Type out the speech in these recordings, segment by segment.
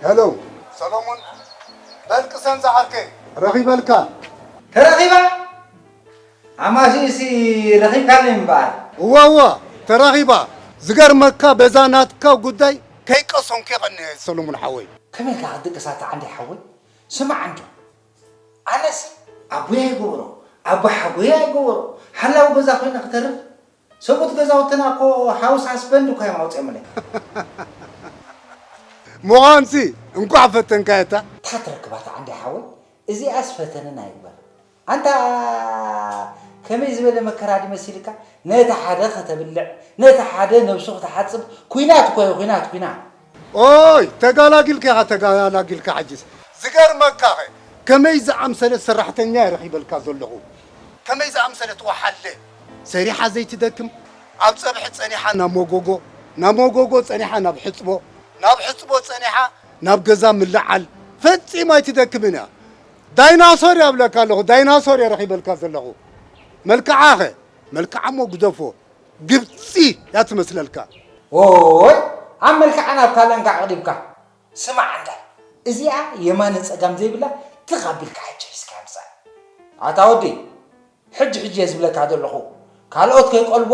ሄሎ ሰሎሞን፣ በል ቅሰን ዝዓርከይ፣ ረኺበልካ። ተረኺባ? ኣማሲእሲ ረኺብካኒ እምበኣር። እዋ፣ እዋ፣ ተራኺባ። ዝገርመካ፣ በዛ ናትካ ጉዳይ ከይቀሰንኩ የቐንየ፣ ሰሎሞን ሓወይ። ከመይ ኢልካ ክትድቅሳ፣ እታ ዓንዲ ሓወይ? ስማዕ እንዶ፣ ኣነሲ ኣቦይ ኣይገበሮ፣ ኣቦ ሓጎይ ኣይገበሮ፣ ሓላዊ ገዛ ኮይነ ክተርፍ፣ ሰብኡት ገዛውትና እኮ ሃውስ ሃስበንድ እኮ እዮም ኣውፂኦምለይ። ምዃንሲ፣ እንኳዕ ፈተንካዮ እታ። እታ ትረክባ እታ ዓንዲ ሓወይ፣ እዚኣስ ፈተነና ይግበር። ኣንታ ከመይ ዝበለ መከራ ድዩ መሲልካ? ነቲ ሓደ ከተብልዕ፣ ነቲ ሓደ ነብሱ ክትሓጽብ፣ ኲናት እኮ እዩ፣ ኲናት፣ ኲናት። ኦይ፣ ተጋላጊልካ ኢኻ፣ ተጋላጊልካ። ሕጅስ ዝገርመካ ኸ፣ ከመይ ዝኣምሰለት ሰራሕተኛ እየ ረኺበልካ ዘለኹ። ከመይ ዝኣምሰለት ወሓለ፣ ሰሪሓ ዘይትደክም፣ ኣብ ጸብሒ ጸኒሓ ናብ መጎጎ፣ ናብ መጎጎ ጸኒሓ ናብ ሕጽቦ፣ ናብ ሕጽቦ ጸኒሓ ናብ ገዛ ምልዓል፣ ፈጺማ ኣይትደክምን እያ። ዳይናሶር እያ እብለካ ኣለኹ፣ ዳይናሶር እየ ረኺበልካ ዘለኹ። መልክዓ ኸ፣ መልክዓ እሞ ግደፎ፣ ግብጺ እያ ትመስለልካ። ኦይ፣ ኣብ መልክዓ ናብ ካልእ እንካዕ ኣቕሪብካ። ስማዕ እንዳ፣ እዚኣ የማነ ጸጋም ዘይብላ ትኽ ኣቢልካ ሕጂ ሒዝካ ምጻእ። ኣታ ወዲ፣ ሕጂ ሕጂ እየ ዝብለካ ዘለኹ። ካልኦት ከይቆልቧ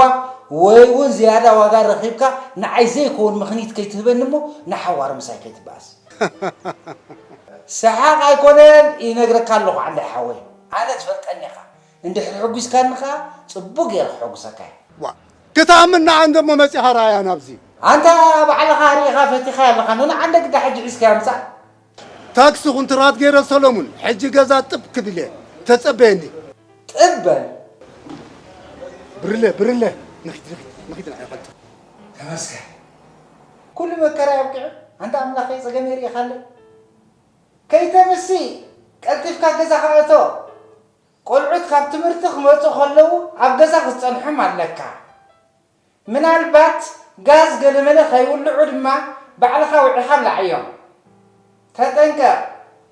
ወይ እውን ዝያዳ ዋጋ ረኺብካ ንዓይ ዘይከውን ምኽኒት ከይትህበኒ እሞ ንሓዋሩ ምሳይ ከይትበኣስ። ሰሓቕ ኣይኮነን፣ ይነግረካ ኣለኹ ዓንዳይ ሓወይ። ኣነ ትፈልጠኒ ኢኻ። እንድሕር ሕጒስካኒ ኸኣ ጽቡቕ ገይረ ክሕጉሰካ እየ። ዋ፣ ክትኣምን ንዓ እንዶ እሞ መጺኻ ረኣያ ናብዚ። ኣንታ ባዕልኻ ርኢኻ ፈቲኻያ ኣለኻ። ንዓ እንደ ግዳ ሕጂ ሒዝካያ ምጻእ። ታክሲ ኩንትራት ገይረ ሰሎሙን፣ ሕጂ ገዛ ጥብ ክብል እየ። ተጸበየኒ። ጥብ በል። ብርለ፣ ብርለ። ንኺድ፣ ንኺድ፣ ንኺድ ንዓ ይቐልጥ። ተመስገን። ኩሉ መከራ የብቂዑ። ኣንታ ኣምላኸይ ጸገመይ ርኢኻለይ። ከይተምሲ ቀልጢፍካ ገዛኻ እቶ። ቆልዑት ካብ ትምህርቲ ክመጹ ከለዉ ኣብ ገዛ ክትጸንሖም ኣለካ። ምናልባት ጋዝ ገለመለ ከይውልዑ ድማ ባዕልኻ ውዒኻ ብልዓዮም። ተጠንቀቕ፣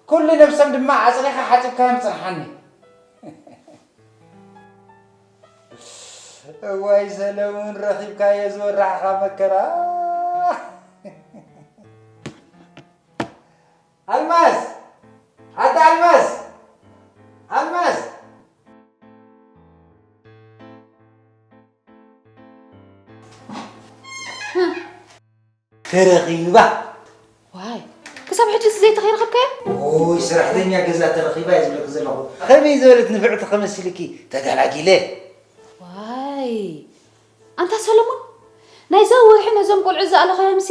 ኩሉ ነብሶም ድማ ኣጽሪኻ ሓጺብካዮም ጽንሓኒ። እዋይ ሰለሙን ረኺብካዮ ዝወራሕኻ መከራ። ኣልማዝ! ኣታ ኣልማዝ! ኣልማዝ! ተረኺባ። ዋይ፣ ክሳብ ሕጂ ዘይተኸይረኸብካዮ? ኦይ፣ ሰራሕተኛ ገዛ ተረኺባ እየ ዝብለኪ ዘለኹ። ከመይ ዝበለት ንፍዕቲ ከመሲልኪ ተገላጊለ። ዋይ፣ ኣንታ ሰሎሞን፣ ናይዛ ወርሒ ነዞም ቆልዑ ዝኣለኻዮምሲ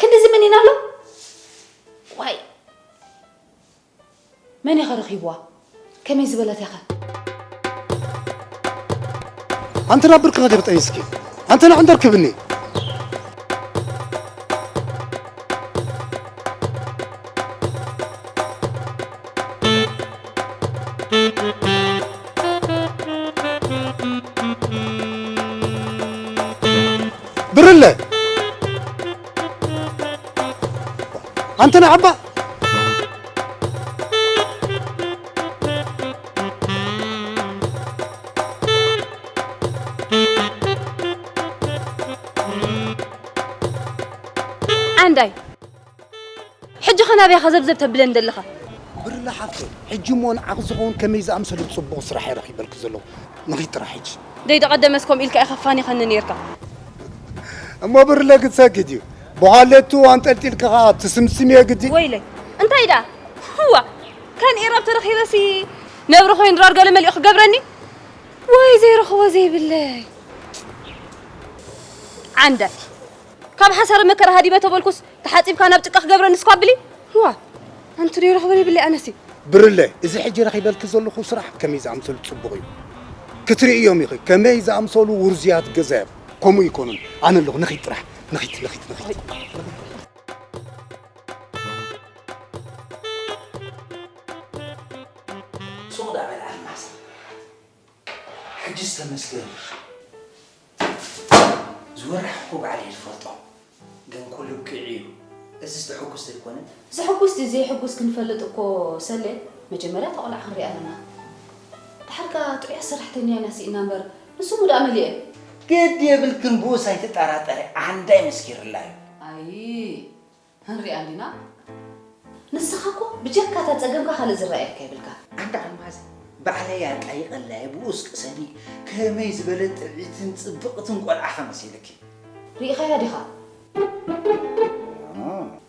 ክንድዚ መኒና ኣሎ? ዋይ፣ መን ኢኸ ረኺብዋ? ከመይ ዝበለት ኢኸ? ኣንተ ናብ ብርክኻ ገርጠኝ እስኪ። ኣንተ ንዕንደር ክብኒ። ብርለ! ኣንተ ንዓባ! ዓንዳይ፣ ሕጂ ኸ ናበይ ኢኻ ዘብዘብ ተብለኒ ዘለኻ? ብርለ ሓፍተይ፣ ሕጂ እሞ ንዓኺ ዝኸውን ከመይ ዝኣምሰለ ጽቡቕ ስራሕ እየ ረኺበልኪ ዘለኹ። ንኺድ ጥራሕ ሕጂ። ደይ ደቐደመስ ከምኡ ኢልካ ኢኻ ፋኒኸኒ ኔርካ። እሞ ብርለ ክትሰክት እዩ። ብዃሌቱ ኣንጠልጢልካ ኸኣ ትስምስም እየ ግዲ። ወይለይ፣ እንታይ ደኣ? እዋ፣ ከን ኢራብ ተረኺበሲ ነብሪ ኮይኑ ድራር ገለ መሊኡ ክገብረኒ? ወይ ዘይረኽቦ ዘይብለይ። ዓንዳይ፣ ካብ ሓሳረ መከራ ሃዲበ ተበልኩስ፣ ተሓጺብካ ናብ ጭቃ ክገብረኒ እስኳ ብሊ? ዋ፣ ኣንቲ ዶ ይረኽቦ ዘይብለይ ኣነሲ? ብርለ፣ እዚ ሕጂ ረኺበልኪ ዘለኹ ስራሕ ከመይ ዝኣምሰሉ ጽቡቕ እዩ። ክትርእዮም ኢኺ፣ ከመይ ዝኣምሰሉ ውርዙያት ገዛ እዮም። ከምኡ ይኮኑን። ኣነ ኣለኹ፣ ንኺድ ጥራሕ። ንኺድ፣ ንኺድ፣ ንኺድ። ሱቕ ዳ በል ኣልማዝ። ሕጅስ ተመስገን። ዝወርሕ እኮ ባዕለይ ዝፈልጦ። ግን ኩሉ ብቂዕ እዩ። እዚስ ተሐጉስ ዘይኮነ? ዘሐጉስ ድዩ ዘየሐጉስ ክንፈልጥ እኮ ሰሌ፣ መጀመርያ እታ ቆልዓ ክንሪኣ ኣለና። ድሓር ከኣ ጥዑያት ሰራሕተኛ ኢና ስኢና እምበር፣ ንሱ እሞ ደኣ መሊኤ። ግዲ የብልክን፣ ብኡስ ኣይትጠራጠሪ፣ ዓንዳይ መስኪርላ እዩ። ኣይ፣ ክንሪኣ እንዲና። ንስኻ እኮ ብጀካ እታ ጸገምካ ካልእ ዝረኣየካ የብልካ። ኣንታ ኣልማዝ፣ ባዕለይ ኣጣይቐላየ ብኡስ ቅሰኒ፣ ከመይ ዝበለት ጥዕምትን ጽብቕትን ቆልዓ ከ መሲልኪ። ርኢኻያ ዲኻ?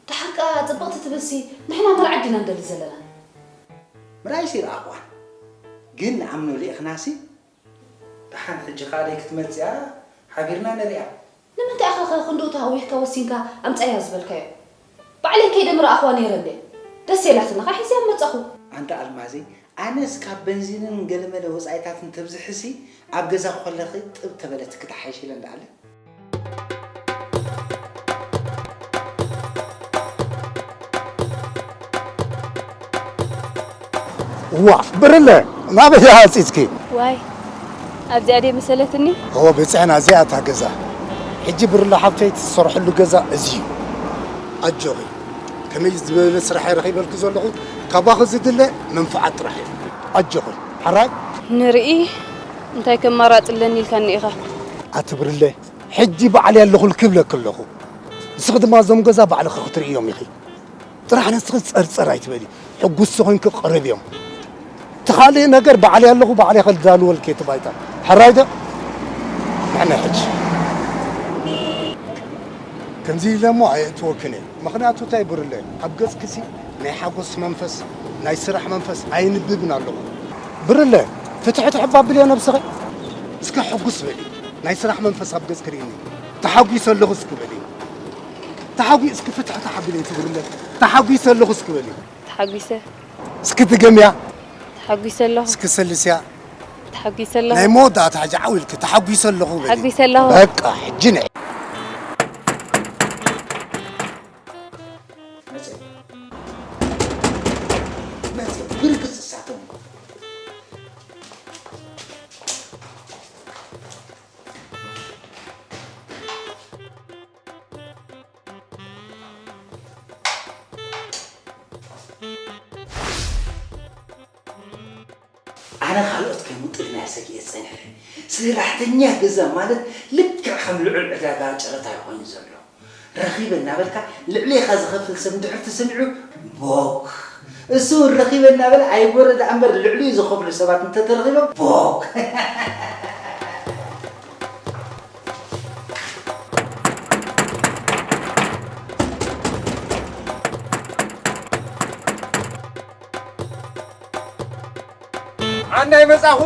ደሓር ከኣ ጽብቕቲ ትብልሲ፣ ንሕና መርዓ ዲና ንደሊ ዘለና? ምርኣይሲ ይረኣኽዋ። ግን ንኣምኖ ልኢኽናሲ፣ ደሓን ሕጂ ካልኣይ ክትመጽእያ ሓቢርና ንሪኣ። ንምንታይ ኢኻ ኸ ክንድኡ ተሃዊኽካ ወሲንካ ኣምጻያ ዝበልካዮ? ባዕለይ ከይደ ምረኣኽዋ ነይረ እንዴ? ደስ የላትና ኸ ሒዝያ መጻኹ። ኣንታ ኣልማዘይ፣ ኣነስ ካብ በንዚንን ገለመለ ወጻኢታትን ተብዝሕሲ ኣብ ገዛ ኮለኺ ጥብ ተበለት ክትሓይሽ ኢለ እንዳኣለ። እዋ ብርለ ናበይ ሃፂፅኪ? ዋይ ኣብዚኣ ድየ መሰለትኒ? እወ በፂሕና እዚኣ እታ ገዛ። ሕጂ ብርለ ሓብተይ ትሰርሐሉ ገዛ እዚ እዩ። ኣጆኺ ከመይ ዝበለ ስራሕ እየ ረኺበልኪ ዘለኹ። ካባኺ ዝድለ መንፍዓት ጥራሕ እዩ። ኣጆኺ ሓራይ። ንርኢ እንታይ ከማራፂ ኣለኒ ኢልካኒ ኢኻ። ኣቲ ብርለ ሕጂ ባዕለይ ኣለኹልኪ እብለኪ ኣለኹ። ንስኺ ድማ እዞም ገዛ ባዕልኺ ክትርእዮም ኢኺ። ጥራሕ ንስኺ ጸርጸር ኣይትበሊ። ሕጉስቲ ኮይንኪ ቅረብዮም። እቲ ካልእ ነገር ባዕለይ ኣለኹ ባዕለይ ከዳልወልኪ እቲ ባይታ። ሕራይ ዶ? ንሕና ሕጂ ከምዚ ኢለ እሞ ኣየእትወክን እየ። ምኽንያቱ እንታይ ብርለ ኣብ ገጽክሲ ናይ ሓጎስ መንፈስ ናይ ስራሕ መንፈስ ኣይንብብን ኣለኹ። ብርለ ፍትሒ ትሕባብልዮ ነብስኺ። እስከ ሕጉስ በሊ። ናይ ስራሕ መንፈስ ኣብ ገጽኪ ርኢኒ። ተሓጒሰ ኣለኹ እስኪ በሊ። ተሓጒ እስኪ ፍትሒ ተሓቢለይ ትብርለ። ተሓጒሰ ኣለኹ እስኪ በሊ። ተሓጒሰ። እስኪ ድገምያ። ተሓጒሰ ኣለኹ። እስኪ ሰልስያ። ተሓጒሰ ኣለኹ። ናይ መወዳእታ ሕጂ ዓው ኢልኪ ተሓጒሰ ኣለኹ በሊ። ተሓጒሰ ኣለኹ። በቃ ሕጂ ንዒ። ኣነ ካልኦት ከይምጡልና እየ ሰጊኤ ዝጸኒሐ። ሰራሕተኛ ገዛ ማለት ልክዕ ከም ልዑል ዕዳጋ ጨረታ እዩ ኮይኑ ዘሎ። ረኺበ እናበልካ ልዕሌኻ ዝኸፍል ሰብ እንድሕር ተሰሚዑ ቦክ። እሱ እውን ረኺበ እናበለ ኣይጎረ ደኣ እምበር ልዕሊኡ ዝኸፍሉ ሰባት እንተተረኺቦም ቦክ። ዓንዳይ መጻኹ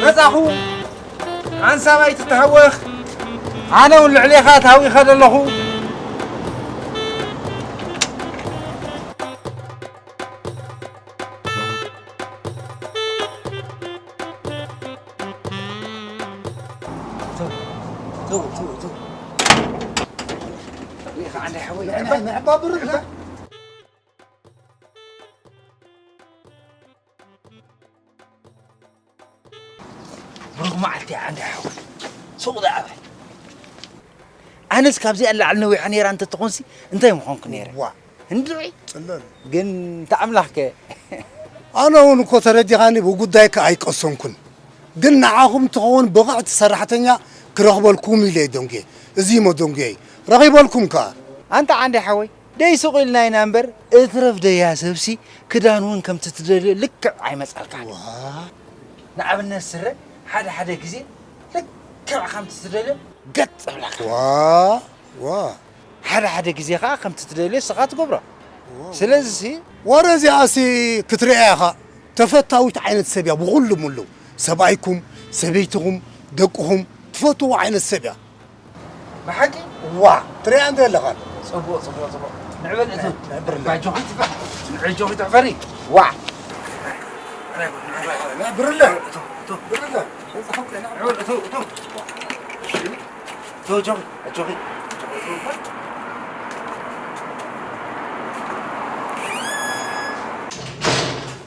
መጻኹ። ሓንሳብ ኣይትተሃወኽ። ኣነ እውን ልዕሌኻ ተሃዊኸ ዘለኹ። ብሩኽ መዓልቲ ዓንዲ ሓወይ። ሱቕ ደኣ በል። ኣነስ ካብዚኣ ንላዕሊ ነዊሓ ነይራ እንተትኾንሲ እንታይ ምኾንኩ ነይረ። ዋ። እንድዒ። ጽለል። ግን እንተ ኣምላኽከ? ኣነ እውን እኮ ተረዲኻኒ ብጉዳይካ ኣይቀሰንኩን። ግን ንዓኹም ትኸውን ብቕዕቲ ሰራሕተኛ ክረኽበልኩም ኢለ እየ ደንጉየ። እዚ እሞ ደንጉየይ። ረኺበልኩም ከኣ። ኣንታ ዓንዲ ሓወይ። ደይ ሱቕ ኢልና ኢና እምበር እትረፍ ደያ ሰብሲ ክዳን እውን ከምቲ ትደልዮ ልክዕ ኣይመጻልካን እዩ። ንኣብነት ስረ ሓደ ሓደ ግዜ ልክዕ ከምቲ ትደልዮ ገጥ እብላካ። ዋ ዋ ሓደ ሓደ ግዜ ከዓ ከምቲ ትደልዮ ስኻ ትገብሮ። ስለዚሲ ወረ እዚኣሲ ክትርእያ ኢኻ። ተፈታዊት ዓይነት ሰብ እያ ብኹሉ ምሉ። ሰብኣይኩም፣ ሰበይትኹም፣ ደቅኹም ትፈትዎ ዓይነት ሰብ እያ። ብሓቂ? ዋ ትሪኣ እንዶ ኣለኻን። ጽቡቕ ጽቡቕ ጽቡቕ። ንዕበል እቶ። ንዕብርለ። ባጆኺ ትፋ። ንዕጆኺ ትሕፈሪ። ዋ። ንዕብርለ። እቶ እቶ። ብርለ። ንዕበል እቶ እቶ። እቶ ጆኺ ኣጆኺ።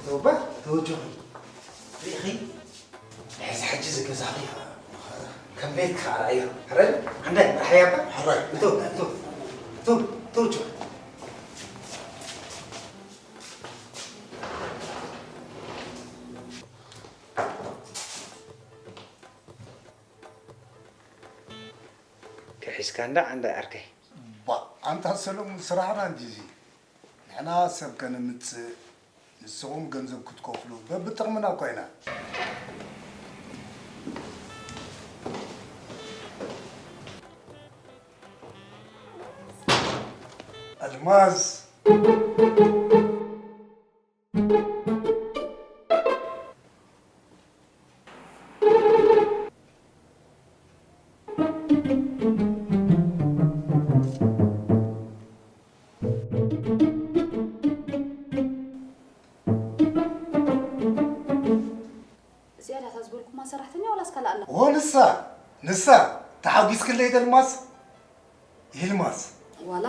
ተወባ ተወጆኺ። ሪኢኺ? ሕዚ ሕጂ እዚ ገዛኺ ከም ቤትኪ ከኣ ረኣዮ። ሕራይ? ዓንዳይ፣ መርሓያ እባ? ሕራይ። እቶ፣ እቶ፣ እቶ፣ እቶ፣ ጆ። ክሒስካ እንዳ ዓንዳይ ዓርከይ። ባ፣ ኣንታ ሰለሙን፣ ስራሕና እንዲዚ። ንሕና ሰብ ከነምጽእ፣ ንስኹም ገንዘብ ክትከፍሉ በብጥቕምና እኳ ኢና። ኣልማዝ። እዚኣ ዳታ ዝበልኩማ ሰራሕተኛ ዋላስ ካልእ ኣላ? ኦ፣ ንሳ፣ ንሳ፣ ተሓጒስክለይ ዶ ኣልማዝ? ይልማዝ። ዋላ?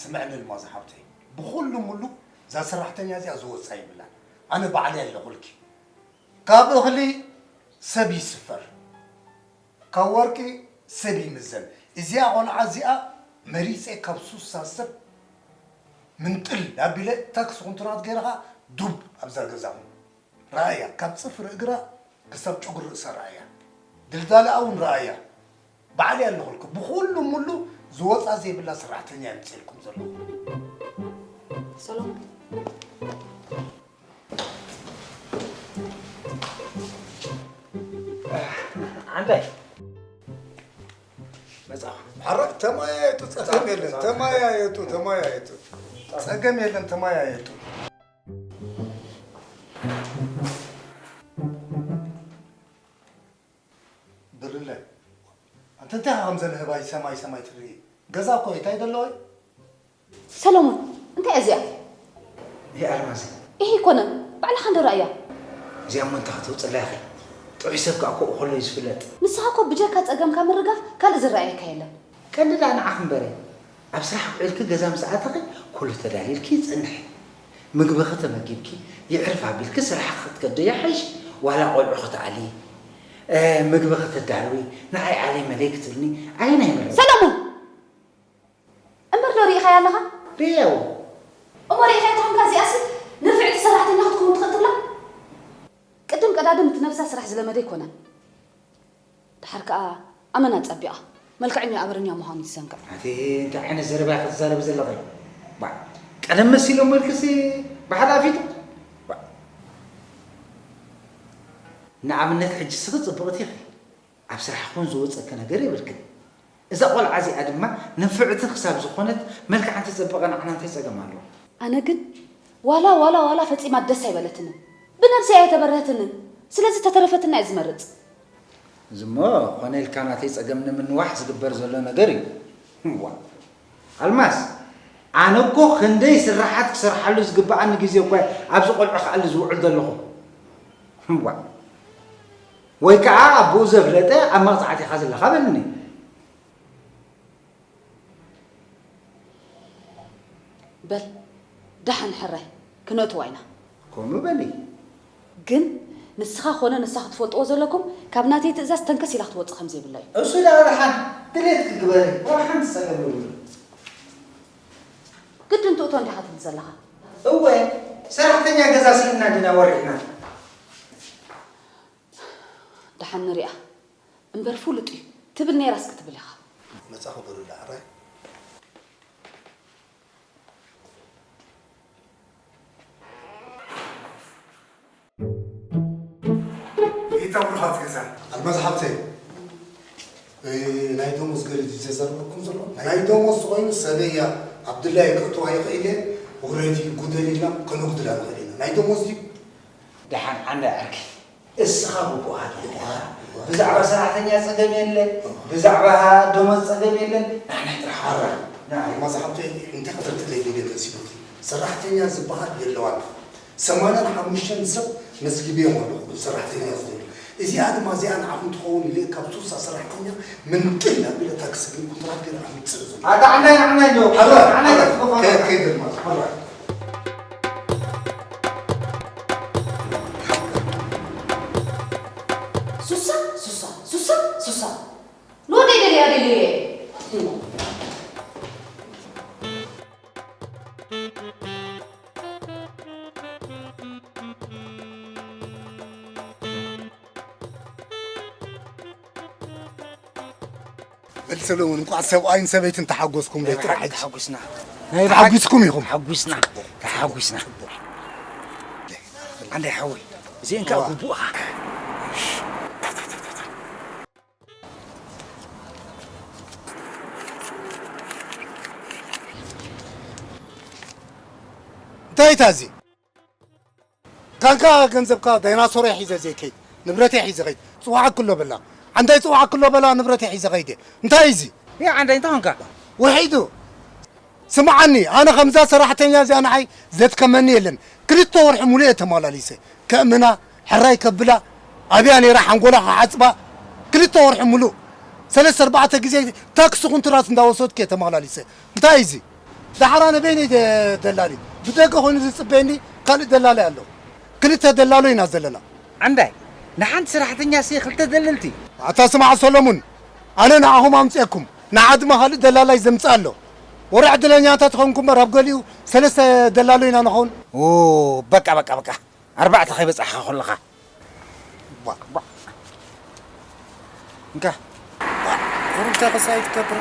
ስምዕኒ ኣልማዝ ሓብተይ፣ ብኹሉ ሙሉ እዛ ሰራሕተኛ እዚኣ ዝወጻ ይብላን። ኣነ ባዕለይ ኣለኹልኪ። ካብ እኽሊ ሰብ ይስፈር፣ ካብ ወርቂ ሰብ ይምዘን። እዚኣ ቆልዓ እዚኣ መሪጸ ካብ ሱሳ ሰብ ምንጥል ኣቢለ ታክሲ ኩንትራት ገይርኻ ዱብ ኣብዛ ገዛኹም። ረኣያ፣ ካብ ጽፍሪ እግራ ክሳብ ጨጉሪ ርእሳ ረኣያ። ድልዳለኣ እውን ረኣያ። ባዕለይ ኣለኹልኩ። ብኹሉ ሙሉ ዝወጻ ዘይብላ ሰራሕተኛ የምጽእልኩም ዘለኹ። ሰሎሞን። ዓንዳይ። መጻኹ። ሐረ ተማያየጡ፣ ጸገም የለን። ተማያየጡ፣ ተማያየጡ። ጸገም የለን፣ ተማያየጡ። ብርለ፣ ኣንተ እንታይ ኢኻ ከምዘን ህባይ ሰማይ ሰማይ ትርኢ? ገዛ እኮ እዩ፣ እንታይ ደለዎ እዩ? ሰሎሞን፣ እንታይ እያ እዚኣ? ይሄ ኣልማዝ። ይሄ ኣይኮነን፣ ባዕልኻ እንዶ ረኣያ። እዚኣ እሞ እንታይ ከተውፅላ ኢኺ? ጥዑይ ሰብ ከኣ ኮኡ ከሎ እዩ ዝፍለጥ። ንስኻ እኮ ብጀካ ጸገምካ ምርጋፍ ካልእ ዝረኣየካ የለን። ቀንዲ ደኣ ንዓኺ እምበረ። ኣብ ስራሕ ውዒልኪ ገዛ ምስ ኣተኺ ኩሉ ተዳሊልኪ ይጸንሕ። ምግብኺ ተመጊብኪ፣ የዕርፍ ኣቢልኪ ስራሕኺ ክትከዲ ይሓይሽ፣ ዋላ ቆልዑ ክትኣልዪ፣ እ፣ ምግቢ ከተዳልዊ፣ ንዓይ ዓለይ መለይ ክትብልኒ ኣየናይ ይምረጽ? ሰለሙን! እምበር ዶ ርኢኻያ ኣለኻ? ርእየዮ። እሞ ርኢኻያ ተኾንካ እዚኣሲ ንፍዕቲ ሰራሕተኛ ክትከውን ትኽእል ትብላ? ቅድም ቀዳድም እቲ ነብሳ ስራሕ ዝለመደ ኣይኮነን። ደሓር ከኣ ኣመና ጸቢቓ፣ መልክዐኛ ኣበረኛ ምዃኑ ይትዘንግዕ። ኣቲ እንታይ ዓይነት ዘረባ ኢኺ ትዛረቢ ዘለኺ? ባዕ፣ ቀደም መሲሎም መልክሲ ብሓደ ኣፊቱ። ባዕ። ንኣብነት ሕጂ ስኺ ጽብቕቲ ኢኺ። ኣብ ስራሕ ኹን ዝወጸኪ ነገር የብልክን። እዛ ቆልዓ እዚኣ ድማ ንፍዕቲ ክሳብ ዝኾነት መልክዓ እንተጸበቐ ንዓና እንታይ ጸገም ኣለዎ? ኣነ ግን ዋላ፣ ዋላ፣ ዋላ ፈጺማ ደስ ኣይበለትንን። ብነብሰይ ኣይተበረህትንን። ስለዚ ተተረፈትና እየ ዝመርጽ። እዚ እሞ ኮነ ኢልካ ናተይ ጸገም ንምንዋሕ ዝግበር ዘሎ ነገር እዩ። እዋ። ኣልማዝ፣ ኣነ እኮ ክንደይ ስራሓት ክሰርሓሉ ዝግብኣኒ ግዜ እኮ ኣብዚ ቆልዑ ክኣሊ ዝውዕል ዘለኹ። እዋ። ወይ ከዓ ኣቦኡ ዘፍለጠ ኣብ መቕጻዕቲ ኢኻ ዘለኻ በልኒ። በል፣ ደሓን ሕራይ፣ ክነእትዋ ኢና። ከምኡ በሊ። ግን ንስኻ ኾነ ንሳ ክትፈልጥዎ ዘለኩም፣ ካብ ናተይ ትእዛዝ ተንከስ ኢላ ክትወጽእ ከም ዘይብላ እዩ። እሱ ደኣ ደሓን፣ ድሌትኪ ግበሪ፣ ዋላ ሓንቲ ጸገም የብሉን። ግድን ትእቶ እንዲኻ ትብል ዘለኻ? እወ፣ ሰራሕተኛ ገዛ ስኢንና ዲና ወሪሕና? ደሓን ንሪኣ። እምበር ፍሉጥ እዩ ትብል ነይራስ ክትብል ኢኻ። መጻኹ በሉ ደኣ ሕራይ። ይታ ብሩኻት ገዛ። ኣልማዝ ሓብተይ፣ እ፣ ናይ ደሞዝ ገለ ድዩ ዘዘርበኩም ዘሎ? ናይ ደሞዝ ዝኾይኑ ሰበያ ኣብ ድላየ ከእትዋ ይኽእል እየ። ውረዲ፣ ጉደል ኢልና ከነጉድላ ንኽእል ኢና። ናይ ደሞዝ ድዩ? ደሓን፣ ዓንዳ ዓርኪ። እስኻ ብቦኻ ጌርካ፣ ብዛዕባ ሰራሕተኛ ጸገም የለን፣ ብዛዕባ ደሞዝ ጸገም የለን፣ ንዓናይ ጥራሕ ሓራ። ንዓይ። ማዛ ሓብተይ፣ እንታይ ክትርድእ ዘይደልየ መሲሉኪ? ሰራሕተኛ ዝበሃል የለዋን። ሰማንያን ሓሙሽተን ሰብ መዝጊበዮም ኣለኹ፣ ሰራሕተኛ ዝደልዩ። እዚኣ ድማ እዚኣ ንዓኹም ትኸውን ኢለ ካብ ሱሳ ሰራሕተኛ ምንጥል ኣቢለ ታክሲ ግን ኮንትራት ገይረ ኣምጽእ ዘሎ። ኣታ ዓናይ፣ ዓናይ ዶ? ሓራ፣ ዓናይ ሓራ። ዶ? ከ-፣ ከይደ ድማ፣ ሓራ። ሱሳ፣ ሱሳ፣ ሱሳ፣ ሱሳ። ንወደይ ደልያ ደልየ። በል ሰለሙን፣ እንቋዕ ሰብኣይን ሰበይትን ተሓጎስኩም። ደይ ጥራሕ ሕጂ ተሓጉስና። ናይ ብሓቂ ተሓጒስኩም ኢኹም። ተሓጒስና፣ ተሓጒስና። ኣንዳይ ሓወይ፣ እዚአን ከኣ ግቡእኻ። እንታይ እታ እዚ? ካንካ ገንዘብካ ዳይናሶር ሒዘ ዘይከይድ፣ ንብረተይ ሒዘ ከይድ። ጽዋዕ ክሎ በላ። ዓንዳይ ጽዋዕ ክሎ በላ፣ ንብረተይ ሒዘ ከይደ። እንታይ እዚ? ያ ዓንዳይ እንታይ ኾንካ? ውሒዱ። ስምዓኒ፣ ኣነ ከምዛ ሰራሕተኛ እዚኣ ንዓይ ዘትከመኒ የለን። ክልተ ወርሒ ሙሉእ እየ ተመላሊሰ። ከእምና፣ ሕራይ ከብላ፣ ኣብያ ነይራ ሓንጎላ ክሓጽባ። ክልተ ወርሒ ሙሉእ። ሰለስተ ኣርባዕተ ግዜ ታክሲ ኩንትራት እንዳወሰድኩ እየ ተመላሊሰ። እንታይ እዚ? ዳሕራ ነበይነይ ደ-፣ ደላሊ። ብደገ ኮይኑ ዝጽበየኒ ካልእ ደላላይ ኣሎ። ክልተ ደላሎ ኢና ዘለና። ዓንዳይ፣ ንሓንቲ ሰራሕተኛ ሲ ክልተ ደለልቲ? ኣታ ስማዕ ሰሎሙን፣ ኣነ ንዓኹም ኣምጽኤኩም፣ ንዓ ድማ ካልእ ደላላይ ዘምጽእ ኣሎ። ወረ ዕድለኛታት ይኾንኩም እምበር ኣብ ገሊኡ ሰለስተ ደላሎ ኢና ንኸውን። ኦ፣ በቃ፣ በቃ፣ በቃ። ኣርባዕተ ከይበጻሕኻ ከለኻ። ቧ፣ ቧ። እንካ። ቁሩብ ተኸሳይ ትከብር።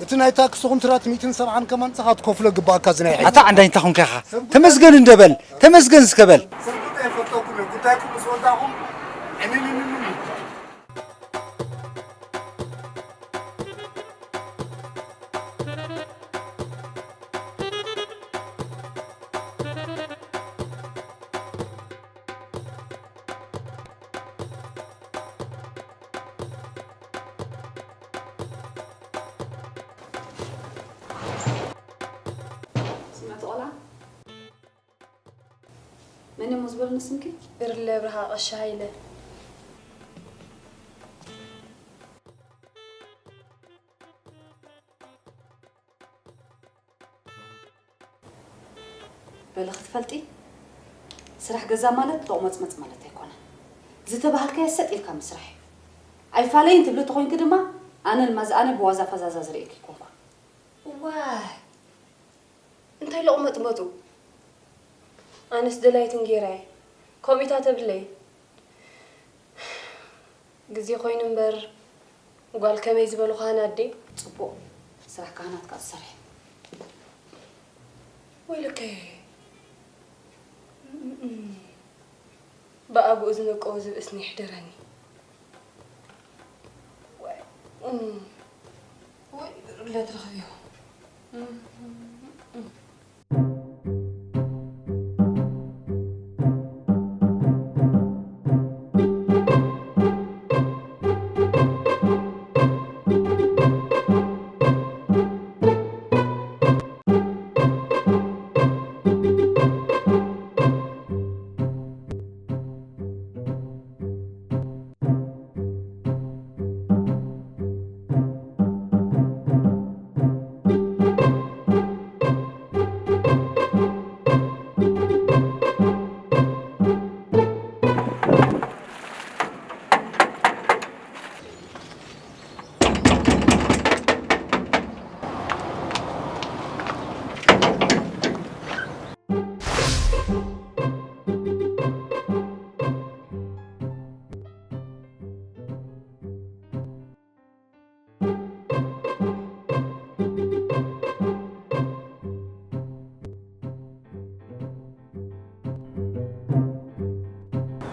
እቲ ናይ ታክሲ ኩንትራት ሚእትን ሰብዓን ከማን ንስኻ ትከፍሎ ግባእካ፣ እዚ ናይ ሕጂ። ኣታ ዓንዳይ እንታይ ኾንካ ኢኻ? ተመስገን እንደ በል፣ ተመስገን እስከ በል። ሰብ ጉዳይ ይፈልጠኩም እዩ። ጉዳይኩም ምስ ወዳእኹም ዕንንንንን ይባል። ስምዕቲ ቆልዓ፣ መን እሞ ዝበሉኒ ስምኪ? ብርለ ብርሃ ቀሺ ሃይለ። በሊ ክትፈልጢ፣ ስራሕ ገዛ ማለት ጦቕመጽመጽ ማለት ኣይኮነን። ዝተባህልካዮ ሰጥ ኢልካ ምስራሕ እዩ። ኣይፋለይን ትብሊ ተኾይንኪ ድማ፣ ኣነ ልማዝ ኣነ ብዋዛ ፈዛዛ ዝርእየኪ ኣይኮንኩን። ዋይ፣ እንታይ ሎቕመጥመጡ? ኣነስ ደላይትን ጌራየ፣ ከምኡታ ተብለይ። ግዜ ኮይኑ እምበር፣ ጓል ከመይ ዝበሉ ካህናት ድዩ? ጽቡቕ፣ ስራሕ ካህናት ከኣ ትሰርሒ። ወይለከ፣ ብኣግኡ ዝነቀወ ዝብእስኒ ይሕደረኒ። ወይ፣ እም፣ ወይ፣ ብርለ ትረኽብዮ። እም፣ እም፣ እም።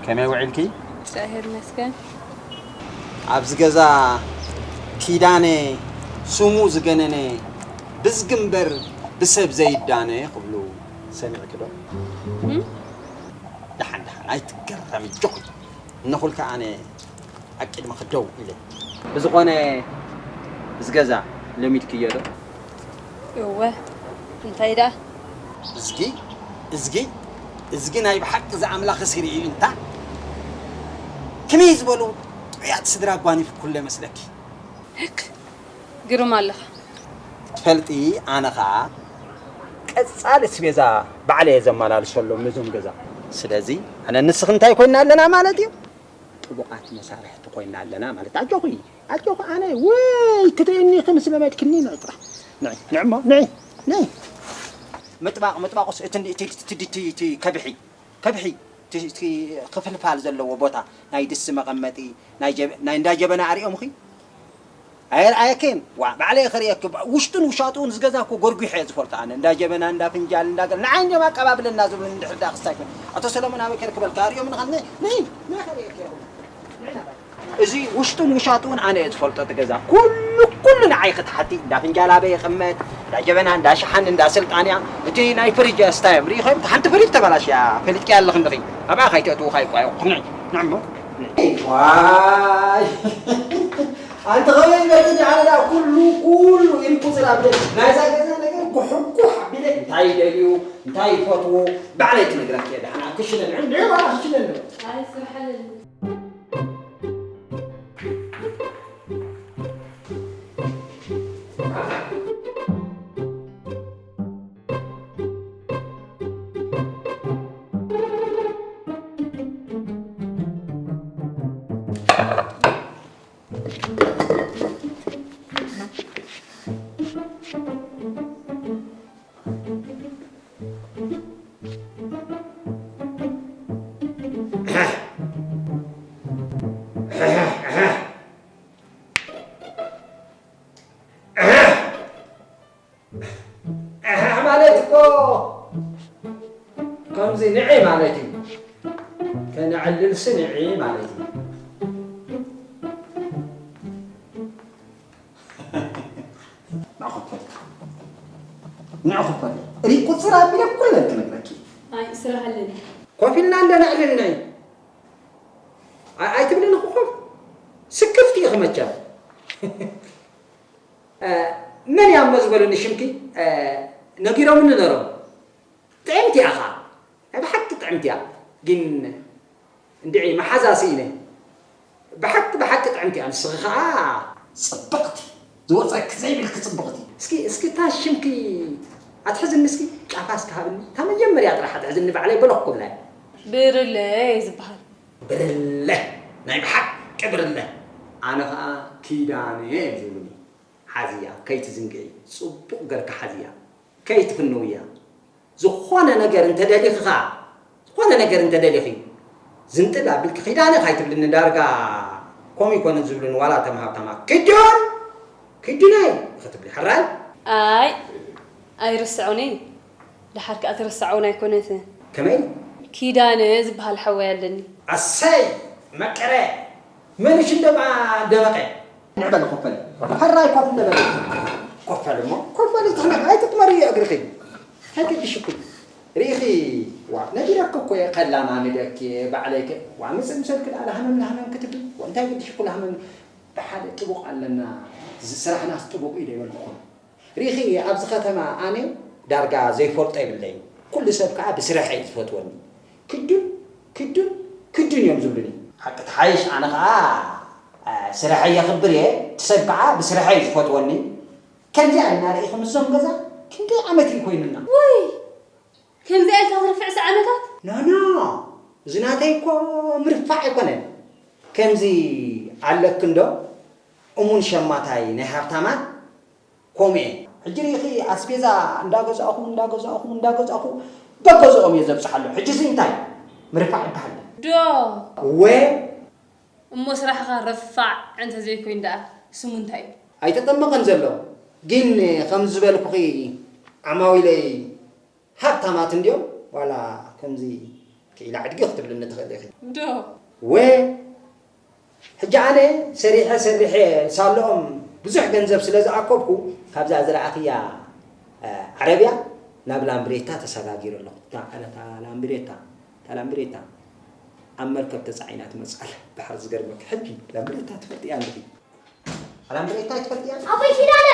ከመይ ውዒልኪ? እግዚኣብሔር ይመስገን። ኣብዚ ገዛ ኪዳነ ስሙ ዝገነነ ብዝጊ እምበር ብሰብ ዘይዳነ ክብሉ ሰሚዕኪ ዶ? እም? ደሓን ደሓን ኣይትገረሚ ጆኺ። እነኹልካ ኣነ ኣብ ቅድሚ ክደው ኢለ። ብዝኾነ፣ እዚ ገዛ ለሚድክዮ ዶ? እወ፣ እንታይ ደኣ? እዝጊ፣ እዝጊ፣ እዝጊ ናይ ብሓቂ ዝኣምላኽስ ይርኢ እንታ። ከመይ ዝበሉ ጥዑያት ስድራ ጓኒፍኩለ መስለኪ። ህክ፣ ግርም ኣለኻ። ትፈልጢ፣ ኣነ ኸኣ ቀጻሊ ኣስቤዛ ባዕለ እየ ዘመላልሰሎም ነዞም ገዛ። ስለዚ፣ ኣነ ንስኺ እንታይ ኮይና ኣለና ማለት እዩ? ጥቡቓት መሳርሕቲ ኮይና ኣለና ማለት። ኣጆኺ፣ ኣጆኺ፣ ኣነ ወይ ክትርእይኒ ኢኺ ምስ ለመድክኒ፣ ንዒ ጥራሕ። ንዒ፣ ንዒ እሞ፣ ንዒ፣ ንዒ። ምጥባቕ፣ ምጥባቑስ እቲ፣ እቲ፣ እቲ፣ እቲ፣ እቲ ከብሒ፣ ከብሒ፣ እቲ፣ እቲ ክፍልፋል ዘለዎ ቦታ፣ ናይ ድስቲ መቐመጢ፣ ናይ ጀበ-፣ ናይ እንዳ ጀበና ኣሪኦምኺ? ኣየርኣየክን ዋ ባዕለይ ክርእየክ ውሽጡን ውሻጡን ዝገዛ እኮ ጎርጒሐ እየ ዝፈልጦ ኣነ እንዳ ጀበና እንዳ ፍንጃል እንዳ ገል ንዓይ እንዲዮም ኣቀባብለና ዝብሉ እንድሕር ዳ ክስታይ ኮይኑ ኣቶ ሰለሞን ኣበይ ከርክበልካ ኣርእዮም ንኸ ንይ ንይ ንይ ከርእየክ እየ እዚ ውሽጡን ውሻጡን ኣነ እየ ዝፈልጦ እቲ ገዛ ኩሉ ኩሉ ንዓይ ክትሓቲ እንዳ ፍንጃል ኣበይ ይቕመጥ እንዳ ጀበና እንዳ ሸሓኒ እንዳ ስልጣንያ እቲ ናይ ፍሪጅ ስታዮም ርኢኸ ሓንቲ ፍሪጅ ተበላሽያ ፈሊጥኪ ኣለኽ እንድኺ ኣብኣ ከይተእትውኻ ይቋዮ ንዕ ንዕሞ ዋይ ኣንቲ ኸመይ ዝበልኒ ኣነ ደኣ ኩሉ ኩሉ ኢልኩ ዝራብ ናይዛ ገዛ ነገር ጉሕጉሕ ኣቢለ እንታይ ይደልዩ እንታይ ይፈትዉ ባዕለይ ክነግረኪ እየ ደሓና ክሽነ ንዕ ንዕ ዋላ ክሽነ ኣሎ ኣይ ስራሕ ኣለኒ ኣሕ ማለት እኮ ከምዚ ንዒ ማለት እዩ። ከነዕልልሲ ንዒ ማለት እዩ። ንዕኹፈል ንዕኹፈል ሪቁፅር ኣቢለ ኩለን ክነግረኪ ኣይ ስራሕ ኣለኒ ኮፍ ኢልና እንደ ነዕልል ናይ ኣይ- ኣይትብልን እኮ ኮፍ ስክፍቲ ኢኺ መቸም መን እያ እሞ ዝበሉኒ ሽምኪ ነጊሮምኒ ነሮም ጥዕምቲ እያ ኸዓ ናይ ብሓቂ ጥዕምቲ እያ ግን እንድዒ መሓዛ ስኢነ ብሓቂ ብሓቂ ጥዕምቲ እያ ንስኺ ኸዓ ፅብቕቲ ዝወፀኪ ዘይብልኪ ፅብቕቲ እስኪ እስኪ እታ ሽምኪ ኣትሕዝኒ እስኪ ጫፋ እስኪ ሃብኒ እታ መጀመርያ ጥራሕ ኣትሕዝኒ ባዕለይ በለኹ ክብላ እየ ብርለ እየ ዝበሃል ብርለ ናይ ብሓቂ ብርለ ኣነ ኸዓ ኪዳነ እዮም ዝብሉኒ ሓዝያ ከይትዝንግዒ ፅቡቕ ገርኪ ሓዝያ ከይትፍንውያ ዝኾነ ነገር እንተደሊኺ ኸዓ ዝኾነ ነገር እንተደሊኺ ዝንጥል ኣቢልኪ ኺዳነ ካይትብልኒ ዳርጋ ከምኡ ይኮነ ዝብሉኒ ዋላ እቶም ሃብታማት ኪዱን ኪዱነይ ክትብሊ ሕራይ ኣይ ኣይርስዖን እየ ደሓር ከኣ ትርስዖ እውን ኣይኮነትን ከመይ ኪዳነ ዝበሃል ሓወይ ኣለኒ ኣሰይ መቀረ መን ሽም ደማ ደመቀ ንዕበል ኮፈል ሕራይ ኮፍ እንደ በል ኮፈል እሞ ኮፈል ትሕነቅ ኣይትጥመሪ እግርኺ ኣይገድሽኩ ርኢኺ ዋ ነጊረኪ እኮ እየ ከላማምደኪ እየ ባዕለይ ከ ዋ ምፅእ ምሰልኪ ደኣ ላህመም ላህመም ክትብል ዋ እንታይ ገድሽኩ ላህመም ብሓደ ጥቡቕ ኣለና ስራሕናስ ጥቡቕ እዩ ዶ ይበልኩኹም ርኢኺ ኣብዚ ከተማ ኣነ ዳርጋ ዘይፈልጦ የብለይን ኩሉ ሰብ ከዓ ብስርሐ እዩ ዝፈትወኒ ክዱን ክዱን ክዱን እዮም ዝብሉኒ ሓቂ ትሓይሽ ኣነ ከዓ ስርሐይ የኽብር እየ እቲ ሰብ ከዓ ብስርሐይ እዩ ዝፈትወኒ ከምዚኣ ኢና ርኢኺ ምስዞም ገዛ ክንደይ ዓመት እዩ ኮይኑና ወይ ከምዚኣ ኢልካ ትርፍዕሲ ዓመታት ኖኖ እዚ ናተይ እኮ ምርፋዕ ኣይኮነን ከምዚ ኣለኪ እንዶ እሙን ሸማታይ ናይ ሃብታማት ከምኡ እየ። ሕጂ ርኢኺ ኣስቤዛ እንዳገዛእኹ እንዳገዛእኹ እንዳገዛእኹ በገዝኦም እየ ዘብፅሓሎም። ሕጂ እዚ እንታይ ምርፋዕ ይበሃል? ዶ እወ። እሞ ስራሕኻ ረፋዕ እንተዘይኮይኑ ደኣ ስሙ እንታይ እዩ? ኣይተጠመቐን ዘሎ። ግን ከምዚ ዝበልኩኺ ዓማዊለይ ሃብታማት እንድዮም ዋላ ከምዚ ክኢላ ዕድጊ ክትብልኒ ትኽእሊ ኢኺ። ዶ? ወ ሕጂ ኣነ ሰሪሐ ሰሪሐ ሳለኦም ብዙሕ ገንዘብ ስለ ዝኣከብኩ ካብዛ ዝረኣኽያ ዓረብያ ናብ ላምብሬታ ተሰጋጊረ ኣለኹ። እታ ዓለታ ላምብሬታ እታ ላምብሬታ ኣብ መርከብ ተፃዒና ትመፅእ ኣላ። ደሓር ዝገርመኪ ሕጂ ላምብሬታ ትፈልጥያ ኣለኺ። ኣላምበሬታ ኣይትፈልጥያ? ኣቦይ ኪዳነ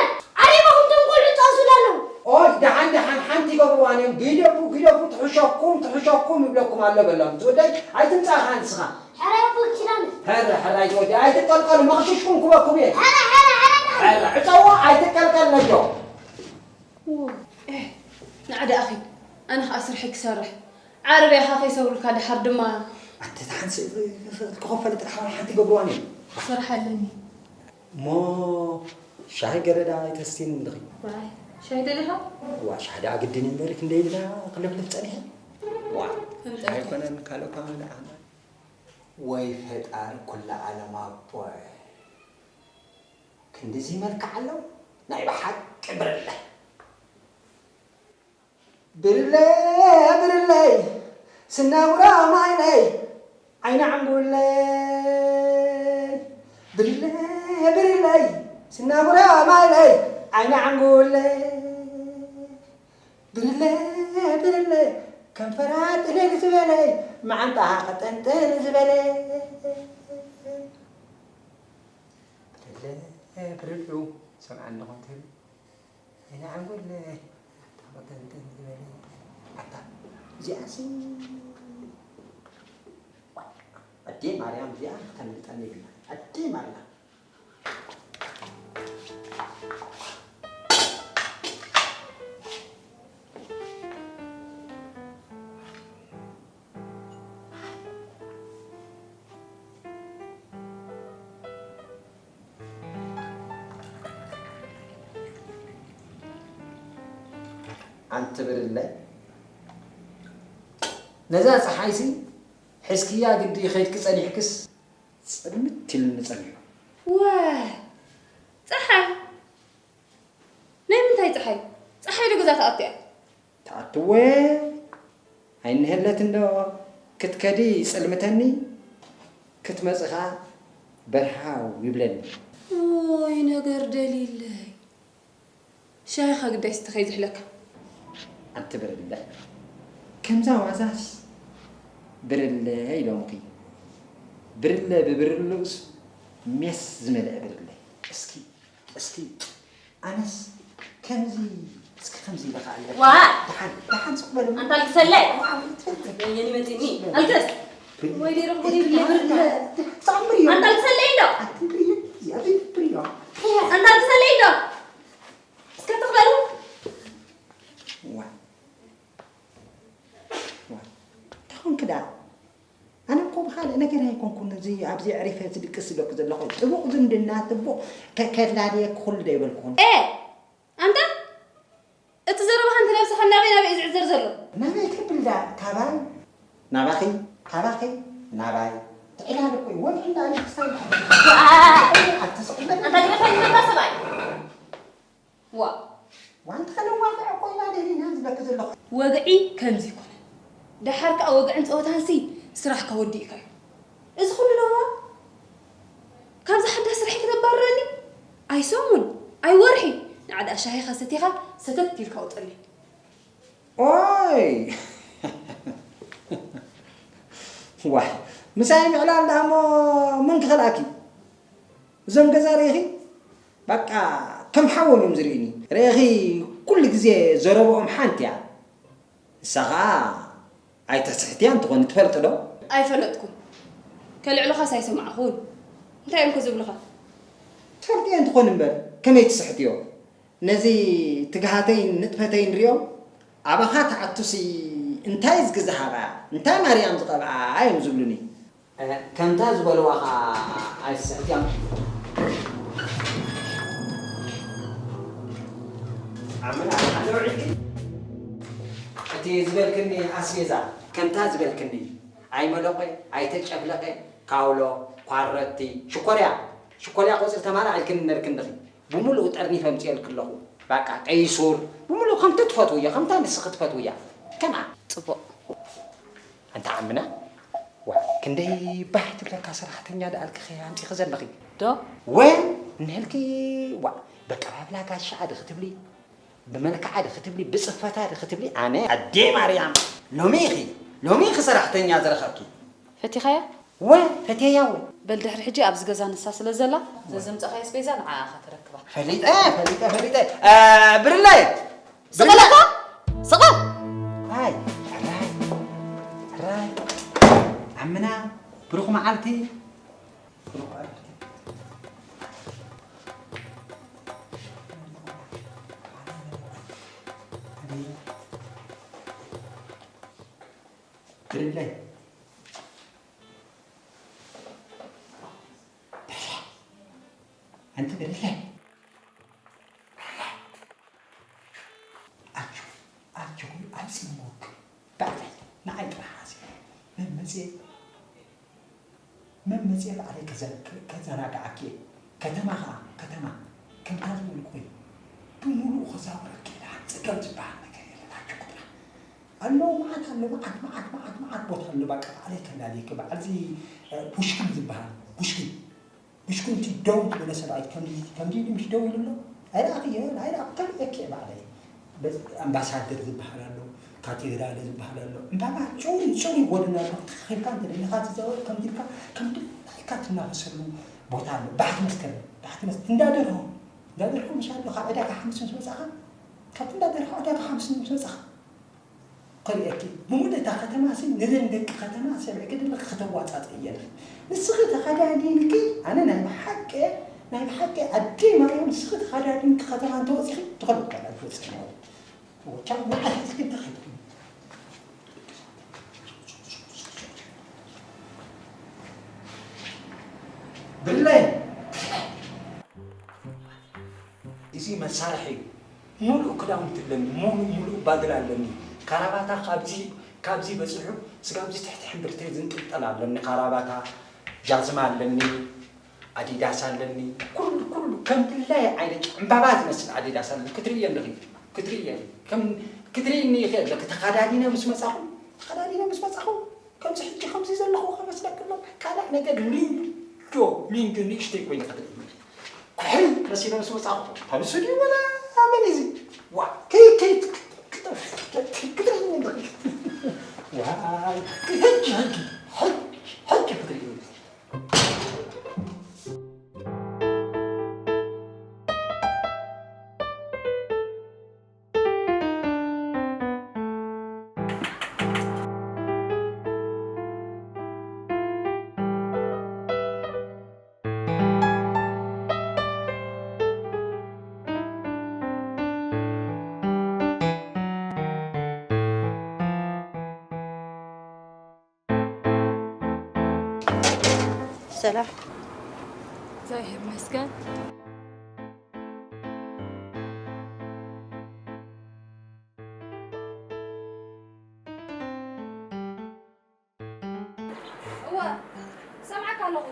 ዓሪቦም እቶም ቆልዑ ፃውሱ ኣለዉ። ኦይ ደሓን ደሓን ሓንቲ ይገብርዋን እዮም ግደፉ ግደፉ ትሕሸኩም ትሕሸኩም ይብለኩም ኣሎ በሎም እቲ ወደይ ኣይትምፃእ ከዓ ንስኻ። ሕራይ ኣቦይ ኪዳነ። ሕረ ሕራይ እቲ ወደይ ኣይትቀልቀሉ መኽሽሽኩም ክበኩም እየ። ሕረ ሕረ ሕረ። ሕረ ዕፀዎ ኣይትቀልቀል ነጆ። ንዓ ደኣ ኺድ ኣነ ኸዓ ስርሐይ ክሰርሕ ዓረብያኻ ከይሰብሩልካ ደሓር ድማ ኣቲ እታ ሓንስ ክኸፈለ ጥራሕ ሓንቲ ገብርዋን እዩ ክሰርሕ ኣለኒ እሞ ሻሂ ገለ ደኣ ኣይተስትይን እንድኺ ዋይ ሻሂ ደሊኻ ዋ ሻሂ ደኣ ግድን እዩ እምበር ክንደይ ኢልና ክልፍልፍ ጸኒሐ ዋ ኣይኮነን ካልእ እኳ ንዓና ወይ ፈጣሪ ኩላ ዓለም ኣቦይ ክንድዚ መልክዕ ኣለዎ ናይ ብሓቂ ብርለ። ብርለ ብርለይ ስናጉራ ማይለይ ዓይኒ ዓንጉለይ። ብርለ ብርለይ ስናጉራ ማይለይ ዓይኒ ዓንጉለይ። ብርለ ብርለ ከንፈራ ጥልል ዝበለ መዓንጣ ቀጠንጥን ዝበለ። ብርለ ብርሉ ሰምዓኒ ኾን ትብል። ኣይነ ዓንጎል ተቐጠንጠን ዝበለ ኣታ እዚኣሲ ኣዴ ማርያም እዚኣ ክተምልጠኒ ይብላ ኣዴ ማርያም። ኣንቲ ብርለ ነዛ ፀሓይሲ ሕዝክያ ግዲ ከይድኪ ፀኒሕክስ ፅልምት ኢሉኒ ፀኒሑ። ዋይ ፀሓይ ናይ ምንታይ ፀሓይ? ፀሓይ ዶ ገዛ ትኣቱ እያ? ትኣትወ ኣይንህለት እንዶ ክትከዲ ይፅልምተኒ ክትመፂ ከዓ በርሃው ይብለኒ። ኦይ ነገር ደሊለይ ሻሂኻ ግዳይ ስተ ከይዝሕለካ። ኣንቲ ብርለ ከምዛ ዋዛስ ብርለ ኢሎምኺ። ብርለ ብብርልኡስ ሜስ ዝመልአ ብርለ። እስኪ እስኪ ኣነስ ከምዚ እስኪ ከምዚ ኢለ ከኣ ኣለካ። ዋ! ደሓን ደሓን ስቕ በሉ። ኣንታ ኣልግሰለይ! የኒ መጺኒ። ኣልግስ! ወይ ደይ ረኽቦ ደይ ብለ ብርለ። ተኣምር እዩ። ኣንታ ኣልግሰለይ እንዶ! ኣቲ ብርዮ እዚኣ ዘይትብርዮ። ኣንታ ኣልግሰለይ እንዶ! እስከ ትኽበሉ። ዋ ዋ እንታይ ኾንክ ደኣ? ኣነ እኮ ብኻልእ ነገር ኣይኮንኩን እዚ ኣብዚ ኣዕሪፈ ዝድቅስ ዝብለኩ ዘለኹ ጥቡቕ ዝምድና ጥቡቕ ከላልየኪ ኩሉ ዶ ኣይበልኩን? ኤ ኣንታ እቲ ዘረባኻ እንተ ነብስኻ ናበይ ናበይ እዩ ዝዕዘር ዘሎ? ናበይ ክብል ደኣ ካባይ ናባኺ ካባኺ ናባይ ትዕላል እኮ እዩ ወልዒ እንዳ ኣነ ክስታይ ኣተስቕመጥ ኣንታ ግደፈኒ እባ ሰብኣይ ዋእ ዋንታ ከነዋግዕ እኮ ኢና ደሊና ዝብለኪ ዘለኹ። ወግዒ ከምዚ ኣይኮነን። ደሓር ከኣ ወግዕን ጸወታንሲ ስራሕካ ወዲእካዮ። እዚ ኩሉ ደሞ ካብዛ ሓዳስ ስርሐይ ከተባርረኒ? ኣይ ሰሙን ኣይ ወርሒ ንዓ ደኣ ሻሂኻ ሰቲኻ ሰተት ኢልካ ውጠለይ። ኦይ ዋይ ምሳይ ምዕላል ደኣ እሞ መን ክኸልኣኪ? እዞም ገዛ ርኢኺ በቃ ከም ሓዎም እዮም ዝርእዩኒ። ርኢኺ ኩሉ ግዜ ዘረብኦም ሓንቲ እያ። ንሳ ኸኣ ኣይተስሕትያን ትኾኒ ትፈልጢ ዶ? ኣይፈለጥኩን። ከልዕሉኻስ ኣይሰማዕኹን። እንታይ እዮም ከ ዝብሉኻ? ትፈልጥየን ትኾኒ እምበር ከመይ ትስሕትዮ? ነዚ ትግሃተይን ንጥፈተይን ሪኦም ኣባኻ ትኣቱሲ እንታይ ዝግዝሃ ኸኣ እንታይ ማርያም ዝቐብኣ እዮም ዝብሉኒ። ከምታ ዝበልዋ ኸኣ ኣይስሕትያን። ዓመና ሓደ ውዒልኪ እቲ ዝበልክኒ ኣስቤዛ ከምታ ዝበልክኒ ኣይመለቖ ኣይተጨፍለቐ ካውሎ ኳረቲ ሽኮርያ ሽኮርያ ቆፅሊ ተማራ ኢልክኒ ነርክንድኺ ብምሉኡ ጠርኒፈ ኣምፅኤልኪ ኣለኹ ባቃ ቀይሱር ብምሉኡ ከምቲ ትፈትውዮ ከምታ ንስኺ ትፈትውያ ከምኣ ፅቡቕ ኣንታ ዓምና ዋ ክንደይ ባህ ትብለካ ሰራሕተኛ ደኣልክኺ ኣምፂኺ ዘለኺ ዶ ወ እንህልኪ ዋ በቀባብላ ጋሻ ዲ ክትብሊ ብመልክዓ ዲ ክትብሊ ብፅፈታ ዲ ክትብሊ ኣነ ኣዴ ማርያም ሎሚ ኢኺ ሎሚ ኢኺ ሰራሕተኛ ዝረኸብኪ ፈቲኻያ ወ ፈቴያ ወ በል ድሕሪ ሕጂ ኣብዚ ገዛ ንሳ ስለ ዘላ ዘዘምፃኻዮ ኣስቤዛ ንዓኣ ኢኻ ተረክባ። ፈሊጠ ፈሊጠ ፈሊጠ ብርለይ ስቕ በል ኣታ ስቕ በል። ኣይ ሕራይ ሕራይ ዓምና ብሩኽ መዓልቲ ብሩኽ መዓልቲ። ብርለይ ኣንቲ ብርለ ኣጆኺ ኣጆኺ ኣይፅልመወኪ ባዕለይ ንዓይ ጥራሕ ሓዚ መን መፅየ መን መፅየ ባዕለይ ከዘናግዓኪ እየ ከተማ ከዓ ከተማ ከምታ ዝበልኩ ኮይኑ ብምሉኡ ክዛወረኪ ኢለ፣ ጸገም ዝበሃል ነገር የለን። ኣጆኺ ጥራሕ። ኣለዉ መዓት፣ ኣለዉ መዓት፣ መዓት፣ መዓት፣ መዓት ቦታ ኣሎ። በቃ ባዕለይ ከላልየኪ። በዓልዚ፣ እ፣ ቡሽኪን ዝበሃል፣ ቡሽኪን። ቡሽኪን እቲ ደው ዝበለ ሰብኣይ ከምዚ፣ ከምዚ ኢሉ ምሽ ደው ኢሉ ኣሎ። ኣይረኣኽዮን፣ ኣይረኣኹ፣ ከርእየኪ እየ ባዕለይ። በዚ ኣምባሳደር ዝበሃል ኣሎ፣ ካቴድራል ዝበሃል ኣሎ። እምባባ ጽሩይ፣ ጽሩይ ጎደና ኣሎ። ተኺልካ እንተ ደሊኻ ትዘውር፣ ከምዚ ኢልካ፣ ከም ድላይካ ትናፈሰሉ ቦታ ኣሎ። ባሕቲ መስከረም፣ ባሕቲ መስ-፣ እንዳ ደርሆ፣ እንዳ ደርሆ ምሽ ኣሎ፣ ካብ ዕዳጋ ሓሙስ ምስ መጻኻ፣ ካብቲ እንዳ ደርሆ ዕዳጋ ሓሙስ ምስ መጻኻ፣ ከርእየኪ። ብምሉእ እታ ከተማ ሲ፣ ነዘን ደቂ ከተማ ሰሚዕኪ ደለኺ ከተዋጻጽእየን። ንስኺ ተኸዳዲንኪ፣ ኣነ ናይ ብሓቂ፣ ናይ ብሓቂ ኣደይ ማርያም፣ ንስኺ ተኸዳዲንኪ ከተማ እንተወጺኺ፣ ትኸዱ እኳ ትወጽኢ ማለት እዩ። ቻው፣ መዓት እስኪ እንታይ? ብለይ። እዚ መሳርሒ እዩ። ሙሉእ ክዳውንቲ ኣለኒ፣ ሙሉእ፣ ሙሉእ ባግል ኣለኒ። ካራባታ ካብዚ፣ ካብዚ በጺሑ ስጋብ እዚ ትሕቲ ሕምብርተይ ዝንጥልጠል ኣለኒ። ካራባታ፣ ጃዝማ ኣለኒ፣ ኣዲዳስ ኣለኒ። ኩሉ፣ ኩሉ ከም ድላየ ዓይነት ዕምባባ ዝመስል ኣዲዳስ ኣለኒ። ክትርእየን ዲኺ? ክትርእየን። ከም፣ ክትርእይኒ ይኽእል ዲኺ? ተኸዳዲነ ምስ መጻኹ፣ ተኸዳዲነ ምስ መጻኹ፣ ከምዚ ሕጂ ከምዚ ዘለኹ ክመስለኪ ኣሎ። ካልእ ነገር ሊንጆ፣ ሊንጆ ንእሽተይ ኮይነ ክትርእይኒ። ኩሕል መሲለ ምስ መጻኹ፣ ካብ ስቱድዮ ወላ መን እዚ? ዋ፣ ከይ-፣ ከይ-፣ ክትርእይኒ ዲኺ? ዋይ፣ ሕጂ፣ ሕጂ፣ ሕጂ፣ ሕጂ ክትርእይኒ ዲኺ? ሰላም። እግዚኣብሔር ይመስገን። እወ፣ ሰምዓካ ኣለኹ።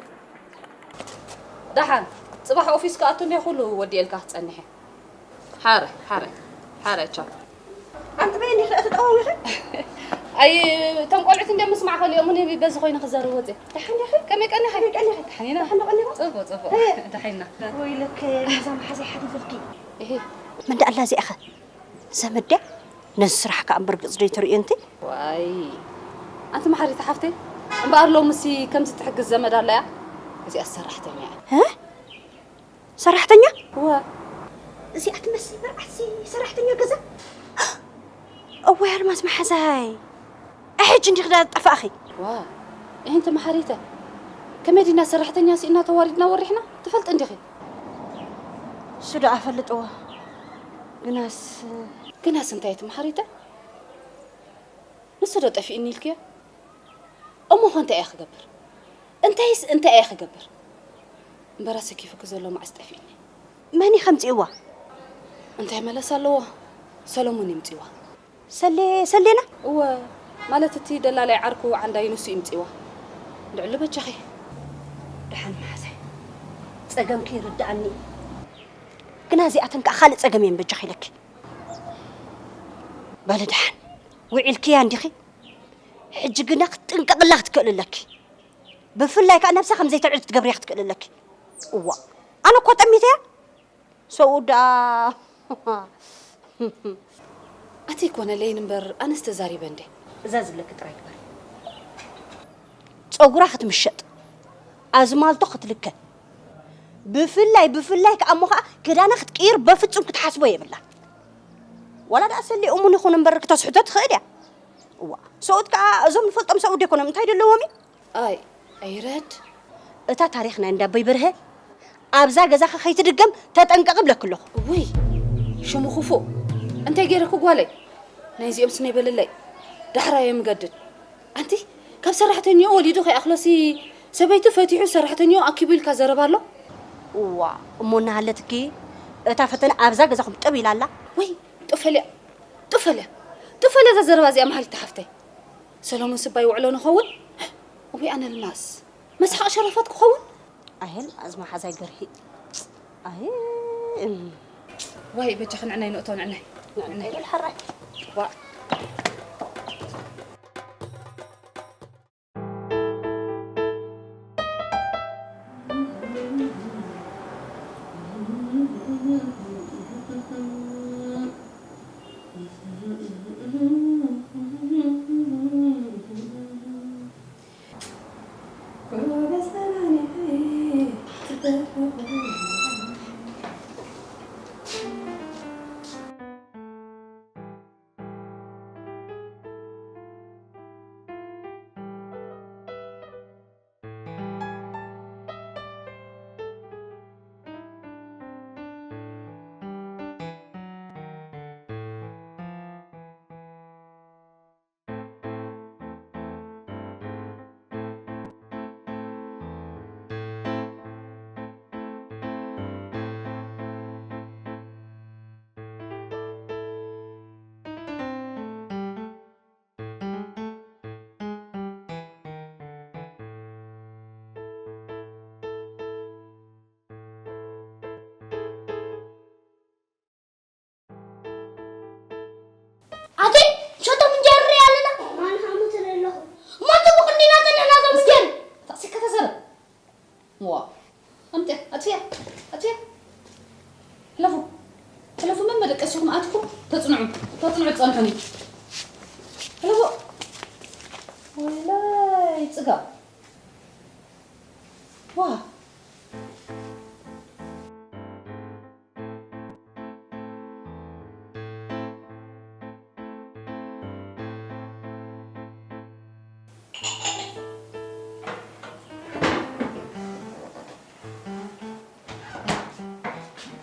ደሓን፣ ጽባሕ ኦፊስ ክኣቱ እንድየ ኩሉ ወዲኤልካ ክጸንሕ እየ። ሓረ፣ ሓረ፣ ሓረ፣ ቻው። ኣንቲ በይ እንዲኺ እትጠዋወኺ? ኣይ፣ እቶም ቆልዑት እንድዮም ምስማዕ ከሊኦሙኒ በዚ ኮይነ ክዛረብ ወጽየ። ደሓን ዲኺ? ከመይ ቀኒኺ? ከመይ ቀኒኺ? ደሓን ኢና። ደሓን ዶ ቀኒኹ? ጽቡቕ፣ ጽቡቕ። እ። ደሓን ኢና። ወይለከ፣ ነዛ መሓዛይ ሓቲተልኪ። እሂ። መን ደኣ ኣላ እዚኣኸ? ዘመድ ድያ? ነዚ ስራሕ ከኣ እምበር ገጽ ዶ ይተርእዮ ኣንቲ? ዋይ፣ ኣንቲ መሓሪት ሓፍተይ፣ እምበኣር ሎምሲ ከምዚ ትሕግዝ ዘመድ ኣላ እያ? እዚኣ ሰራሕተኛ እያ። እ? ሰራሕተኛ? እወ። እዚኣ ትመስል መርዓትሲ ሰራሕተኛ ገዛ? እወ፣ ኣልማዝ መሓዛይ። ኣይ፣ ሕጂ እንዲኺ ዳ ጠፋእኺ? ዋ፣ እንቲ መሓሪተ፣ ከመይ ዲና ሰራሕተኛ ስኢና ተዋሪድና ወሪሕና? ትፈልጢ እንዲኺ? እሱ ደኣ እፈልጥዎ። ግናስ ግናስ እንታይ እቲ መሓሪተ? ንሱ ዶ ጠፊእኒ ኢልክዮ? እሞ ኸ እንታይ እየ ክገብር? እንታይስ እንታይ እየ ክገብር? እምበር ኣሰኪፉኪ ዘሎ መዓስ ጠፊእኒ? መን እዩ ከምጽእዋ? እንታይ መለስ ኣለዎ? ሰሎሞን ይምጽእዋ። ሰሌ-፣ ሰሌና? እወ፣ ማለት እቲ ደላላይ ዓርኩ ዓንዳይ ንሱ ይምጽእዋ። ድዕሉ በጃኺ። ደሓን መሓዛይ። ጸገምኪ ይርድኣኒ። ግና እዚኣተን ከኣ ካልእ ጸገም እየን በጃኺ ኢለኪ። በሊ ደሓን። ውዒልክያ እንዲኺ? ሕጂ ግና ክትጥንቀቕላ ክትክእሊ ኣለኪ። ብፍላይ ከኣ ነብሳ ከም ዘይተዕሪ ክትገብርያ ክትክእሊ ኣለኪ። እዋእ፣ ኣነ እኮ ጠሚተያ። ሰብኡ ደኣ ኣቲ ኣይኮነለይን እምበር፣ ኣነስ ተዛሪበ እንደ። እዛ ዝብለኪ ጥራይ ግበሪ። ጸጉራ ክትምሸጥ፣ ኣዝማልቶ ክትልከ፣ ብፍላይ፣ ብፍላይ ከኣ እሞ ኸኣ ክዳና ክትቅይር በፍጹም ክትሓስቦ የብላን። ዋላ ደኣ ሰሊኦሙን ይኹን እምበር ክተስሕቶ ትኽእል እያ። እዋ፣ ሰብኡት ከኣ እዞም ንፈልጦም ሰብኡት ዶ ኣይኮኖም፣ እንታይ ደለዎም እዩ? ኣይ፣ ኣይረድ። እታ ታሪኽ ናይ እንዳ ኣቦይ በርሀ ኣብዛ ገዛኻ ከይትድገም ተጠንቀቒ እብለኪ ኣለኹ። ውይ፣ ሽሙ ክፉእ። እንታይ ገይረኪ ጓለይ? ናይዚኦም ስነይ በልለይ። ዳሕራዮም እገድድ። ኣንቲ፣ ካብ ሰራሕተኛኡ ወሊዱ ከይኣኽሎሲ ሰበይቱ ፈቲሑ ሰራሕተኛኡ ኣኪቡ ኢልካ ዘረባ ኣሎ? እዋ፣ እሞ እናሃለትኪ እታ ፈተነ ኣብዛ ገዛኹም ጠብ ኢላ ኣላ? ወይ፣ ጡፈለያ፣ ጡፈለያ፣ ጡፈለያ እዛ ዘረባ እዚኣ መሓሪት ሓፍተይ። ሰሎሞን ስባይ ውዕሎ ንኸውን? ወይ ኣነ ልማስ። መስሓቕ ሸረፋት ክኸውን? ኣሄል ኣዝማ ሓዛይ ገርሂ። ኣሄ። ዋይ በጃ ክንዕናይ ንእቶ ንዕናይ። ንዕናይ። ንዕናይ። ዋ። ኣቲ ሸቶም እንጀራ ኣለና። ማን ሃሙ ትርኢ ኣለኹ? እሞ ጽቡቕ እንዲና ጸኒሕና ዞም እስኪ እንጀራ። ታክሲ ከተዘርብ። ዋ። ኣምጥያ፣ ኣጥፍያ፣ ኣጥፍያ። ሕለፉ። ሕለፉ፣ መን መደቀሲኹም ኣትኩም? ተጽንዑ። ተጽንዑ፣ ጸንሑኒ። ሕለፉ። ወይላይ ጽጋብ። ዋ።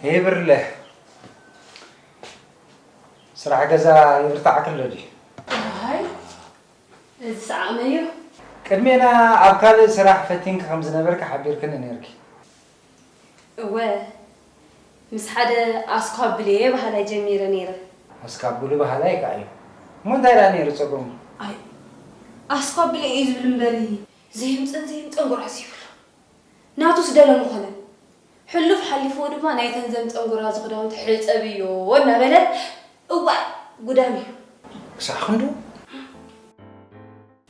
ሄይ ብርለ፣ ስራሕ ገዛ ይብርታዓኪ ኣሎ ድዩ? ኣይ፣ እዚ ሰዓመዮ። ቅድሜና ኣብ ካልእ ስራሕ ፈቲንኪ ከም ዝነበርኪ ሓቢርክኒ ነይርኪ። እወ፣ ምስ ሓደ ኣስኳብልየ በሃላይ ጀሚረ ነይረ። ኣስኳብሉ በሃላይ ከኣ እዩ። እሞ እንታይ ደኣ ነይሩ ጸገሙ? ኣይ፣ ኣስኳብልየ እዩ ዝብል እምበሪ፣ ዘይምጸን ዘይምጸን ጉርዓስ ይብሎ። ናቱስ ደለ ምኾነ። ሕሉፍ ሓሊፍዎ ድማ ናይተን ዘምጸን ጎራዙ ክዳውንቲ ሕጸብዮ እናበለ፣ እዋእ፣ ጉዳም እዩ። ክሳዕ ክንዱ?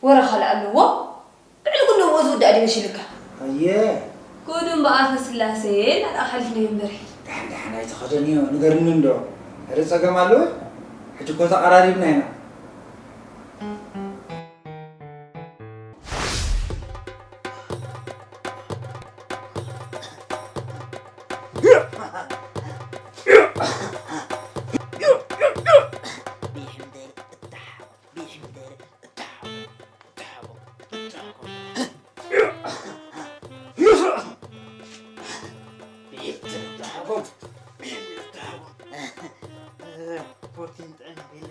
ወረ ካልእ ኣለዎ? ልዕሊ ኩሉ እሞ ዝውዳእ ድዩ መሲልካ? ኣየ። ጉዱ እምበኣር ስላሴ እናዳ ሓሊፍናዮ እምበር። ደሓን ደሓን ኣይትኸደንዮ፣ ንገርኒ እንዶ። ኧረ ጸገም ኣለዎ? ሕጂ እኮ ተቐራሪብና ኢና። ፕሮቲን ጥዕና የለ።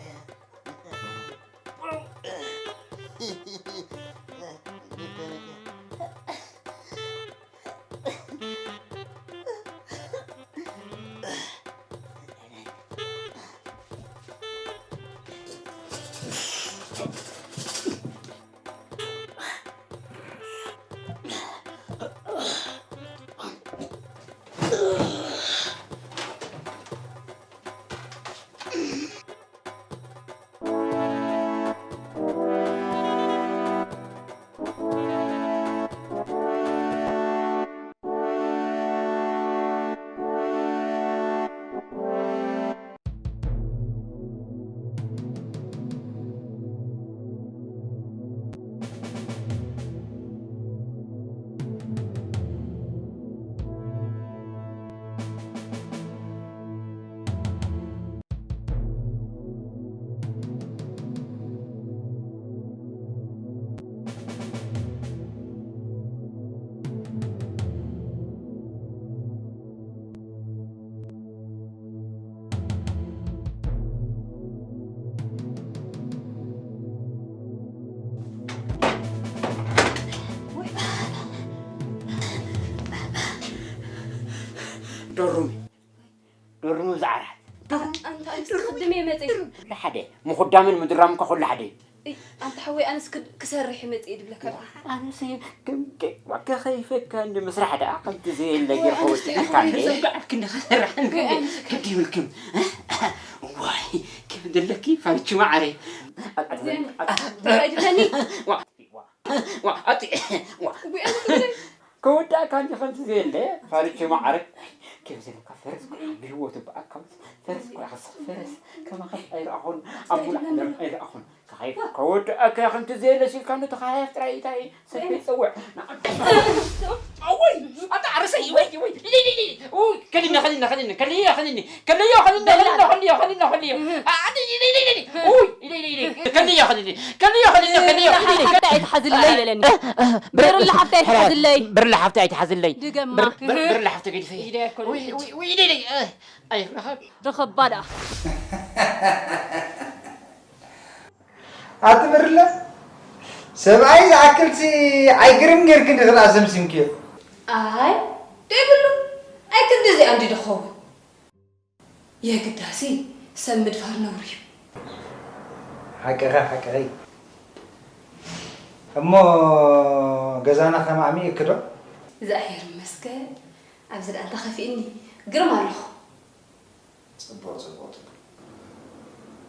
ዶርሚ ዶርሚ ብዛዕራት ኣንታ ኣንታ ክድም እየ መፅእ። ሓደ ምኹዳምን ምድራም እኮ ኩሉ ሓደ እዩ። ኣንታ ሓወይ ኣነስ ክሰርሕ መጽእ ድብለካ። ኣነስ ከይፈካ እንዲ ምስራሕ ደኣ ከምቲ ዘየለ ጌርካ ወሲድካ እንዲ። ዘጋዓት ክንዲ ክሰርሕ ከዲብልክም። ዋይ ከም ዘለኪ ፋልቺ ማዓረይ። ድለኒ። ዋ ኣቲ ዋ ከወዳእካ እንዲ ከምቲ ዘየለ ፋልቺ ማዓረይ። ከም ዘለካ ፈረስ ብህይወቱ በኣካ ፈረስ ፈረስ ከማኸስ ኣይረኣኹን ኣብ ሙሉ ዓለም ኣይረኣኹን። ከወድኣካ ከምቲ ዘየለሲልካ ነቲ ካህያፍ ጥራይ ኢታይ ሰልፊ ይፀውዕ። ኣወይ ኣታ ዓርሰይ ወይ ወይ ኢለይ ኢለይ ኢለይ ኡይ ከሊና ከሊና ከሊና ከልያ ከሊኒ ከልያ ከሊና ከሊና ከልያ ከሊና ከልያ ኣዲ ኢለይ ኢለይ ኢለይ ኡይ ኢለይ ኢለይ ኢለይ ከልያ ከሊኒ ከልያ ከሊና ከልያ ኢለይ ኢለይ ሓፍታ ኣይትሓዝለይ በለኒ። ብርላ ሓፍታ ኣይትሓዝለይ። ብርላ ሓፍታ ኣይትሓዝለይ። ድገማ። ብርላ ሓፍታ ገዲፈ ኢለይ ኢለይ ርኸባ ደኣ። ኣቲ ብርለ ሰብኣይ ዝኣክልሲ ኣይግርም ጌርክን ዲኺ ደኣ ሰምሲምክዮ። ኣይ ደይብሉ ኣይ ክንድዚኣ እንዲ ድኸውን የግዳሲ ሰብ ምድፋር ነውሪ እዩ። ሓቅኺ ሓቅኺ እሞ ገዛና ከማዕሚእኪ ዶ? እግዚኣብሔር ይመስገን ኣብዚ ደኣ እንታይ ከፊእኒ ግርም ኣለኹ። ጽቡቕ ጽቡቕ ጽቡቕ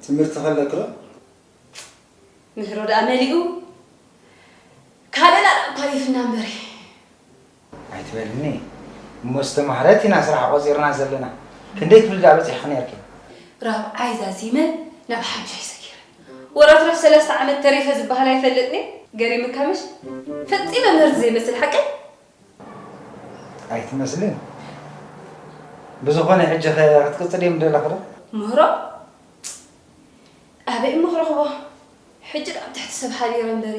ትምህርቲ ከለኪ ዶ? ምህሮ ደኣ መሊኡ ካልእና ደኣ እኳ ይፍና እምበሪ። ኣይትበልኒ እሞ ዝተማህረት ኢና ስራሕ ቆጺርና ዘለና ክንደይ ክፍሊ ደኣ በጺሕኺ ነርኪ? ራብዓይ ዛዚመ ናብ ሓምሻይ ሰጊረ ወረትረፍ ሰለስተ ዓመት ተሪፈ ዝበሃል ኣይፈልጥን እየ ገሪምካ ምሽ? ፈጺመ ምህርቲ ዘይመስል ሓቀይ? ኣይትመስልን። ብዝኾነ ሕጂ ኸ ክትቅጽል እየ ምደለኺ ዶ? ምህሮ ኣበይ እሞ ክረኽቦ? ሕጂ ደኣ ኣብ ትሕቲ ሰብ ሓዲረ እምበሪ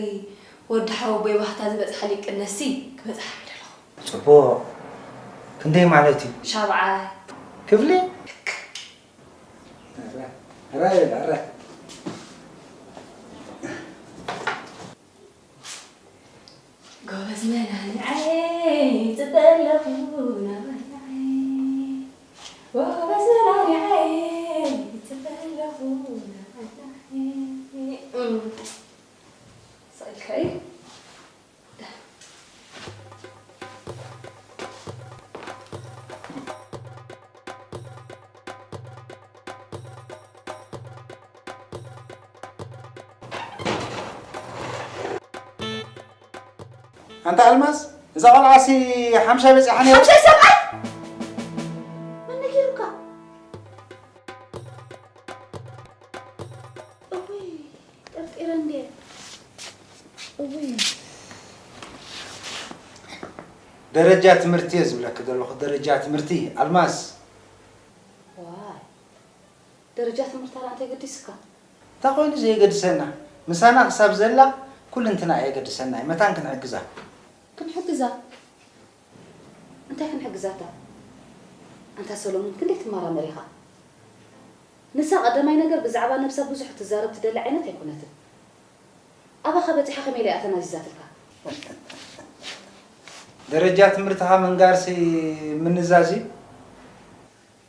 ወዲ ሓወቦይ ባህታ ዝበጽሓ ሊቅነሲ ክበጽሓ ምደለኹ። ጽቡቕ። ክንደይ ማለት እዩ? ሻብዓይ። ክፍሊ? ሕራይ በል ሕራይ። ጎበዝ መናንዓይ ይፅበ ኣለኹ ናባይ ንዓይ ጎበዝ መናንዓይ ይፅበ ኣለኹ ናባይ ንዓይ ስቕ ኢልካ እዩ ኣንታ ኣልማዝ እዛ ቆልዓሲ ሓምሻይ በፂሓ ነይራ። ሓምሻይ ሰብኣይ መን ነጊሩካ? እውይ ጠርጢረ እንድየ እውይ። ደረጃ ትምህርቲ እየ ዝብለኪ ዘለኹ ደረጃ ትምህርቲ ኣልማዝ። ዋይ ደረጃ ትምህርታ ደኣ እንታይ ገዲስካ? እንታይ ኮይኑ ዘየገድሰና? ምሳና ክሳብ ዘላ ኩልንትና እያ የገድሰና እዩ። መታን ክንሕግዛ። ክንሕግዛ? እንታይ ክንሕግዛታ? ኣንታ ሰሎሙን ክንደይ ትመራመር ኢኻ? ንሳ ቀዳማይ ነገር ብዛዕባ ነብሳ ብዙሕ ትዛረብ ትደሊ ዓይነት ኣይኮነትን። ኣባኻ በጺሓ ከመይ ኢላ እያ ተናዚዛትልካ? ደረጃ ትምህርትኻ ምንጋርሲ ምንዛዝ እዩ።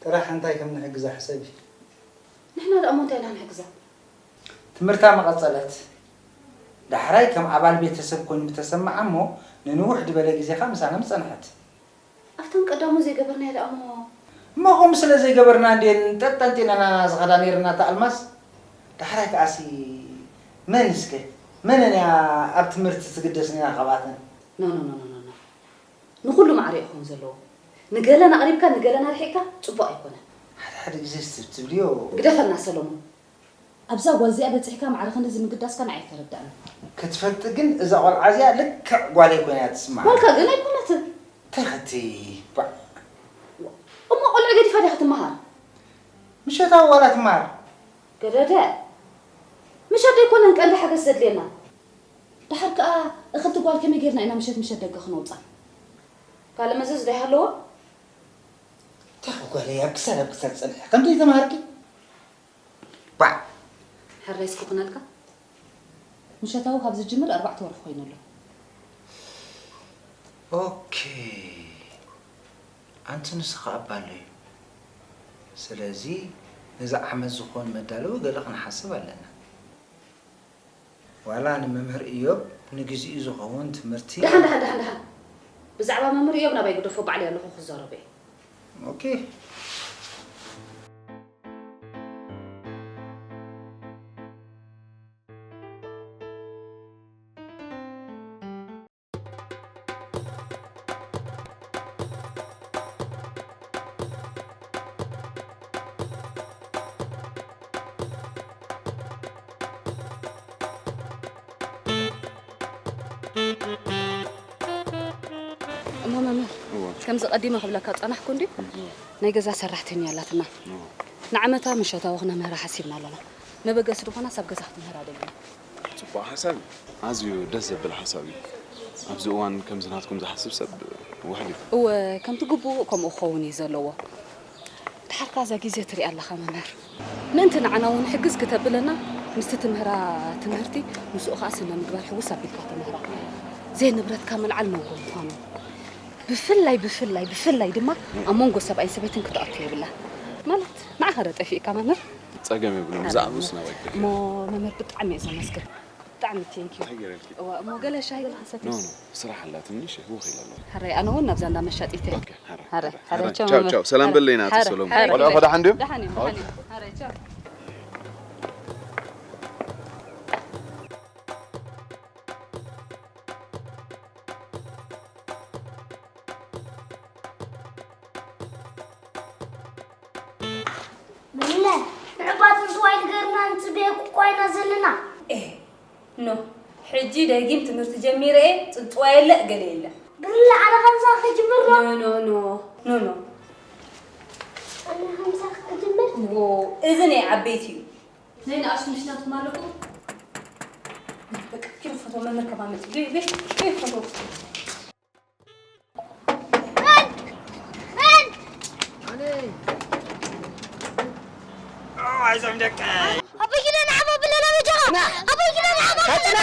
ጥራሕ እንታይ ከም ንሕግዛ ሕሰቢ። ንሕና ደኣ እሞ እንታይ ኢና ክንሕግዛ? ትምህርታ ምቐጸለት። ዳሕራይ ከም ኣባል ቤተሰብ ኮይኑ ምተሰምዓ እሞ ንንውሕ ዝበለ ግዜ ከኣ ምሳና ምጸንሐት። ኣብቶም ቀዳሞት ዘይገበርናዮ ደኣ እሞ። እሞ ከምኡ ስለ ዘይገበርና እንድየን ጠጠንጢነናና ዝኸዳ ነይረን ኣታ ኣልማዝ። ዳሕራይ ከኣሲ መን እስከ መነን እያ ኣብ ትምህርቲ ትግደስ ነይራ ካብኣተን? No no no no no no ንኹሉ ማዕረ እዩ ክኸውን ዘለዎ። ንገለን ኣቕሪብካ ንገለን ኣርሒቕካ ጽቡቕ ኣይኮነን። ሓደ ሓደ ግዜ ስትብ ትብልዮ። ግደፈና ሰሎሙን። ኣብዛ ጓል እዚኣ በጺሕካ ማዕረ ክንድዚ ምግዳስካ ንዓይ ኣይተረድኣንን። ክትፈልጢ ግን እዛ ቆልዓ እዚኣ ልክዕ ጓለይ ኮይና እያ ትስምዓኒ። ጓልካ ግን ኣይኮነትን። እንታይ ኸቲ ባዕ። እሞ ቆልዑ ገዲፋ ድያ ክትመሃር? ምሸታዊ ዋላ ትመሃር። ገደደ ምሸት ዶ ኣይኮነን ቀንዲ ሓገዝ ዘድልየና? ደሓር ከኣ እኽልቲ ጓል ከመይ ጌርና ኢና ምሸት ምሸት ደገ ክነውጻ? ካልእ መዘዝ ዶ ኣይሃለዎ? እንታይ ጓለይ ኣብ ክሳድ ኣብ ክሳድ ጸኒሐ ከም ዘይተማሃርኪ ባዕ ሕራይ እስኪ ኩነልካ ምሸታዊ ካብ ዝጅምር ኣርባዕተ ወርሒ ኮይኑ ኣሎ። ኦኬ ኣንቲ ንስኻ ኣባሎ እዩ። ስለዚ ነዚ ዓመት ዝኾን መዳለዊ ገለ ክንሓስብ ኣለና። ዋላ ንመምህር እዮብ ንግዚኡ ዝኸውን ትምህርቲ። ደሓን ደሓን ደሓን ደሓን። ብዛዕባ መምህር እዮብ ናባይ ግደፎ፣ ባዕለይ ኣለኹ ክዛረቦ እየ። ኦኬ። እሞ መምህር፣ እወ። ከምዚ ቀዲመ ክብለካ ጸናሕኩ እንድዩ። እወ። ናይ ገዛ ሰራሕተኛ ኣላትና። እወ። ንዓመታ ምሸታዊ ክነምህራ ሓሲብና ኣለና። መበገሲ ዝኾና ሳብ ገዛ ክትምህራ ደሊና። ጽቡቕ ሓሳብ እዩ። ኣዝዩ ደስ ዘብል ሓሳብ እዩ። ኣብዚ እዋን ከምዚ ናትኩም ዝሓስብ ሰብ ውሑድ እዩ። እወ፣ ከምቲ ግቡእ ከምኡ ክኸውን እዩ ዘለዎ። ድሓርካ እዛ ግዜ ትሪኣ ኣለኻ መምህር። ምእንቲ ንዓና እውን ሕግዝ ክተብለና ምስቲ ትምህራ ትምህርቲ ምስኡ ከዓ ስነ ምግባር ሕውስ ኣቢልካ ትምህራ። ዘይንብረትካ ምልዓል ነውሪ ምዃኑ። ብፍላይ ብፍላይ ብፍላይ ድማ ኣብ መንጎ ሰብኣይን ሰበይትን ክትኣቱ የብላ። ማለት ንዓኻ ዶ ጠፊእካ መምህር? ጸገም የብሉን። ብዛዕባኡ ስናወግድ። እሞ መምህር ብጣዕሚ እየ ዘመስግን። ብጣዕሚ ቴንኪዩ። እንታይ ገይረልኪ? እዋ እሞ ገለ ሻሂ ገለ ክንሰቲ። ኖ ኖ፣ ስራሕ ኣላትኒ፣ እሺ፣ ህውኽ ኢለ ኣለኹ። ሕራይ ኣነ እውን ናብዛ እንዳ መሻጢት እየ። ኦኬ፣ ሕራይ፣ ሕራይ፣ ሕራይ፣ ሕራይ፣ ሕራይ፣ ቻው፣ ቻው፣ መምህር። ቻው። ሰላም በለይና፣ ኣቶ ሰሎሞን። ቆልዑ ከዳሓ እንድዮም? ደሓን እዮም፣ ደሓን እዮም። ሕራይ፣ ቻው። ምለ ንዕባትን ዝዋይ ንገርና ንጽበየኩ እኳ ኢና ዘለና። ኤ ኖ ሕጂ ደጊም ትምህርቲ ጀሚረ እየ ጽጽዋ የለ ገለ የለ። ብርለ ኣነ ከምሳ ክጅምር ዶ? ኖ ኖ ኖ ኖ ኖ ኣነ ከምሳ ክጅምር? ዎ እዚ ናይ ዓበይቲ እዩ። ናይ ንኣሽቱ ምሽናትኩም ኣለኩም። በቃ ኪዱ ፎቶ መምህር ከማመጥ ቤ ቤ ቤ ፎቶ ኣይዞም ደቀይ ኣቦይ ኪዳነ ዓባ ብለና በጃኻ ኣቦይ ኪዳነ ዓባ ብለና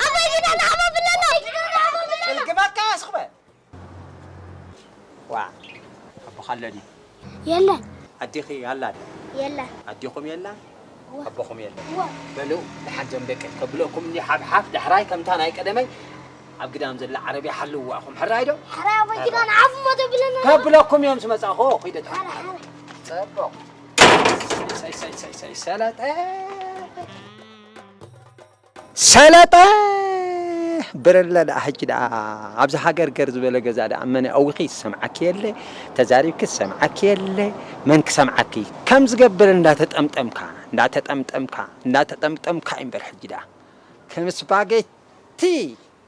ኣቦይ ኪዳነ ዓባ ብለና እልግባካ ኣስኹበ ዋ ኣቦኻ ኣሎ ድዩ የለን ኣዴኺ ኣላ ድዩ የለን ኣዴኹም የላ ኣቦኹም የለ እዋ በሉ ደሓን ዞም ደቀይ ከብለኩም እኒ ሓፍሓፍ ዳሕራይ ከምታ ናይ ቀደመይ ኣብ ግዳም ዘላ ዓረብያ ሓልውዋ ኢኹም ሕራይ ዶ ሕራይ ኣቦይ ኪዳነ ዓፉ ሞ ተብለና ከብለኩም እዮም ዝመጻኹ ኺደ ሓረ ሓረ ጽቡቕ ሰይ ሰይ ሰይ ሰይ ሰለጠ ሰለጠ ብርለ ደኣ ሕጂ ደኣ ኣብዚ ሃገር ገር ዝበለ ገዛ ደኣ መን ኣውኺ ዝሰምዓኪ የለ ተዛሪብኪ ዝሰምዓኪ የለ መን ክሰምዓኪ ከም ዝገብር እንዳተጠምጠምካ እንዳተጠምጠምካ እንዳተጠምጠምካ እዩ እምበር ሕጂ ደኣ ከም ስፓጌቲ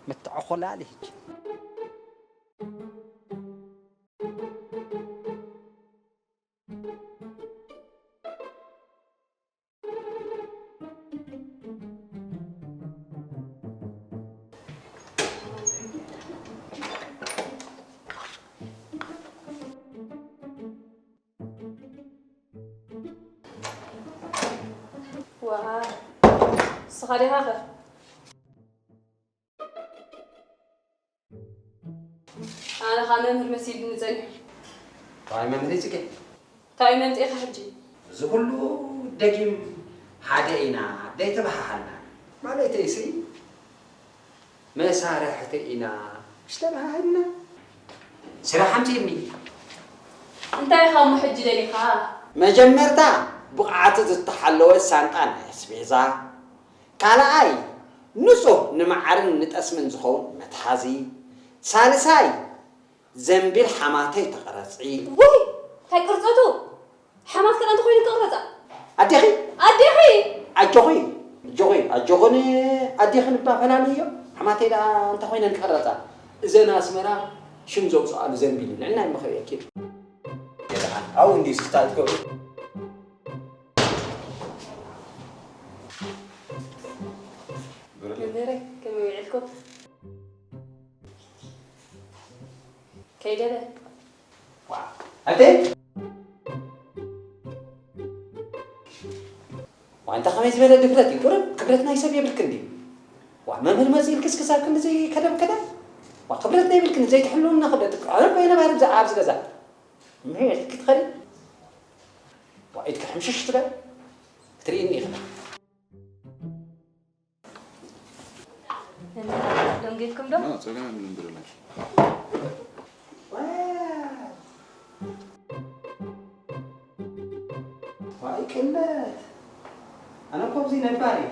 ምትዕኹላል ሕጂ ዋሃ ንስኻ ዲኻ ኸ? ኣነ ኸኣ መምህር መሲሉኒ ጸኒሑ። ዋይ መምህር ይጽገ እንታይ መምጽኢኻ ሕጂ? እዚ ኩሉ ደጊም ሓደ ኢና ደይተባሃሃልና ማለተይሲ መሳርሕቲ ኢና ምሽ ተባሃሃልና ስራሕ ኣምጺእኒ እንታይ ኢኻ እሞ ሕጂ ደሊኻ? መጀመርታ ብቕዓቱ ዝተሓለወ ሳንጣ ናይ ኣስቤዛ ካልኣይ ንጹህ ንመዓርን ንጠስምን ዝኸውን መትሓዚ ሳልሳይ ዘንቢል ሓማተይ ተቐረጺ ውይ እንታይ ቅርጸቱ ሓማት ከዳ እንተኾይኑ ክቕረጻ ኣዴኺ ኣዴኺ ኣጆኺ ኣጆኺ ኣጆኽን ኣዴኽን እባ ፈላልዮ ሓማተይ ደኣ እንተኾይነን ቀረጻ እዘን ኣስመራ ሽም ዘውፅኣሉ ዘንቢል ንዕና ይመኸብየኪ ኣብኡ እንዲ ስክታት መምህረይ ከመይ ውዒልኩም ከይደለ ኣተ ዋንታ ከመይ ዝበለ ድፍረት እዩ ቁርብ ክብረት ናይ ሰብ የብልክን ድዩ ዋ መምህር መፅእ ኢልክስ ክሳብ ክንድዚ ከደብ ከደብ ዋ ክብረት ናይ ብልክን ዘይትሕልውና ክብረት ኣነ ኮይነ ባር ኣብዚ ኣብዚ ገዛ ምሕልኪ ትኸዲ ዋ ኢድካ ሕምሽሽ ትበል ክትርእኒ ኢኻ ደንጊርኩም ዶ? ኖ፣ ጸገም የብሉን ብሩለይ። ዋይ ቅነት፣ ኣነ እኮ ኣብዚ ነባር እየ።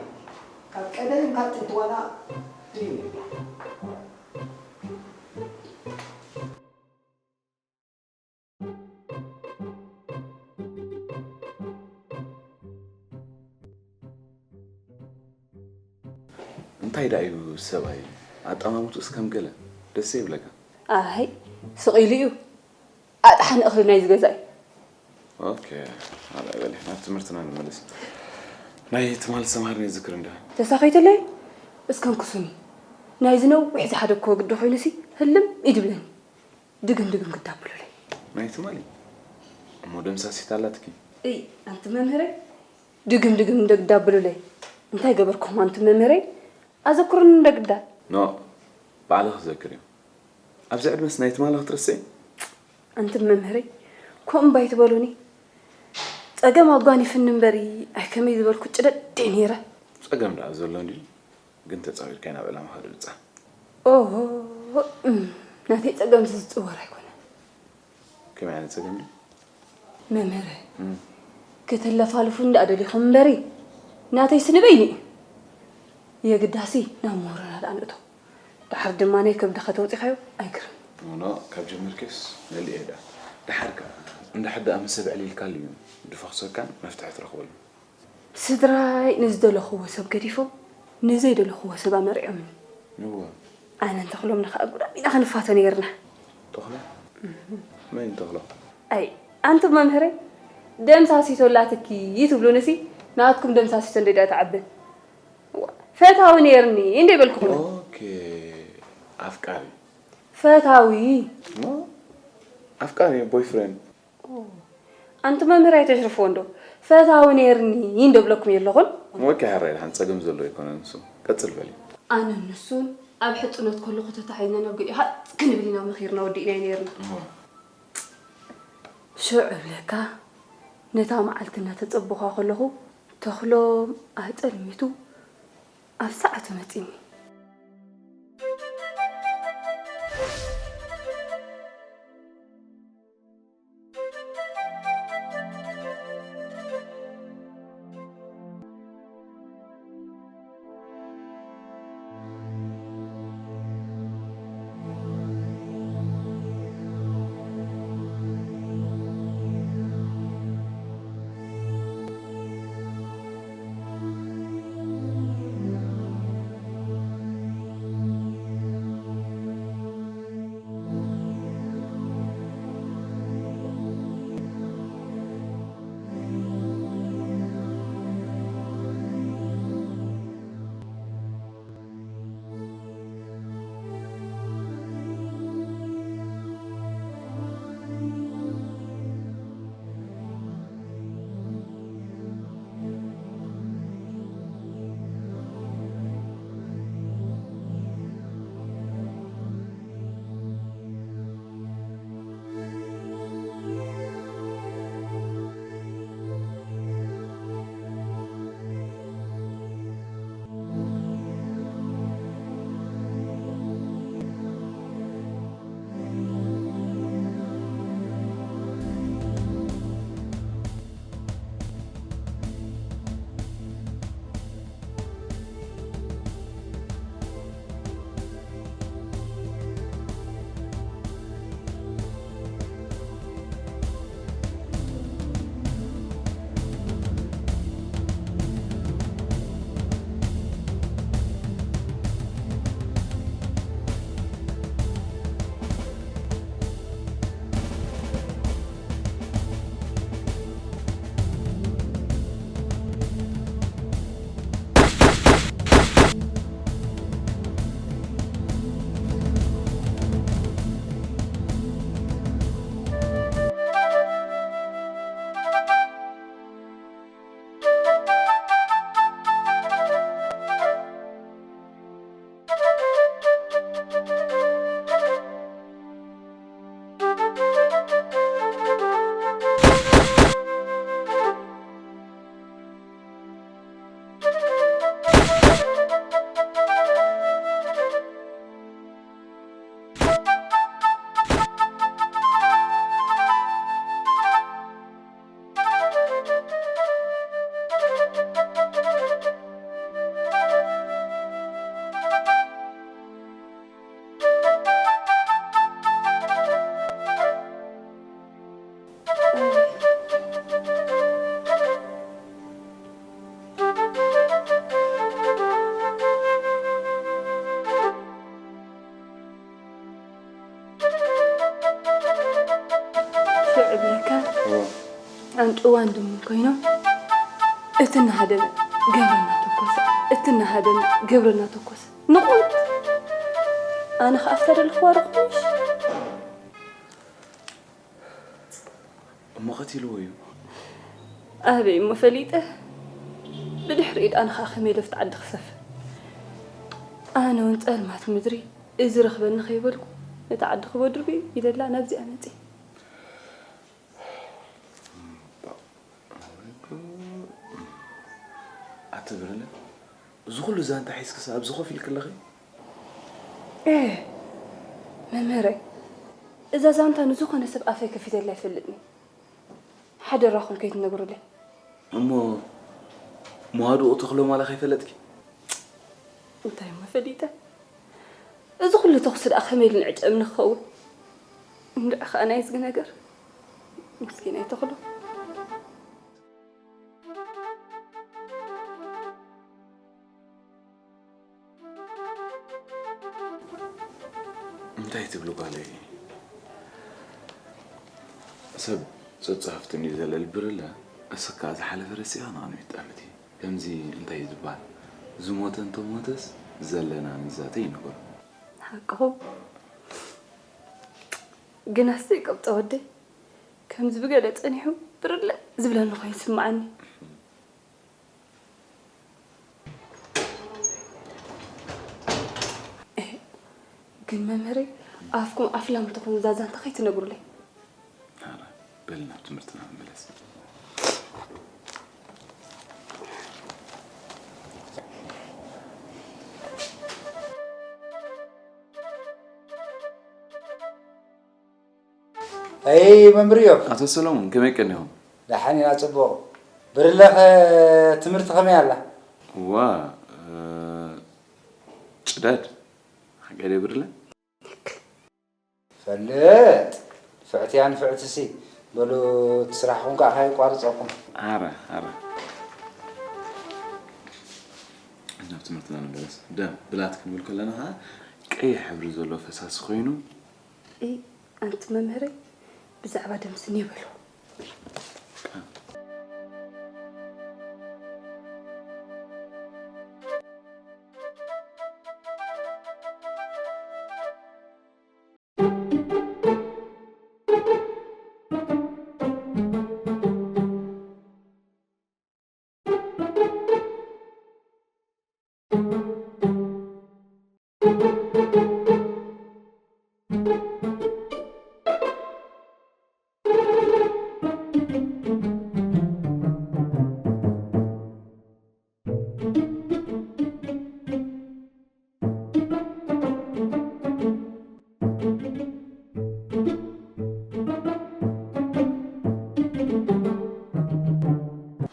ካብ ቀደም ካብ ጥንቲ ዋላ ድዩ? እንታይ ደኣ እዩ ሰብኣይ ኣጠማምትኡስ ከም ገለ ደስ ይብለካ። ኣይ ስቕ ኢሉ እዩ ኣጥሓኒ እኽሊ ናይዚ ገዛ እዩ። ኦኬ፣ ኣበይ በሊ ናብ ትምህርትና ንመለስ። ናይ ትማል ሰምሃርኒ ዝክር እንዳ ተሳኺትለይ እስከንኩሱኒ ናይዚ ነዊሕ ዝሓደግክዎ ግዲ ኮይኑሲ ህልም ይድብለኒ። ድግም ድግም ክዳብሉለይ። ናይ ትማሊ እሞ ደምሳሲት ኣላትኪ። እይ ኣንቲ መምህረይ ድግም ድግም እንደግዳብሉለይ እንታይ ገበርኩም ኣንቲ መምህረይ ኣዘክሩኒ እንደግዳ። ኖ ባዕልኺ ዘክርዮ ኣብዚ ዕድመስ ናይ ትማሊ ክትርስዒ። ኣንቲ መምህረይ ከምኡ እምባ ኣይትበሉኒ። ጸገም ኣጓኒፍኒ እምበሪ ኣይ ከመይ ዝበልኩ ጭደድ እየ ነይረ። ጸገም ደኣ ዘሎ እንድዩ። ግን ተጻዊርካዮ ናብ ዕላማኻ ድብጻ። ኦሆ እም፣ ናተይ ጸገም ዝጽወር ኣይኮነን። ከመይ ዓይነት ጸገም ድዩ? መምህረ እም። ከተለፋልፉ እንዳደሊኹም እምበሪ ናተይ ስንበይኒ እዩ። የግዳሲ ናብ ሞሮና ደኣ ንእቶ። ደሓር ድማ ናይ ከብድኻ ተውጺኻዮ ኣይግርም። ኖኖ ካብ ጀመርኪስ መሊኤ ደኣ። ደሓር ከኣ እንድሕር ደኣ ምስ ሰብ ዕሊልካሉ እዩ ድፈኽሰካን መፍትሒ ትረኽበሉ። ስድራይ ንዝደለኽዎ ሰብ ገዲፎም ንዘይደለኽዎ ሰብ ኣመሪዖምኒ። እወ። ኣነን ተኽሎም ንኸኣ ጉዳም ኢና ክንፋቶ ነይርና። ተኽሎ? መን ተኽሎ? ኣይ ኣንቱም መምህረይ ደምሳሲቶ ኣላትኪ ትብሉንሲ ናትኩም ደምሳሲቶ እንደ ድኣ ትዓቢ። እዋ፣ ፈታዊ ነይርኒ እንደ በልኩኹም። ኦኬ። ኣፍቃሪ። ፈታዊ። ኖ ኣፍቃሪ ቦይፍሬንድ። ኣንቲ መምህር ኣይተሽርፍዎ እንዶ ፈታዊ ነይርኒ እንደብለኩም የለኹን። ወኪ ሓራይ ድሓን ጸገም ዘሎ ኣይኮነን እሱ። ቀጽል በሊ። ኣነን ንሱን ኣብ ሕጽኖት ከለኹ ተታሒዝና ናብ ገሊኡ ሃጽ ክንብል ኢና መኺርና ወዲእናዮ ነይርና። እዋ። ሽዑ እብለካ ነታ መዓልቲ እናተጸበኻ ከለኹ ተኽሎም ኣጸልሚቱ ኣብ ሰዓቱ መጺኒ። ኣንጭዋ እንድሙ ኮይኖም፣ እቲ እናሃደመ ገብረ እናተኮሰ፣ እቲ እናሃደመ ገብረ እናተኮሰ። ንቑት! ኣነ ኸኣ ኣብታ ደለኽዋ ረኽቦሽ። እሞ ቀቲልዎ እዩ። ኣበይ እሞ ፈሊጠ? ብድሕሪኡ ደኣ ንኻ ከመይ ኢለ ኣብቲ ዓዲ ክሰፍር? ኣነ እውን ጸልማት ምድሪ እዚ ረኽበኒ ከይበልኩ፣ ነቲ ዓዲ ክበድርቢ ኢለላ ናብዚኣ መጺእ። ኣቲ ብርለ፣ እዚ ኩሉ ዛንታ ሒዝክስ ኣብዚ ኮፍ ኢልኪ ኣለኺ? ኤ፣ መምህረይ፣ እዛ ዛንታ ንዝኾነ ሰብ ኣፈይ ከፊተላ ኣይፈልጥን። ሓደራኹም ከይትነግሩለይ። እሞ መዋድኡ ተኽሎም ዋላ ከይፈለጥኪ? እንታይ እሞ ፈሊጠ? እዚ ኩሉ ተኹሲ ደኣ ከመይ ኢሉ ንዕጨም ንኸውን? እንድዒ ኸኣ ናይ እዝጊ ነገር። ምስኪናይ ተኽሎ። እንታይ ትብሊ ጓለይ? ሰብ ጸጽሑፍትን እዩ ዘለል ብርለ፣ እስካ ዝሓለፈ ረሲኻ ንቕድሚት ጠምቲ። ከምዚ እንታይ እዩ ዝበሃል? ዝሞተ እንተሞተስ ዘለና ንዛተ እዩ ነገሩ። ሓቅኹም። ግናስ ዘይቀብጸ ወደይ ከምዚ ብገለ ጸኒሑ ብርለ ዝብለኒ ኮይኑ ይስምዓኒ። እህ፣ ግን መምህረይ፣ ኣፍኩም ኣፍላም ትኹኑ እዛ ዛንታ ከይትነግሩለይ። ኣረ፣ በል ናብ ትምህርትና ንመለስ። ኣይ መምህር ኢዮብ። ኣቶ ሰሎሞን፣ ከመይ ቀኒኹም? ደሓን ኢና፣ ጽቡቕ። ብርለኸ ትምህርቲ ከመይ ኣላ? እዋ፣ እ፣ ጭዳድ። ሓቂ ድየ ብርለ? ፈልጥ። ንፍዕቲ እያ ንፍዕትሲ። በሉ፣ እቲ ስራሕኹም ከኣ ከየቋርጸኩም። ኣረ፣ ኣረ። ናብ ትምህርትና ንመለስ። ደም፣ ብላት ክንብል ከለና ከኣ ቀይሕ ሕብሪ ዘለዎ ፈሳሲ ኮይኑ፣ እይ፣ ኣንቲ መምህረይ፣ ብዛዕባ ደምሲ እኔ በሎ።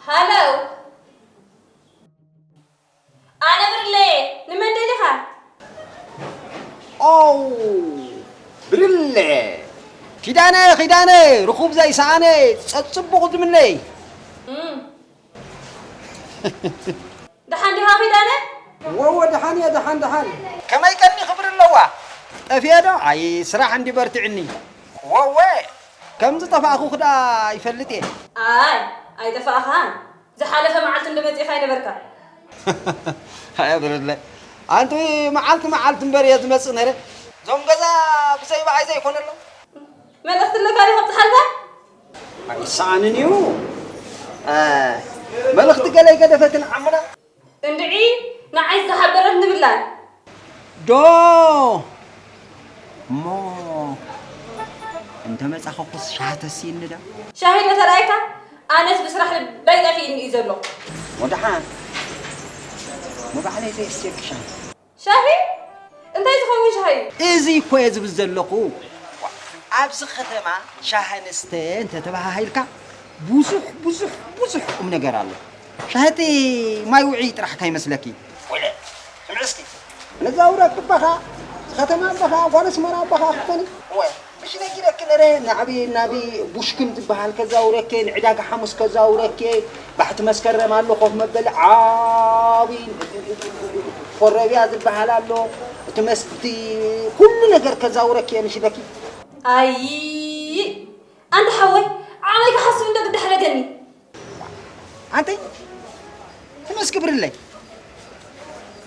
ሃሎ፣ ኣነ ብርለ፣ ንመን ደሊኻ? ኦው፣ ብርለ። ኪዳነ፣ ኪዳነ፣ ርኹብ ዘይሰኣነ፣ ጸጽቡቕ ዝምነይ። እም። ደሓን ዲኻ ኪዳነ? ወወ፣ ደሓን እየ፣ ደሓን፣ ደሓን። ከመይ ቀኒኺ ብርለዋ? ጠፊኤ ዶ? ኣይ፣ ስራሕ እንዲ በርቲዕኒ። ወወ፣ ከም ዝጠፋእኹ ክዳ ይፈልጥ እየ። ኣይ፣ ኣይጠፋእኻን። ዝሓለፈ መዓልቲ እንዶ መጺእኻ ኣይነበርካ? ኣየ ብርለ፣ ኣንቲ መዓልቲ መዓልቲ እምበር እየ ዝመጽእ ነይረ። እዞም ገዛ ብዘይ ብኣይ ዘይኮነሎም። መልእኽቲ ኣለካ ድዩ ከብጽሓልካ? ኣይሰኣንን እዩ። እ፣ መልእኽቲ ገለ ይገደፈትን ዓምና። እንድዒ፣ ንዓይ ዝሓበረት ንብላን። ዶ እሞ እንተ መጻኹኹስ ሻሂ ተስይኒ ዶ? ሻሂ ዶ ተራእየካ? ኣነስ ብስራሕ ልበይ ጠፊእኒ እዩ ዘሎ። ወደሓን፣ እሞ ባዕለይ ዘየስትየኪ ሻሂ። ሻሂ? እንታይ ዝኸውን ሻሂ? እዚ እኮ እየ ዝብል ዘለኹ። ኣብዚ ከተማ ሻሂ ንስተ እንተ ተባሃሂልካ ብዙሕ፣ ብዙሕ፣ ብዙሕ ቁም ነገር ኣሎ። ሻሂ እቲ ማይ ውዒ ጥራሕ ከይመስለኪ። ወለ፣ ስምዒ እስኪ። ነዛ ውረድ እባኻ፣ እዚ ከተማ እባኻ፣ ጓል ኣስመራ እባኻ ክትኮኒ። እወ። ምሽ ነጊረኪ ነረ፣ ናዕቢ፣ ናቢ ቡሽክን ዝበሃል ከዛውረኪ፣ ንዕዳጋ ሓሙስ ከዛውረኪ፣ ባሕቲ መስከረም ኣሎ ኮፍ መበሊ ዓቢ ኮረብያ ዝበሃል ኣሎ፣ እቲ መስቲ፣ ኩሉ ነገር ከዛውረኪ እየ ምሽ ኢለኪ። ኣይ፣ ኣንታ ሓወይ፣ ኣበይ ክሓስብ እንዶ ግዲ ሕረገኒ። ኣንቲ ትመስኪ ብርለይ።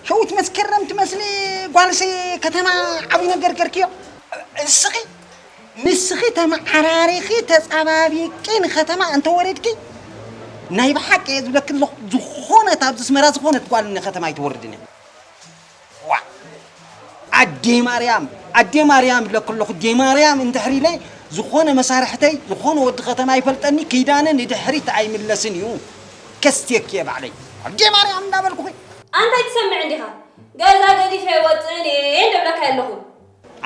ሸዊት መስከረም ትመስሊ ጓልሲ ከተማ ዓብዪ ነገር ገርክዮ። እስኺ ንስኺ ተመዓራሪኺ ተጻባቢቂ ንከተማ እንተወረድኪ ናይ ብሓቂ እየ ዝብለኪ ኣለኹ። ዝኾነት ኣብዚ ኣስመራ ዝኾነት ጓል ንከተማ ኣይትወርድን እያ። ዋ ኣዴ ማርያም ኣዴ ማርያም ይብለኪ ኣለኹ። ኣዴ ማርያም እንድሕር ኢለ ዝኾነ መሳርሕተይ ዝኾነ ወዲ ከተማ ይፈልጠኒ። ኪዳነ ንድሕሪት ኣይምለስን እዩ። ከስትየኪ እየ ባዕለይ ኣዴ ማርያም እንዳበልኩኺ። ኣንታይ ትሰምዕ እንዲኻ? ገዛ ገዲፈ ይወፅእን እየ እንደብለካ ኣለኹ።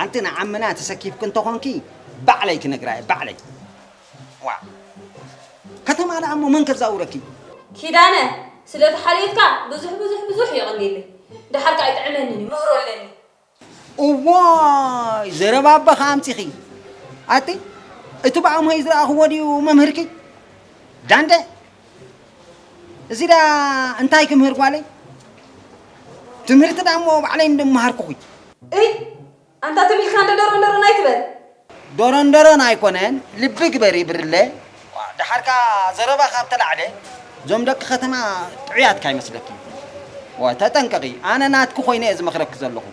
ኣንቲ ንዓምና ተሰኪፍኪ እንተኾንኪ ባዕለይ ክነግራ እየ ባዕለይ። ዋ ከተማ ደኣ እሞ መን ከዛውረኪ? ኪዳነ ስለ ተሓልየትካ ብዙሕ ብዙሕ ብዙሕ የቐንየለይ። ደሓር ከኣ ኣይጥዕመንን እዩ ምህሮ ኣለኒ። እዋይ ዘረባ ኣባኻ ኣምጺኺ። ኣቲ እቲ ብኣምሆይ ዝረኣኽዎ ድዩ መምህርኪ? ዳንደ እዚ ዳ እንታይ ክምህር ጓለይ? ትምህርቲ ዳ እሞ ባዕለይ እንደምሃርኩኺ። እይ ኣንታ ትም ኢልካ እንደ ዶሮን ዶሮን ኣይትበል። ዶሮን ዶሮን ኣይኮነን ልቢ ግበሪ ብርለ። ደሓርካ ዘረባ ካብ ተላዕለ እዞም ደቂ ከተማ ጥዑያት ካይመስለኪ። ዋ ተጠንቀቂ። ኣነ ናትኪ ኮይነ እየ ዝመኽረኪ ዘለኹ።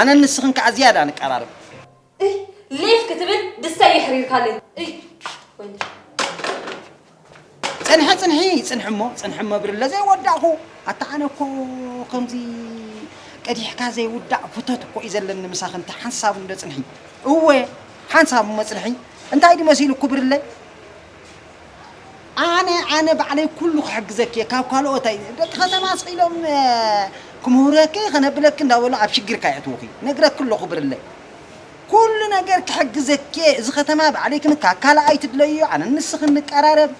ኣነን ንስኽን ከዓ ዝያዳ ንቀራረብ። እይ ሌፍ ክትብል ድስተይ የሕሪርካለይ። እይ ወይኒ። ጽንሒ ጽንሒ ጽንሒ እሞ ጽንሒ እሞ ብርለ ዘይወዳእኹ ኣታ ኣነ እኮ ከምዚ ቀዲሕካ ዘይውዳእ ፍቶት እኮ እዩ ዘለኒ ምሳኺ እንተ ሓንሳብ እንዶ ጽንሒ እወ ሓንሳብ እሞ ጽንሒ እንታይ ድዩ መሲሉኩ ብርለ ኣነ ኣነ ባዕለይ ኩሉ ክሕግዘኪ እየ ካብ ካልኦት ኣይ ደቂ ከተማ ስቕ ኢሎም ክምህረኪ ከነብለኪ እንዳበሉ ኣብ ሽግርካ የእትውኺ ነግረኪ ኣለኹ ብርለ ኩሉ ነገር ክሕግዘኪ እየ። እዚ ከተማ ባዕለይ ክንካ ካልኣይ ትድለዩ ኣነ ንስኺ ንቀራረብ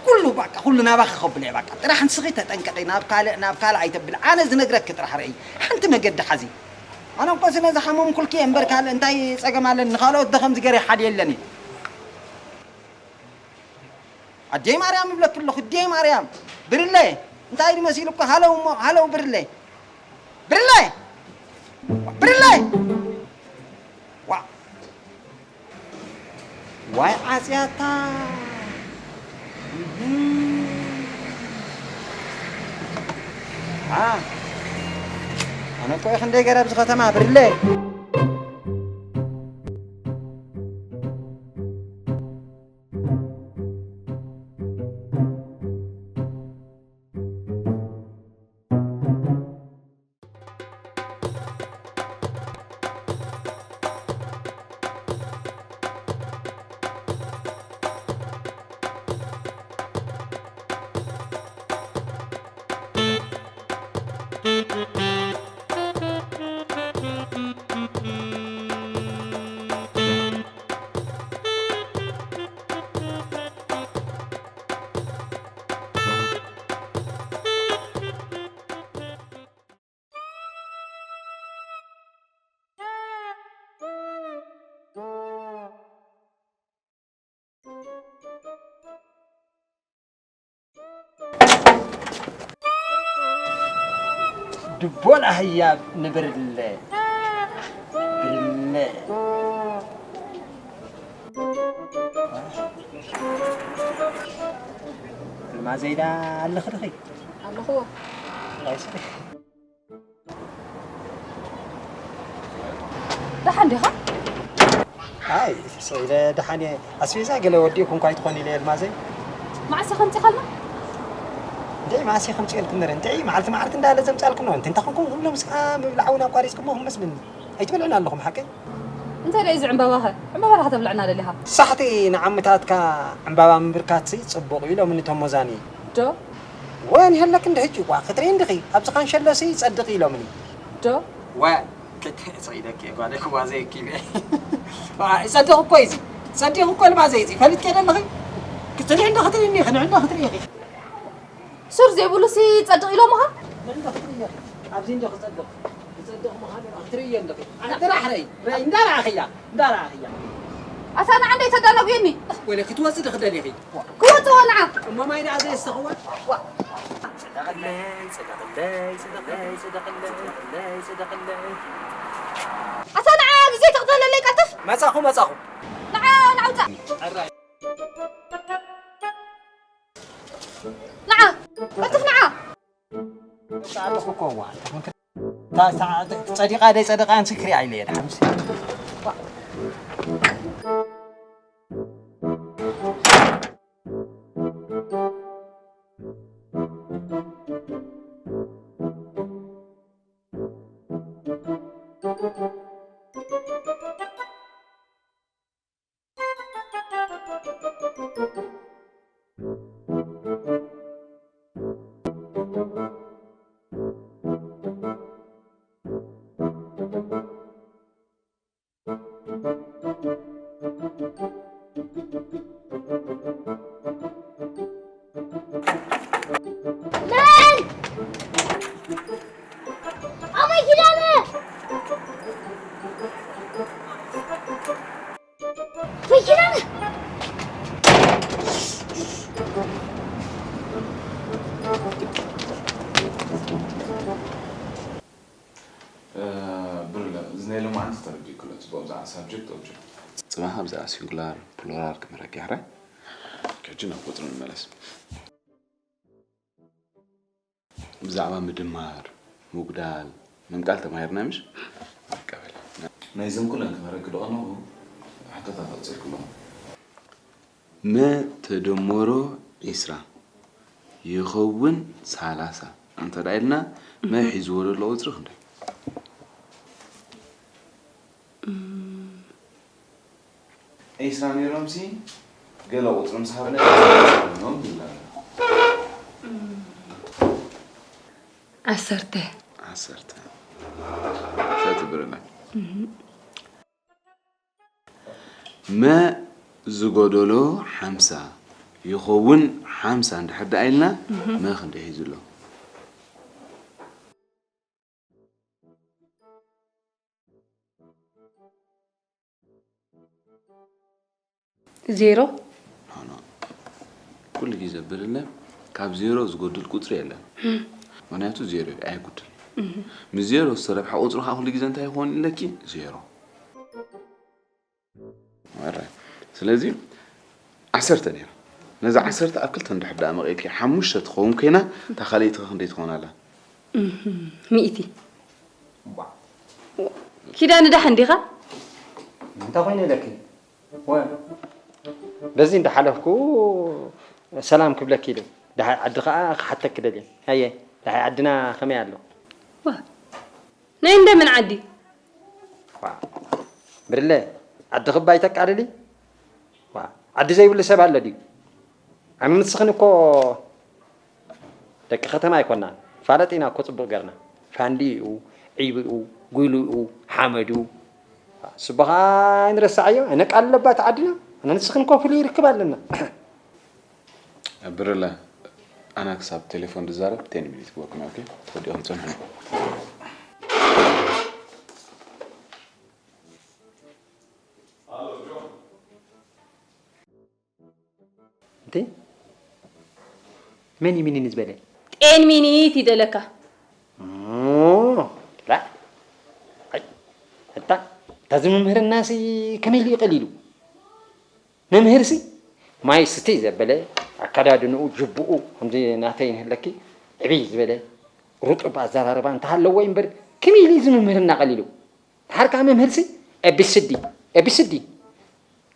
ኩሉ በቃ ኩሉ ናባኺ ከብሎ እየ በቃ ጥራሕ ንስኺ ተጠንቀቂ ናብ ካልእ ናብ ካልእ ኣይተብል ኣነ ዝነግረኪ ጥራሕ ርእይ ሓንቲ መገዲ ሓዚ ኣነ እኮ ስለ ዝሓመምኩልኪ እየ እምበር ካልእ እንታይ ጸገም ኣለኒ ንኻልኦት ዶ ከምዚ ገይረ ይሓድየለን እየ። ኣደይ ማርያም ይብለኪ ኣለኹ ኣደይ ማርያም ብርለ እንታይ ድዩ መሲሉ እኮ ሃለው እሞ ሃለው ብርለ ብርለ ብርለ ዋ ዋይ ዓጽያታ እህ። ኣ ኣነ እኮ እየ ክንደይ ገይረ ኣብዚ ከተማ ብርለ ድቦል ኣህያ ንብርለ ብርለ ልማዘይዳ ኣለኽልኺ ኣለኹዎ ደሓን ዲኻ? ኣይ ሰኢለ ደሓን እየ። ኣስቤዛ ገለ ወዲእኩ እንኳ ኣይትኾኒ ኢለ ኣልማዘይ። መዓስ ኢኻ ኣምጺኻልና? እንድዒ መዓስ ኢኻ ኣምጺኤልኩም ነረ? እንድዒ መዓልቲ መዓልቲ እንዳበለ ዘምጻልኩም ነው። እንተ እንተኾንኩም ኩሎም ስኻ ምብላዕ እውን ኣቋሪጽኩሞ ክመስልኒ። ኣይትበልዑን ኣለኹም ሓቀይ? እንታይ ደኣ እዚ ዕምባባኸ? ዕምባባ ዲኻ ተብልዐና ደሊኻ? ሳሕቲ ንዓምታትካ ዕምባባ ምብርካትሲ ጽቡቕ እዩ ኢሎምኒ እቶም ሞዛኒ። ዶ? ወን ይህለክ እንደ ሕጂ እኳ ክትርኢ እንድኺ ኣብዚ ካንሸሎሲ ይጸድቕ ኢሎምኒ። ዶ? ወ ክትርኢ ሰኢደኪ እየ ጓለይ ክዋዘ ይኪበ። ይጸድቕ እኮ እዩ እዚ። ጸዲቕ እኮ ልማዘ እዩ እዚ። ፈሊጥኪ ደለኺ? ክትርኢ እንደ ክትርኢ እንዲኺ፣ ንዕንደ ክትርኢ ኢኺ። ሱር ዘይብሉሲ ይጸድቕ ኢሎምኻ? ንዕንደ ክትርኢ ኢኺ። ኣብዚ እንደ ክጸድቕ። ክጸድቕ ምዃኑ ክትርኢ ኣለኺ። ኣነ ጥራሕ ረይ፣ ረይ እንዳረኣኽያ፣ እንዳረኣኽያ። ኣታ ንዓ እንደ ተዳነጉየኒ። ወለ ክትወጽእ ዶ ክደሊኺ? ክወጽእ ወንዓ። እሞ ማይ ደኣ ዘየስተኽዋ? ዋ። ጽደቕለይ፣ ጽደቕለይ፣ ጽደቕለይ፣ ጽደቕለይ፣ ጽደቕለይ፣ ጽደቕለይ። ኣታ ንዓ ብዘይ ትቕተለለይ ቀልጥፍ። መጻኹ፣ መጻኹ። ንዓ፣ ንዓ ውጻእ። ሕራይ። ንዓ፣ ቀልጥፍ ንዓ። ኣለኹ እኮ፣ እዋ፣ ኣለኹ። እታ፣ እታ፣ ጸዲቓ ደይ ጸደቓ፣ ኣንቺ ክሪኣ ኢለ እየ፣ ደሓን፣ ምስ መን? ኣቦይ ኪዳነ! ኣቦይ ኪዳነ! እ፣ ብርለ፣ እዚ ናይ ሎማዓንቲ ተረዲእክሎ፣ ጽቡቕ፣ ብዛዕባ ሳብጀክት ኦብጀክት። ጽባሕ ብዛዕባ ሲንጉላር፣ ፕሉራል ክንረኪ ሕራይ። ሕጂ ናብ ቁጽሪ ንመለስ። ብዛዕባ ምድማር፣ ምጉዳል፣ ምምቃል ተማሂርና ምሽ? በቃ በል። ናይዘን ኩለን ክመረኪ ዶ ከለኹ ሕቶታት ኣውጺእክሎም። መ ተደመሮ ዒስራ ይኸውን ሰላሳ እንተ ደኣ ኢልና፣ መ ሒዝዎ ዘሎ ቁጽሪ ክንደይ? ዒስራ ነይሮምሲ፣ ገለ ቁጽሪ ምስ ሃብና፣ ዒስራ ኮይኖም ይብላ። ዓሰርተ። ዓሰርተ። ሰቲ ብርና። መ ዝጎደሎ ሓምሳ ይኸውን ሓምሳ እንድሕር ደኣ ኢልና፣ መ ክንደይ ሒዙ ኣሎ? ዜሮ። ኖ፣ ኖ። ኩሉ ግዜ ብርለ ካብ ዜሮ ዝጎድል ቁጽሪ የለን። ምኽንያቱ ዜሮ እዩ፣ ኣይጉድል። ምስ ዜሮ ዝተረብሐ ቁጽሪ ከዓ ኩሉ ግዜ እንታይ ይኸውን ኢለኪ? ዜሮ። መረ። ስለዚ ዓሰርተ ነይራ። ነዛ ዓሰርተ ኣብ ክልተ እንድሕር ደኣ መቒልኪ፣ ሓሙሽተ ትኸውን ኮይና፣ እታ ካልኣይቲ ኸ ክንደይ ትኸውን ኣላ? እህም፣ ሚእቲ። ዋ። ኪዳነ ደሓን ዲኻ? እንታይ ኮይነ ኢለኪ? ወ-፣ በዚ እንዳሓለፍኩ ሰላም ክብለኪ ኢለ። ደሃይ ዓዲ ኸኣ ክሓተኪ ደልየ። ሃየ፣ ደሃይ ዓድና ከመይ ኣሎ? ዋ፣ ናይ እንደምን ዓዲ? ዋ፣ ብርለ፣ ዓዲ ክባ ይተቃልሊ? ዋ፣ ዓዲ ዘይብሉ ሰብ ኣሎ ድዩ? ኣነ ንስኽን እኮ ደቂ ከተማ ኣይኮናን። ፋለጥ ኢና እኮ ጽቡቕ ገርና። ፋንዲኡ፣ ዒብኡ፣ ጉልኡ፣ ሓመዱ። ስቦኻ ኣይንረስዓዮ። ኣነ ቃል ኣለባት ዓድና። ኣነ ንስኽን እኮ ፍሉይ ርክብ ኣለና። ብርለ፣ ኣና ክሳብ ቴሌፎን ዝዛረብ ቴን ሚኒት ክበኩም፣ ኦኬ? ወዲኦም ጽንሑ። እንዴ? መን እዩ ሚኒን ዝበለ? ጤን ሚኒት ይደለካ። ኦ፣ ላ። ኣይ፣ እታ፣ እታ እዚ መምህርናሲ ከመይ ኢሉ እዩ ቀሊሉ? መምህርሲ ማይ ስትይ ዘበለ፣ ኣከዳድንኡ፣ ጅብኡ፣ ከምዚ ናተይ ንህለኪ፣ ዕብይ ዝበለ፣ ርጡብ ኣዘራርባ እንተሃለዎ እዩ እምበር፣ ከመይ ኢሉ እዩ እዚ መምህርና ቀሊሉ? ድሓር ከኣ መምህርሲ፣ ኤ ቢ ሲ ዲ፣ ኤ ቢ ሲ ዲ፣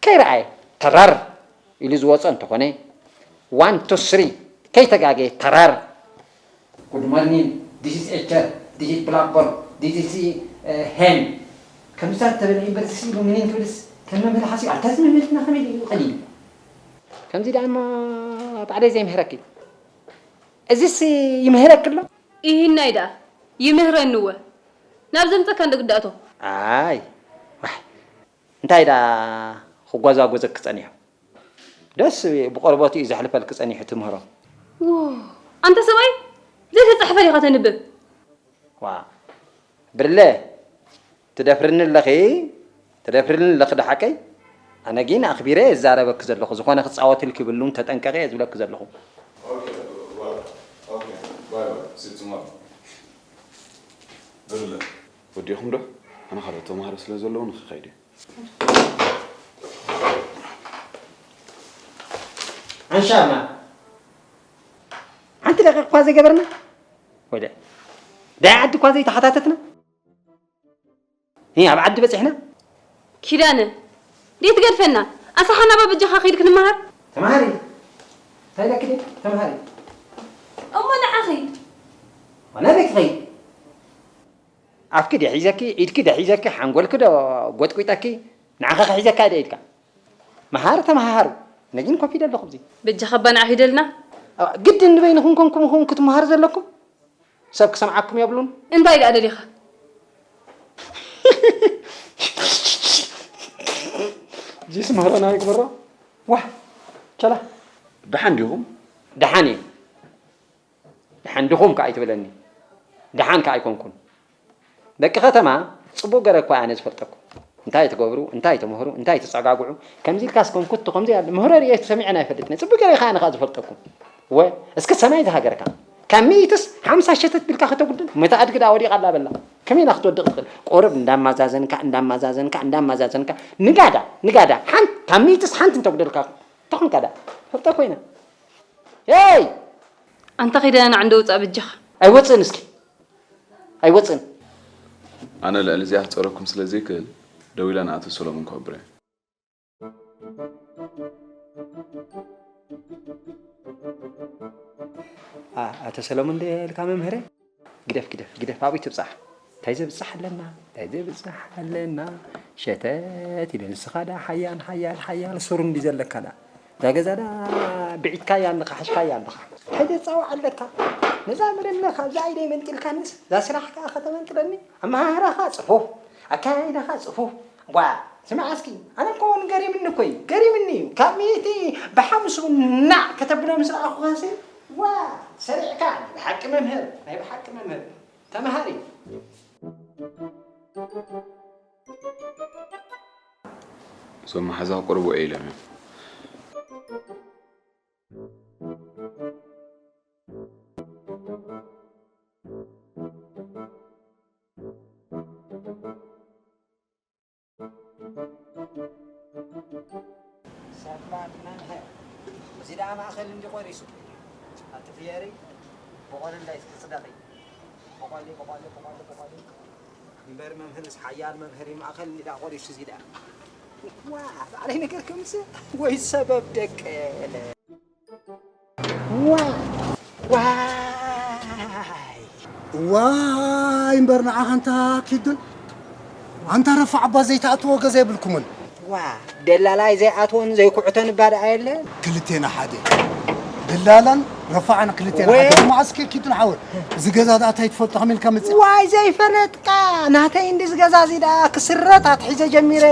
ከይረኣየ ተራር ኢሉ ዝወጾ እንተኾነ፣ ዋን ቱ ስሪ ከይተጋገየ ተራር። Good morning, this is a chair, this is blackboard, this is a hen። ከምዛ ተበለ ዩኒቨርሲቲ ኢሉ ምኒን ክብልስ ከም መምህር ሓሲቡ፣ ኣታ እዚ መምህርና ከመይ ኢሉ ቀሊሉ? ከምዚ ደኣ እሞ ባዕለይ ዘይምህረኪ። እዚስ ይምህረኪ ኣሎ? ኢሂናይ ደኣ ይምህረኒ እወ። ናብ ዘምጸካ እንዶ ግዳእቶ። ኣይ፣ ዋይ። እንታይ ደኣ ክጓዛጎዘኪ ጸኒሑ? ደስ ብቆርበቱ እዩ ዘሕልፈልኪ ጸኒሑ ትምህሮ። ዎ፣ ኣንታ ሰብኣይ፣ ዘይተጻሕፈ ዲኻ ተንብብ? ዋ፣ ብርለ፣ ትደፍርኒ ኣለኺ? ትደፍርኒ ኣለኺ ዶ ሓቀይ? ኣነ ግን ኣኽቢረ እየ ዝዛረበኪ ዘለኹ። ዝኾነ ክጻወትልኪ ይብሉን ተጠንቀቒ እየ ዝብለኪ ዘለኹ። ኦኬ፣ ዋ፣ ኦኬ፣ ባይ ባይ፣ ሲ ዩ ቱሞሮ። ብርለ። ወዲእኹም ዶ? ኣነ ካልኦት ተማሃሮ ስለ ዘለዉ ንኽኸይድ እየ። ኣንሻማ። እኳ ዘይገበርና ወደ ዳይ ዓዲ እኳ ዘይተሓታተትና እ ኣብ ዓዲ በፂሕና። ኪዳነ ደይ ትገድፈና? ኣሳሓና በብጃኻ ኺድ ክንመሃር። ተማሃሪ እንታይ ኢለኪ ድየ? ተማሃሪ። እሞ ንዓኺ ዋና ቤት ኸይድ ኣፍኪ ድየ ሒዘኪ፣ ኢድኪ ድየ ሒዘኪ፣ ሓንጎልኪ ዶ ጎጥጒጠኪ? ንዓኺ ክሒዘካ ድየ ኢድካ? መሃር ተመሃሃሩ። ነጊን ኮፍ ኢለ ኣለኹ ኣብዚ። በጃኻ እባ ንዓ ኺደልና። ግድን ንበይንኹም ኮንኩም ኢኹም ክትመሃሩ ዘለኩም። ሰብ ክሰምዓኩም የብሉን። እንታይ ደኣ ደሊኻ? ጂስ ምህሮና ይግበሮ። ዋህ ቸላ። ደሓን ዲኹም? ደሓን እየ። ደሓን ዲኹም ከኣ ኣይትበለኒ። ደሓን ከኣ ኣይኮንኩን። ደቂ ከተማ ጽቡቕ ገረ እኳ ኣነ ዝፈልጠኩም። እንታይ ትገብሩ፣ እንታይ ትምህሩ፣ እንታይ ትጸጋግዑ፣ ከምዚ ኢልካስ ኮንኩ እቲ ከምዚ ኣለ ምህሮ ርእየ ሰሚዐን ኣይፈልጥን። ጽቡቕ ገረ ከኣ ኣነ ከኣ ዝፈልጠኩም። ወ እስከ ሰማይ ዝሃገርካ ካብ ሚእትስ ሓምሳ ሸተት ቢልካ ከተጉድል መታ ኣድጊ ደኣ ወዲቓ ኣላ በላ ከመይ ኢላ ክትወድቕ ትኽእል? ቁሩብ እንዳማዛዘንካ እንዳማዛዘንካ እንዳማዛዘንካ ንጋዳ ንጋዳ ሓንቲ ካብ ሚእትስ ሓንቲ እንተጉደልካ ተኾንካ ደኣ ፈልጠ ኮይና ሄይ ኣንታ ኺደና ንዓ እንዶ ውጻእ በጃኻ። ኣይወጽእን እስኪ ኣይወጽእን። ኣነ ልዕሊ እዚኣ ክጸረኩም ስለ ዘይክእል ደዊለ ንኣቶ ሰሎሞን ከኽብሮ እየ። ኣቶ ሰሎሞን ድየ ኢልካ መምህረይ? ግደፍ ግደፍ ግደፍ ኣብኡ ትብጻሕ። እንታይ ዘብጻሕ ኣለና እንታይ ዘብጻሕ ኣለና። ሸተት ኢሉ ንስኻ ደኣ ሓያል ሓያል ሓያል ሱር እንዲ ዘለካ ደኣ እዛ ገዛ ደኣ ብዒትካያ ኣለኻ ሓሽካያ ኣለኻ። እንታይ ዘጻውዕ ኣለካ። ነዛ መለለኻ እዛ ኢደይ መንጢልካንስ እዛ ስራሕ ከኣ ከተመንጥለኒ። ኣመሃህራኻ ጽፉፍ ኣከያይዳኻ ጽፉፍ። ዋ ስማዕ እስኪ ኣነ እኮ እውን ገሪምኒ እኮ እዩ ገሪምኒ እዩ ካብ ሚእቲ ብሓምስኡ ናዕ ከተብሎ ምስ ረኣኹኻሲ ዋ ሰሪዕካ ናይ ብሓቂ መምህር ናይ ብሓቂ መምህር ተምሃሪ። እዞም መሓዛ ክቆርቡ እየ ኢሎም እዮም። ሰላም መምህር፣ እዚ ደኣ ማእኸል እንዲ ቆሪሱ ኣቲ ፍየሪ በቖሊ እንዳይ እስኪ ጽደቒ በቖሊ በቖሊ በቖሊ በቖሊ እምበር መምህርስ ሓያል መምህር እዩ ማእኸል እንዲ ደኣ ቆሪሱ እዚ ደኣ ዋ ባዕለይ ነገር ከምስ ወይ ሰበብ ደቀለ። ዋይ እዋይ እምበር ንዓኻ እንታ ኪዱን ኣንታ ረፋዕ እባ ዘይትኣትዎ ገዛ የብልኩምን። ዋ ደላላይ ዘይኣትዎን ዘይኩዕቶን እባ ደኣ የለን። ክልቴና ሓደ ደላላን ረፋዕን ክልቴና ሓደ። መዓስከ ኪዱን ሓወይ እዚ ገዛ ደኣ እንታይ ትፈልጦ ከመይ ኢልካ መጺእካ? ዋይ ዘይፈለጥካ ናተይ እንድዚ ገዛ እዚ ደኣ ክስረት ኣትሒዘ ጀሚረ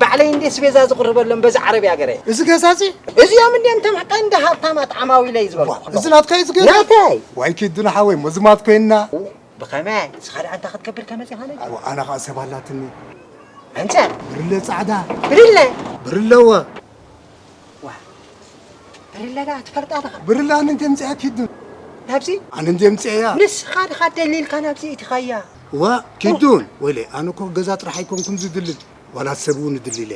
ባዕለይ እንዴ ስቤዛ ዝቕርበሎም በዚ ዓረብያ ገረ። እዚ ገዛ እዚ እዚኦም እንድዮም እቶም ቀንዲ ሃብታማት ዓማዊለይ ዝበልኩ። እዚ ናትካ እዩ እዚ ገዛ? ናተይ። ዋይ ኪዱና ሓወይ እሞ ዝማት ኮይንና። ብኸመይ? ንስኻ ደኣ እንታይ ክትገብር ከ መጺኻ ነዚ? ኣነ ኸኣ ሰብ ኣላትኒ። ኣንተ? ብርለ ጻዕዳ። ብርለ? ብርለ እወ። ዋ ብርለ ደኣ ትፈልጣ ዲኻ? ብርለ ኣነ እንተ ምጽኣ ኪዱ። ናብዚ? ኣነ እንተ ምጽኣያ። ንስኻ ዲኻ ደሊልካ ናብዚ እቲኻያ? ዋ ኪዱን ወይለይ ኣነ እኮ ገዛ ጥራሕ ኣይኮንኩን ዝድልል ዋላ ሰብ እውን እድልለ።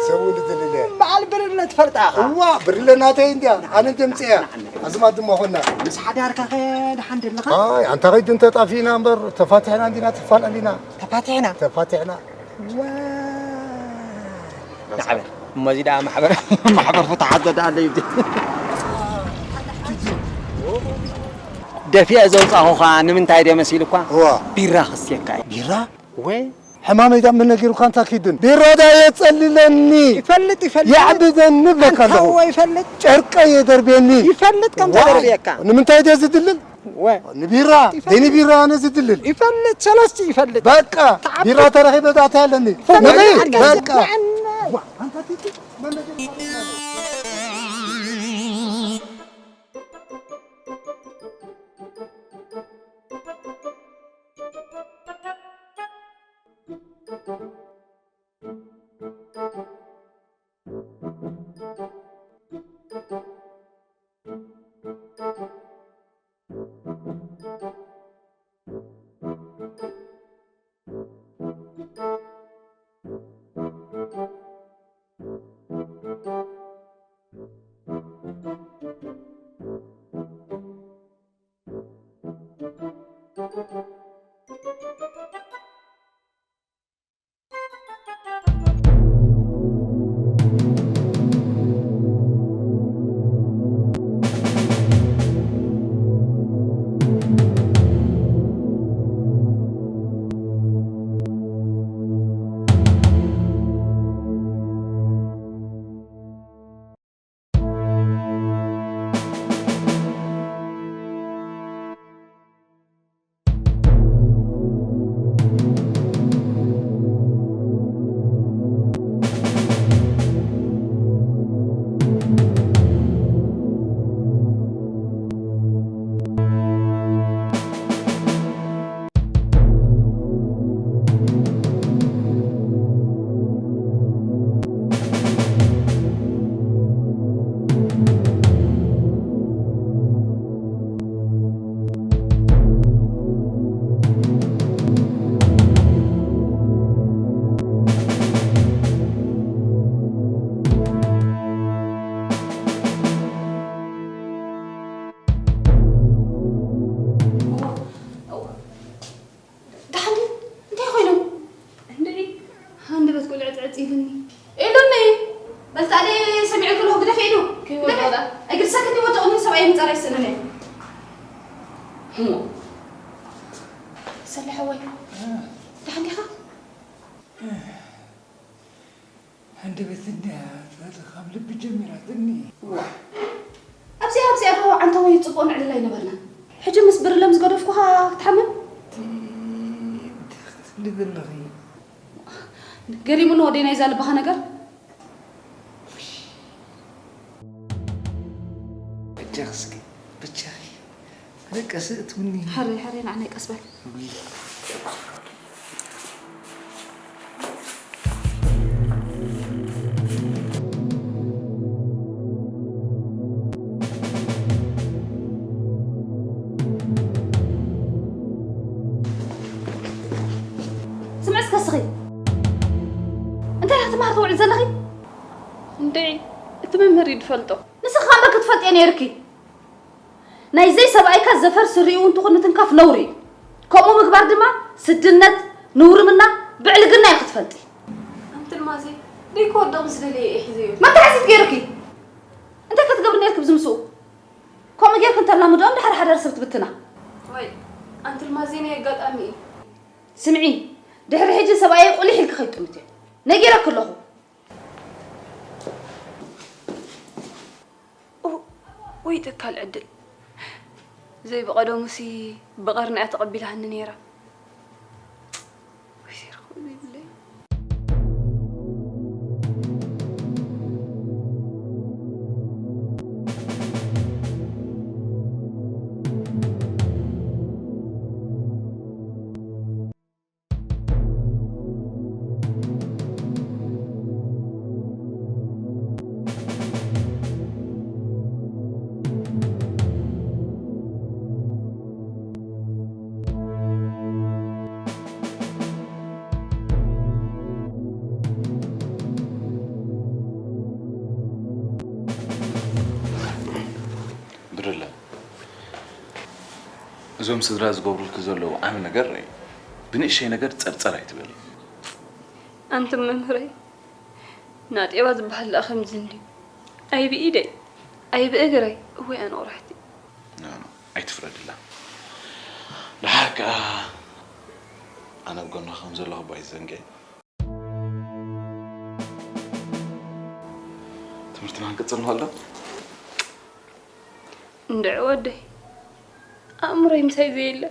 ሰብ እውን እድልለ። በዓል ብርለ ትፈልጣ ኢኻ? እዋ ብርለ ናተይ እንድያ ኣነ እንተ ምጽኣያ። ኣዝማድ ድማ ኾና። ምስ ሓዳርካ ከ ደሓን ደለኻ? ኣይ ኣንታ ኸይዱ እንተጣፊእና እምበር ተፋቲሕና እንዲና ትፋለሊና። ተፋቲሕና? ተፋቲሕና። ዋይ ንዓበ እሞ እዚ ደኣ ማሕበር ማሕበር ፍትሓት ዘደኣለ እዩ ደፊአ ዘውፃኹኻ ንምንታይ ድየ መሲሉኳ እዋ ቢራ ክስየካ እዩ ቢራ ወይ ሕማመይ ዳ መን ነጊሩካ እንታ ኪዱን ቢራ ዳ የፀልለኒ ይፈልጥ ይፈልጥ የዕብደኒ ብለካ ኣለኹ ታዎ ይፈልጥ ጨርቀ የደርብየኒ ይፈልጥ ከም ተደርብየካ ንምንታይ ድየ ዝድልል ንቢራ ደይ ንቢራ ኣነ ዝድልል ይፈልጥ ሰለስቲ ይፈልጥ በቃ ቢራ ተረኺበ ዳታ ኣለኒ ንኺድ በቃ ሃንደበት ቆልዐ ዕጥዕጥ ኢሉኒ። ኢሉኒ። በልታሌ ሰሚዐ ከለኹ ግደፈ ኢሉ። ከይወድቕ ግደፈ። እግሪ ሰክኒ ወድቕኒ ሰብኣይ ምጻር ኣይስእንን እየ። ህሞ። ሰለ ሓወይ። ደሓን ዲኻ? ሃንደበት እንድያ ትበል ካብ ልቢ ጀሚራትኒ። ዋ። ኣብዚኣ ኣብዚኣ ዶ ዓንተወይ ጽቡቕ ንዕልል ኣይነበርና። ሕጂ ምስ ብርለም ዝገደፍኩኻ ክትሓምም? እንታይ ክትብሊ ዘለኺ? ገሪሙኒ ወደይ ናይዛ ልብኻ ነገር። በጃኺ እስኪ፣ በጃኺ። ኣነ ቀስ እትብኒ። ሕረይ፣ ሕረይ፣ ንዓናይ ቀስ በል። ውይ። ስምዒ እስከ እስኺ። እንታይ ኢኻ ክትመሃር ትውዕል ዘለኺ? እንድዒ፣ እቲ መምህር እዩ ዝፈልጦ። ንስኺ ከኣ እምበር ክትፈልጥዮ ነይርኪ። ናይ ዘይ ሰብኣይካ ዘፈር ስሪኡ እንትኹን ምትንካፍ ነውሪ እዩ። ከምኡ ምግባር ድማ ስድነት፣ ንውርምና፣ ብዕልግና እዩ ክትፈልጢ። ኣንቲ ልማዘይ፣ ደይ ክወድቕ ምስ ደለየ እየ ሒዘዮ። መን ተሓሲት ገይሩኪ? እንታይ ክትገብሪ ነይርኪ ብዚ ምስኡ? ከምኡ ጌርኪ እንተላምድኦ፣ ድሓር ሓዳር ሰብ ትብትና። ወይ፣ ኣንቲ ልማዘይ ናይ ኣጋጣሚ እዩ። ስምዒ፣ ድሕሪ ሕጂ ሰብኣየይ ቁሊሕ ኢልኪ ከይትጥምትዮ። ነጊረኪ ኣለኹ። ኡ፣ ወይ ተካል ዕድል። ዘይብቐደሙሲ ብቐርኒ እያ ተቐቢላኒ ነይራ። ወይ ዘይረኽቦ ዘይብለይ። ብርለ፣ እዞም ስድራ ዝገብሩልኪ ዘለዉ ዓቢ ነገር ርኣይ። ብንእሽተይ ነገር ጸርጸር ኣይትበሊ። ኣንቱም መምህረይ፣ ናጤባ ዝበሃል ደኣ ከምዚ እንድዩ። ኣይ ብኢደይ፣ ኣይ ብእግረይ፣ እወይ ኣነ ቁርሕቲ። ኖ፣ ኖ፣ ኣይትፍረድላ። ደሓር ከኣ ኣነ ኣብ ጎንኺ ከም ዘለኹ እባ ኣይትዘንግዒ። ትምህርትና ክንቅጽል ንኽእል ዶ? እንድዒ ወደይ፣ ኣእምሮይ ምሳይ ዘየለ።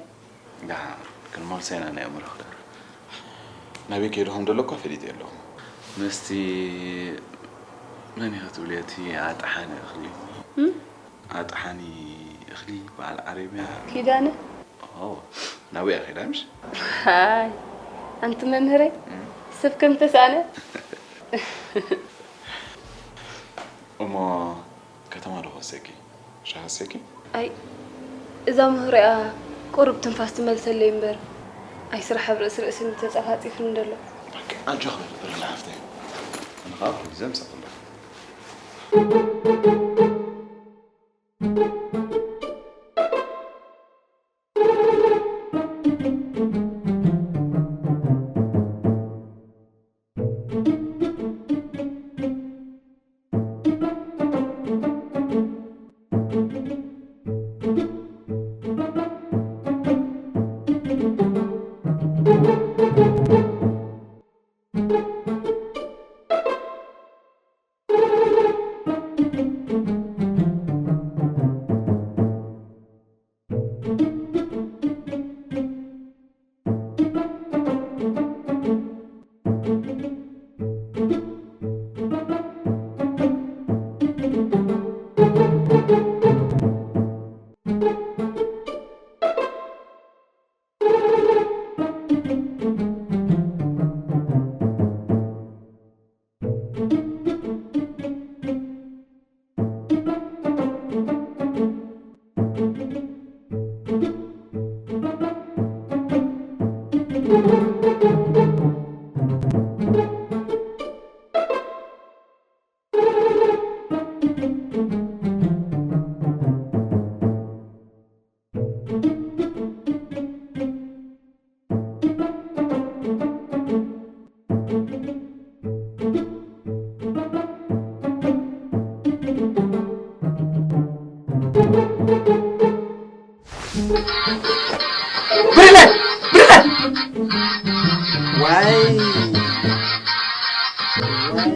ደሓን ክንመልሶ ኢና ናይ ኣእምሮ ክዳር። ናበይ ከይዱ ከም ዘሎ እኳ ፈሊጠ ኣለኹ። ምስቲ መን ኢኻ ትብልዮ እቲ ኣጥሓኒ እኽሊ? እም? ኣጥሓኒ እኽሊ በዓል ዓረብያ። ኪዳነ? ኦ፣ ናብኡ እያ ከይዳ ምሽ? ሃይ፣ ኣንቲ መምህረይ፣ እም? ሰብ ከም ተሳእነ። እሞ ከተማ ዶ ክወስደኪ? ሻሂ ክወስደኪ? ኣይ፣ እዛ ምሁሪኣ ቁሩብ ትንፋስ ትመልሰለይ እምበር፣ ኣይ ስራሕ ኣብ ርእሲ ርእስኒ ተጸፋጺፍኒ ደሎ። በቃ፣ ኣጆኺ በሊ፣ ብርለ ሓፍተይ። ኣነ ኸኣ ኩሉ ግዜ ምሳኺ ኣለኹ። ብርለ! ብርለ! ዋይ! ዋይ!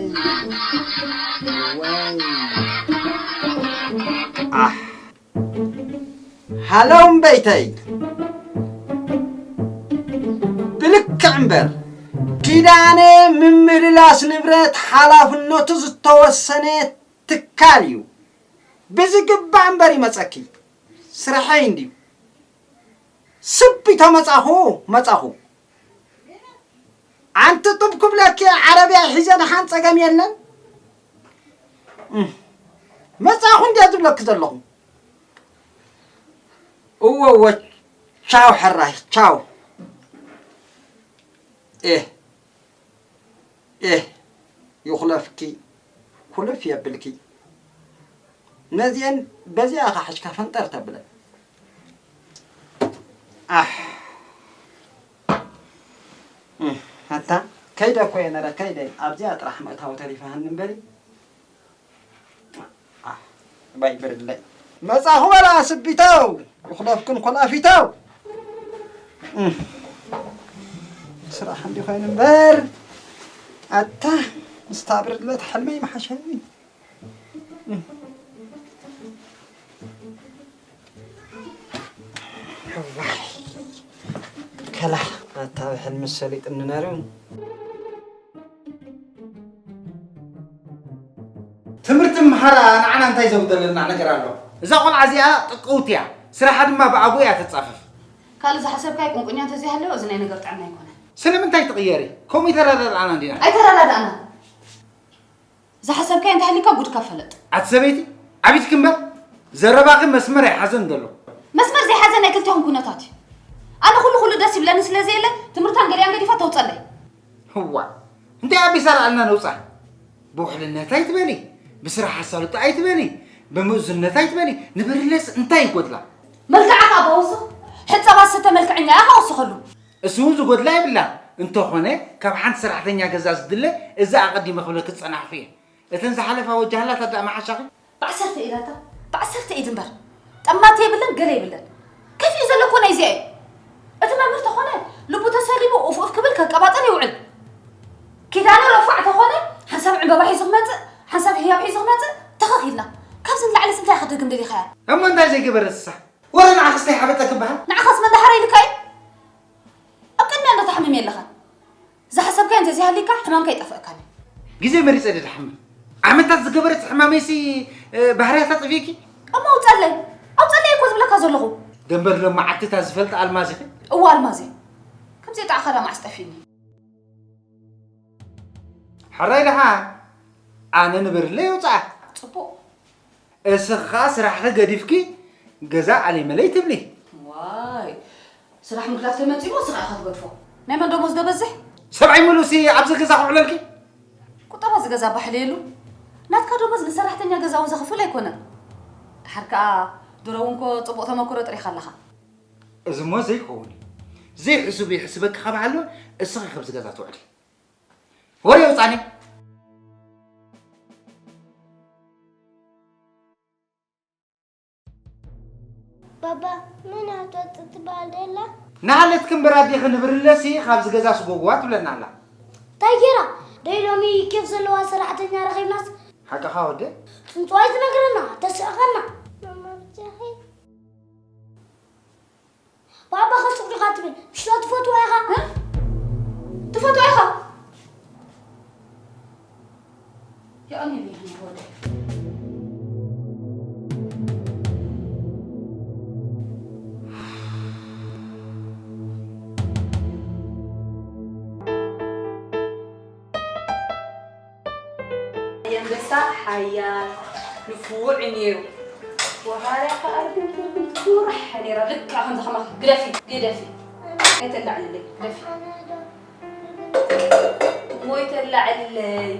ዋይ! ኣሕ! ሃሎ እምበይተይ! ብልክዕ እምበር፣ ኪዳነ ምምልላስ ንብረት ሓላፍነቱ ዝተወሰነ ትካል እዩ። ብዝግባእ እምበር ይመጸኪ። ስርሐይ እንድዩ። ስብ ኢቶ መጻኹ፣ መጻኹ። ኣንቲ ጡብ ክብለኪ ዓረብያ ሒዘ ደሓን ጸገም የለን። እም፣ መጻኹ እንድየ ዝብለኪ ዘለኹ። እወ፣ እወ፣ ቻው ሕራይ፣ ቻው። ኤህ፣ ኤህ፣ ይኹለፍኪ፣ ኩልፍ የብልኪ። ነዚአን በዚኣ ኢኻ ሕሽካ ፈንጠር ተብለን። ኣሕ። እም፣ ኣታ፣ ከይደ እኮ እየ ነረ፣ ከይደ። ኣብዚኣ ጥራሕ ምእታው ተሪፋሃኒ እምበሪ። ኣሕ፣ ባይ ብርለይ። መጻኹ በላ ስቢተው፣ ይኹለፍክን ኮላፊተው። እም፣ ስራሕ እንዲ ኮይኑ እምበር፣ ኣታ፣ ምስታ ብርለ ተሐልመ ይመሓሸኒ። እም። እዋይ፣ ከላ፣ ኣታ ብሕልሚ ሰሊጥኒ ነሩ። ትምህርቲ ምምሃር ንዓና እንታይ ዘጉደለና ነገር ኣሎ? እዛ ቆልዓ እዚኣ ጥቅውቲ እያ፣ ስራሓ ድማ ብኣግኡ እያ ትጻፈፍ። ካልእ ዝሓሰብካዮ ቁንቁኛ እንተዘይሃለወ፣ እዚ ናይ ነገር ጥዕና ኣይኮነን። ስለምንታይ ትቕየሪ? ከምኡ ይተረዳድኣና እንዲና። ኣይተረዳድኣና። ዝሓሰብካዮ እንተሃሊካ ጉድካ ፈለጥ። ኣቲ ሰበይቲ፣ ዓቢትኪ እምበር፣ ዘረባኺ መስመር ኣይሓዘን ዘሎ። መስመር ዘይሓዘ ናይ ክልቴኹም ኩነታት እዩ። ኣነ ኩሉ ኩሉ ደስ ይብለኒ ስለ ዘየለ፣ ትምህርታን ገሊኣን ገዲፋ ተውፀለይ። ህዋ፣ እንታይ ኣቢሳ ለኣልና ነውፃ? ብውሕልነት ኣይትበሊ፣ ብስራሕ ኣሳልጦ ኣይትበሊ፣ ብምእዙነት ኣይትበሊ፣ ንብርለስ እንታይ ይጎድላ? መልክዓ ከኣ ባወስኽ፣ ሕፀባ ዝስተ መልክዐኛ እያ ከወስኸሉ። እሱ እውን ዝጎድላ የብላን። እንተኾነ፣ ካብ ሓንቲ ሰራሕተኛ ገዛ ዝድለ፣ እዚ ኣቐዲመ ክብለኪ ዝጸናሕኩ እየ። እተን ዝሓለፋ ወጃህላት ኣዳእ መሓሻኺ? ብዓሰርተ ኢዳታ፣ ብዓሰርተ ኢድ እምበር። ጠማቲ የብለን፣ ገለ የብለን። ከፊኡ ዘሎ እኮ ናይዚኣ እዩ። እቲ መምህር ተኾነ፣ ልቡ ተሰሊሙ፣ ኡፍ ኡፍ ክብል ከቀባጥር ይውዕል። ኪዳነ ረፋዕ ተኾነ፣ ሓንሳብ ዕምበባ ሒዙ ክመጽእ፣ ሓንሳብ ህያብ ሒዙ ክመጽእ፣ ተኸኽ ኢልና። ካብዚ ንላዕሊስ እንታይ ክደግም ደሊኻያ? እሞ እንታይ ዘይገበረትሳ? ወረ ንዓኽስ እንታይ ሓበጠ ክበሃል? ንዓኻስ መን ደሓረ ኢልካ እዩ? ኣብ ቅድሚያ እንዶ ትሓምም የለኻን። ዝሓሰብካዮ እንተዘይሃሊካ ሕማምካ ኣይጠፍአካን እዩ። ግዜ መሪጸ ድየ ድሓምም? ዓመታት ዝገበረት ሕማመይሲ፣ እ፣ ባህርያታ ጠፊእኪ? እሞ ኣውጸለይ። ኣውጸለይ እኮ ዝብለካ ዘለኹ። ደንበር ሎም መዓልቲ እታ ዝፈልጣ ኣልማዝ ኢኺ? እወ ኣልማዝ እየ። ከምዚ የጣዕኻ ዳ መዓስ ጠፊእኒ? ሕራይ ደሓን። ኣነ ንበርለይ የውጽኣ። ጽቡቕ። እስኻ ስራሕኺ ገዲፍኪ ገዛ ኣለይ መለይ ትብሊ። ዋይ፣ ስራሕ ምግዳፍ ተመጺኡ እስኻ ኢኻ ትገድፎ። ናይ መን ደሞዝ ዶ በዝሕ? ሰብኣይ ሙሉእሲ ኣብዚ ገዛ ክውዕለልኪ? ቁጠባ እዚ ገዛ ባሕሊ የሉ። ናትካ ደሞዝ ንሰራሕተኛ ገዛ እውን ዘኽፍል ኣይኮነን። ድሓር ከኣ ድሮ እውን እኮ ጽቡቕ ተመክሮ ጥሪኻ ኣለኻ። እዚ እሞ ዘይከውን እዩ። ዘይሕሱብ ይሕስበኪ ካብ ሃሎ እስኺ ካብዚ ገዛ ትውዕሊ። ወረ የውጻኒ። ባባ፣ መን እያ ትወጽእ ትበሃል ደላ? ንሃለት ክንበር ኣዴኺ ንብርለሲ ካብዚ ገዛ ስጎግዋ ትብለና ኣላ። እንታይ ገይራ? ደይ ሎሚ ኬፍ ዘለዋ ሰራሕተኛ ረኺብናስ? ሓቅኻ ወደ? ጽንጽዋይ ትነግረና፣ ተስዕቐና። ማማ ብቻኺ? ባባ ከሱቕ ዲኻ ትብል? ምሽ ዶ ትፈትዋ ኢኻ? እ? ትፈትዋ ኢኻ? የቐንየለይ ይኹን ወደይ። ኣንበሳ ሓያል ንፉዕ እዩ ነይሩ። ወሃርያ ከኣ ርግርግርግር ነይራ፣ ልክዕ ከምዚ ከማኺ። ግደፊ፣ ግደፊ። ኣይተላዕልለይ፣ ግደፊ። እሞ ኣይተላዕልለይ።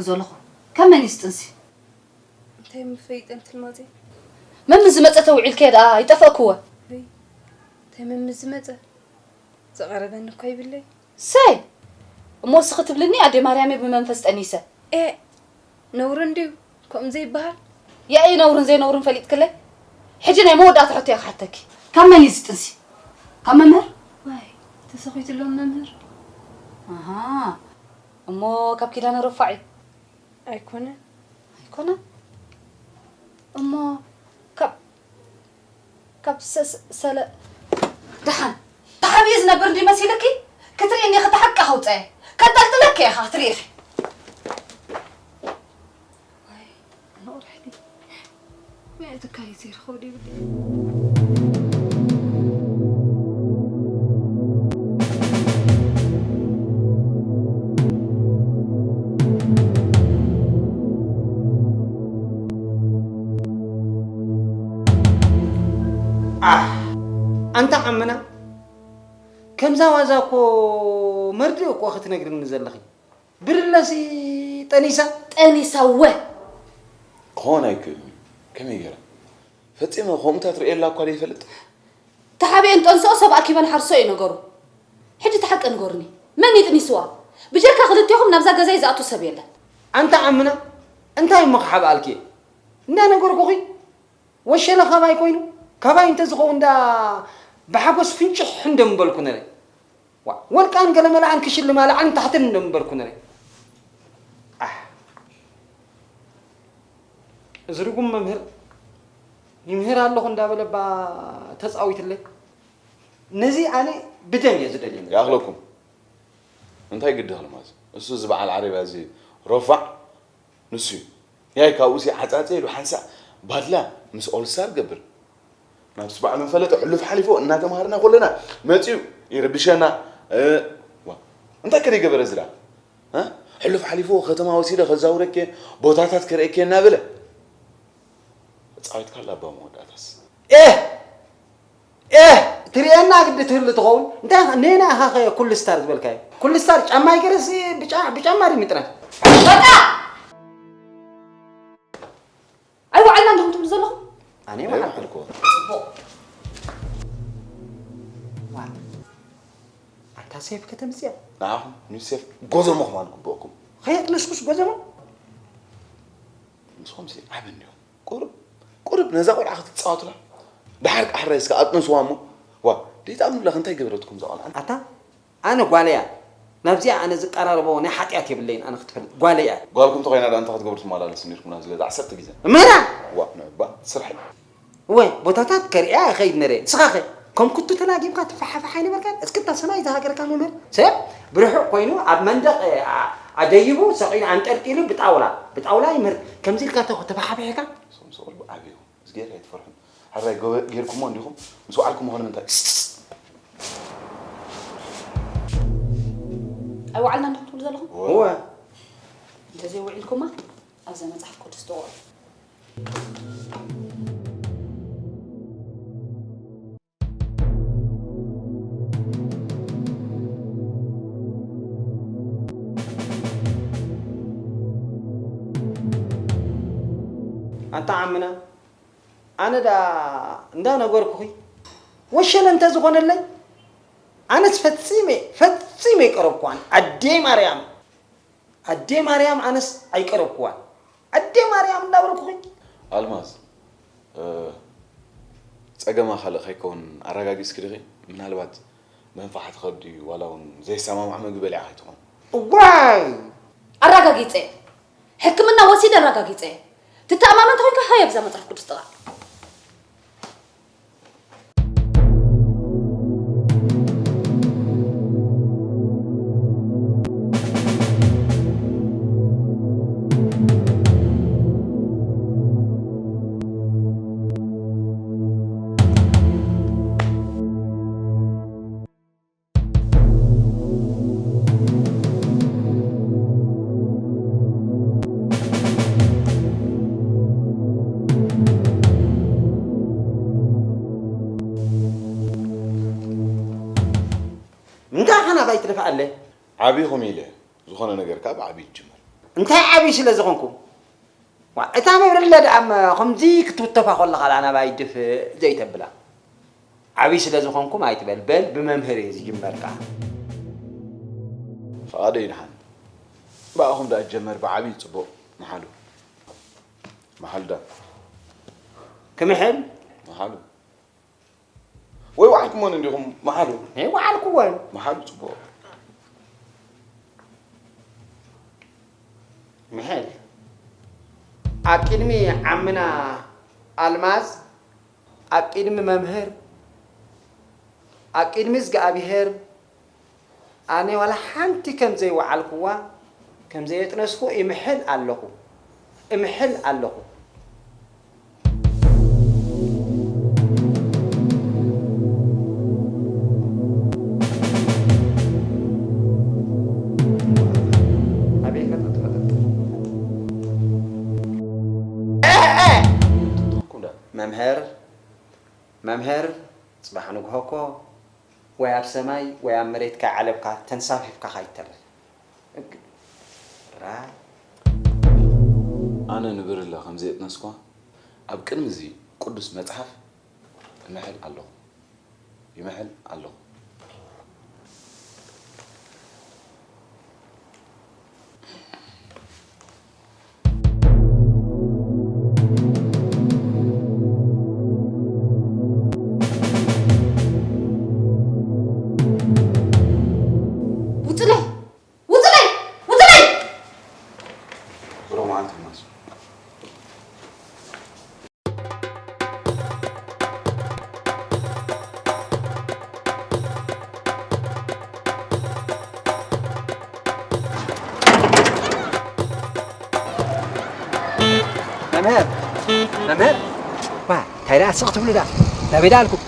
ዘለኹ ካብ መን ይስጥንሲ? እንታይ ምፈይጠን ትልማዜ? መን ምስ ዝመጸ ተውዒልከ ደኣ ይጠፈእክወ። ወይ እንታይ መን ምስ ዝመጸ? ዝቐረበኒ እኮ ይብለይ። ሰይ! እሞ እስኺ ትብልኒ ኣደ ማርያመይ ብመንፈስ ጠኒሰ። ኤ! ነውሪ እንድዩ ከምኡ ዘይበሃል። ያኢ ነውርን ዘይነውርን ፈሊጥክለይ? ሕጂ ናይ መወዳእታ ሕቶ እየ ክሓተኪ። ካብ መን እዩ ዝጥንሲ? ካብ መምህር? ዋይ፣ ተሰኺቱሎም መምህር። ኣሃ፣ እሞ ካብ ኪዳነ ረፋዕ እዩ? ኣይኮነን። ኣይኮነን? እሞ ካብ ካብ ሰ- ሰ- ሰለ ደሓን ተሓቢኡ ዝነብር እንዲ መሲልኪ ክትርእኒ ኢኺ ተሓቃ ከውፀየ ከንጠልጥለኪ ኢኻ ክትርኢ ኢኺ። ዋይ ኣነ ቁርሕቲ ወይ ትካል ዘይረኸቡ ደይብለይ። ኣንታ ዓምና ከምዛ ዋዛ እኮ መርድእ እኮ ክትነግርኒ ዘለኺ። ብርለሲ ጠኒሳ ጠኒሳ ወ ክኾን ኣይክእልን እዩ። ከመይ ገይራ? ፈጺመ ከምኡታት ርእየላ እኳ ዘይፈልጥ። ተሓቢአን ጠንስኦ ሰብ ኣኪበን ሓርሶ እዩ ነገሩ። ሕጂ እቲ ሓቂ ንገሩኒ፣ መን እዩ ጥኒስዋ? ብጀካ ክልቴኹም ናብዛ ገዛይ ዝኣቱ ሰብ የለን። ኣንታ ዓምና እንታይ እሞ ክሓብኣልኪ እየ? እንዳነገርኩኺ ወሸለ ካባይ ኮይኑ ካባይ እንተዝኸውን ዳ ብሓጎስ ፍንጭሕ እንደ ምበልኩ ነረ። ዋ፣ ወልቃን ገለመላኣን ክሽልማ ላዕልን ታሕትን እንደምበልኩ ንርኢ። ኣሕ፣ እዚ ርጉም መምህር ይምህር ኣለኹ እንዳበለ እባ ተጻዊትለይ። ነዚ ኣነ ብደም እየ ዝደልዮ። ይኣኽለኩም። እንታይ ግዲ ክልማዝ? እሱ እዚ በዓል ዓረብያ እዚ ረፋዕ ንሱ እዩ። ያይ ካብኡ ሲ ዓጻጸ ኢሉ ሓንሳእ ባድላ ምስ ኦልስታር ገብር። ናብስ በዓል መፈለጢ ሕሉፍ ሓሊፎ እናተምሃርና ኮለና መጺኡ ይረብሸና። እ፣ ዋ፣ እንታይ ከ ደይገበረ እዚ ደኣ? እ? ሕሉፍ ሓሊፎ ከተማ ወሲደ ከዛውረኬ፣ ቦታታት ከርእየኬ እናበለ። ጻዊትካ ኣላ ኣባ መወዳእታስ። ኤህ! ኤህ! ትርእየና ግዲ ትህሉ ትኸውን። እንታይ ኢኻ፣ ኔና ኢኻ ኸ ኩል ስታር ዝበልካዮ? ኩል ስታር ጫማ ይገርስ፣ ብጫ-፣ ብጫማ ድዩ ምጥራይ? በቃ! ኣይወዓልናን ዲኹም ትብሉ ዘለኹም? ኣነ ኣነ ይወዓልኩ። ይወዓልኩ። ጽቡቕ። ዋ። ኣንታ ሴፍ ከተምጽያ። ንዓኹም ኒው ሴፍ ጎዘሞ ክማን ግብእኩም። ኸየጥነስኩስ ጎዘሞ? ንስኹም ሲ ዓቢ እንዲኹም። ቁሩብ፣ ቁሩብ ነዛ ቆልዓ ክትጻወቱላ። ደሓር ቃሕራይ እስከ ኣጥንስዋ እሞ። ዋ፣ ደይትኣምኑላ እንታይ ገበረትኩም እዛ ቆልዓ? ኣታ ኣነ ጓለያ ናብዚኣ ኣነ ዝቀራረቦ ናይ ሓጢኣት የብለይን፣ ኣነ ክትፈልጥ ጓለያ። ጓልኩም ተኾይና ደኣ እንታይ ክትገብሩ ትመላለሱ ነይርኩም ናብዚ ገዛ ዓሰርተ ግዜ? እመና! ዋ፣ ንዕባ ስራሕ እዩ። እወ፣ ቦታታት ከርእያ እኸይድ ነረ። ንስኻ ኸ ከም ኩቱ ተላጊብካ ትፈሓፍሕ ኣይነበርካን? እስኪ እታ ሰማይ ዝሃገርካ መምህር ሰብ ብርሑቕ ኮይኑ ኣብ መንደቕ፣ እ፣ ኣ-፣ ኣደይቡ ሰቒሉ ኣንጠልጢሉ ብጣውላ፣ ብጣውላ ይምህር። ከምዚ ኢልካ ተኹ-፣ ተፈሓፊሕካ? ሶም ሰቑል ብዓብዩ። እዝግሄር ኣይትፈርሑን። ሕራይ ገበ-፣ ጌርኩሞ እንዲኹም ምስ ወዓልኩሞ ኾነ ምንታይ? ኣይወዓልናን ዲኹም ትብሉ ዘለኹም? እወ። እወ። እንተዘይውዒልኩማ ኣብዛ መጽሓፍ ቅዱስ ጥቕዑ። ኣታ ዓምና፣ ኣነ ደኣ እንዳነገርኩኺ፣ ወሸለ እንተዝኾነለይ፣ ኣነስ ፈጺመ፣ ፈጺመ ኣይቀረብኩዋን። ኣደይ ማርያም፣ ኣደይ ማርያም ኣነስ ኣይቀረብኩዋን። ኣደይ ማርያም እንዳበልኩኺ። ኣልማዝ፣ እ፣ ጸገማ ካልእ ከይከውን ኣረጋጊጽኪ ዲኺ? ምናልባት መንፍዓት ከብዲ ዋላ እውን ዘይሰማማዕ ምግቢ በሊዓ ከይትኾን። እዋይ! ኣረጋጊጸ። ሕክምና ወሲደ ኣረጋጊጸ። ትተኣማመን ተኾይንካ ሃየ ኣብዛ መጽሓፍ ቅዱስ ጥቓ። እንታይ ኸ ናባይ ትደፍኣለ? ዓቢኹም ኢለ፣ ዝኾነ ነገር ከኣ ብዓቢ ይጅመር። እንታይ ዓብዪ ስለ ዝኾንኩም? ዋ፣ እታ መብርለ ደኣ እሞ ከምዚ ክትውተፋ ከለኻ ደኣ ናባይ ድፍእ ዘይተብላ። ዓብዪ ስለ ዝኾንኩም ኣይትበል፣ በል ብመምህር እዩ ዝጅመር ከኣ። ፍቓደይ ይድሓን። ብኣኹም ደኣ ጀመር ብዓብዪ ጽቡቕ። መሓሉ። መሓሉ ዳ። ክምሕል? መሓሉ። ወይ ወዓልኩሞን እንዲኹም መሓሉ። እኔ ወዓልኩዎን። መሓሉ ጽቡቕ። ምሕል። ኣብ ቅድሚ ዓምና ኣልማዝ፣ ኣብ ቅድሚ መምህር፣ ኣብ ቅድሚ እግዚኣብሔር ኣነ ዋላ ሓንቲ ከም ዘይወዓልኩዋ፣ ከም ዘየጥነስኩ እምሕል ኣለኹ። እምሕል ኣለኹ። ኣቤት መጠጥ መጠጥ። መምህር፣ መምህር፣ ጽባሕ ንግሆ እኮ ወይ ኣብ ሰማይ ወይ ኣብ መሬት ከይዓለብካ ተንሳፊፍካ ከይትተርፍ። እግ-፣ ራይ። ኣነ ንብርለ ከም ዘየጥነስኳ ኣብ ቅድሚ እዚ ቅዱስ መጽሓፍ እምሕል ኣለኹ። ይምሕል ኣለኹ። ውጽለይ! ውጽለይ! ውጽለይ! ብሩኽ መዓልቲ ማስ። መምህር፣ መምህር፣ ዋ፣ እንታይ ደኣ ስቕ ትብሉ ደኣ? ናበይ ደኣ ኣልኩም?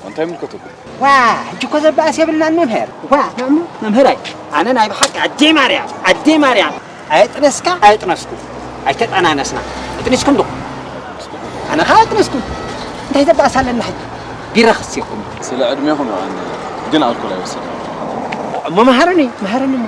እንታይ ይምልከተኩም? ዋ፣ ሕጂ እኮ ዘበኣስ የብልናን መምህር። ዋ፣ መም-፣ መምህራይ፣ ኣነ ናይ ብሓቂ ኣደይ ማርያም፣ ኣደይ ማርያም፣ ኣየጥነስካ፣ ኣየጥነስኩ፣ ኣይተጠናነስና። ኣጥኒስኩም ዶ? ኣነ ኸኣ ኣጥነስኩ። እንታይ ዘበኣስ ኣለና ሕጂ? ቢራ ክስቲኹም። ስለ ዕድሜኹም እዩ ኣነ፣ ግን ኣልኮል ኣይወሰድን። እሞ መሃረኒ፣ መሃረኒ እሞ።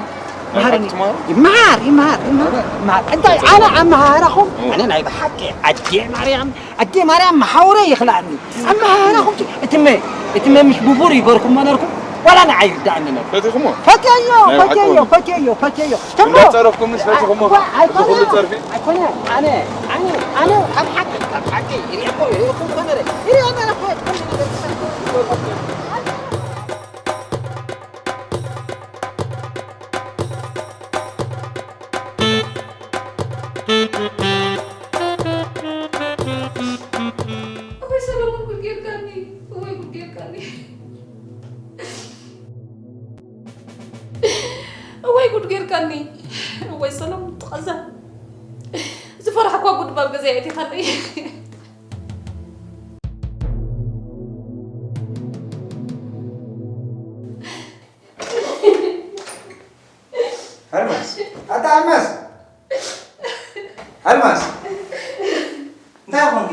መሃረኒ። ትማሩ? ይመሃር፣ ይመሃር፣ ይመሃር፣ ይመሃር። እንታይ ኣነ ኣመሃህራኹም፣ እ። ኣነ ናይ ብሓቂ ኣዴ ማርያም፣ ኣዴ ማርያም መሓውረ ይኽልኣኒ። ኣመሃህራኹም ሲ፣ እቲ መ-፣ እቲ መ ምሽ ብቡር ይገርኩም መነርኩም፣ ዋላ ንዓይ ይርድኣኒ ነይሩ። ፈቲኹሞ? ፈትየዮ፣ ናይ ብሓቂ ፈትየዮ፣ ወንድም። ፈትየዮ፣ ፈትየዮ። ትሞ እንዳጸረፍኩምስ ፈቲኹሞ? ዋ፣ ኣይኮነ፣ እዚ ኩሉ ጸርፊ? ኣይኮነ፣ ኣነ፣ ኣነ፣ ኣነ ካብ ሓቂ፣ ካብ ሓቂ፣ ይሪእኮ፣ ይሪእኮ እኮ ነረ። ይሪኦ ነረ እኮ፣ ኩሉ ነገር ተሰምቶ ይገርኩም። እወይ ሰለሙን ጉድ ጌርካኒ፣ እወይ ጉድ ጌርካኒ። እወይ ጉድ ጌርካኒ። እወይ ሰለሙን ትቐዛ። ዝፈራሕኳ ጉድ ባብ ገዛይ ኣእቲኻለይ። ኣልማዝ፣ ኣታ ኣልማዝ፣ ኣልማዝ፣ እንታይ ኾንኪ?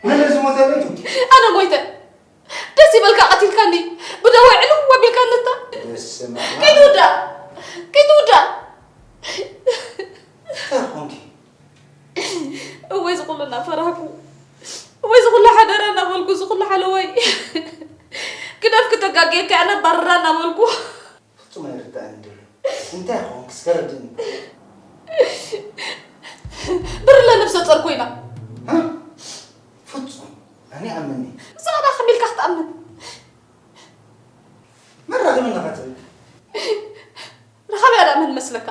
መን ዝሞተ ኣሎ እዩ? ኣነ ሞይተ። ደስ ይበልካ ቀቲልካኒ። ብደወ ዕልው ኣቢልካኒ እንታ። በስመ ኣብ። ከይትውዳእ፣ ከይትውዳእ። እንታይ ኾንኪ? እወይ ዝኹሉ እናፈራህኩ፣ እወይ ዝኹሉ ሓደራ እናበልኩ፣ ዝኹሉ ሓለዋይ ግደፍ ክተጋግየካ ኣነ ባርራ እናበልኩ። ፍጹም ኣይርድኣንን ዘሎ። እንታይ ኾንክ? እስከ ረድእኒ። ብርለ ነብሰ ጾር ኮይና። ሃ? ፍጹም። ኣነ ይኣምኒ። ንስኻ ደኣ ከመይ ኢልካ ክትኣምን? መን ረኺብኒ ኸ ትብል? ረኻቢኣ ደኣ መን መስለካ?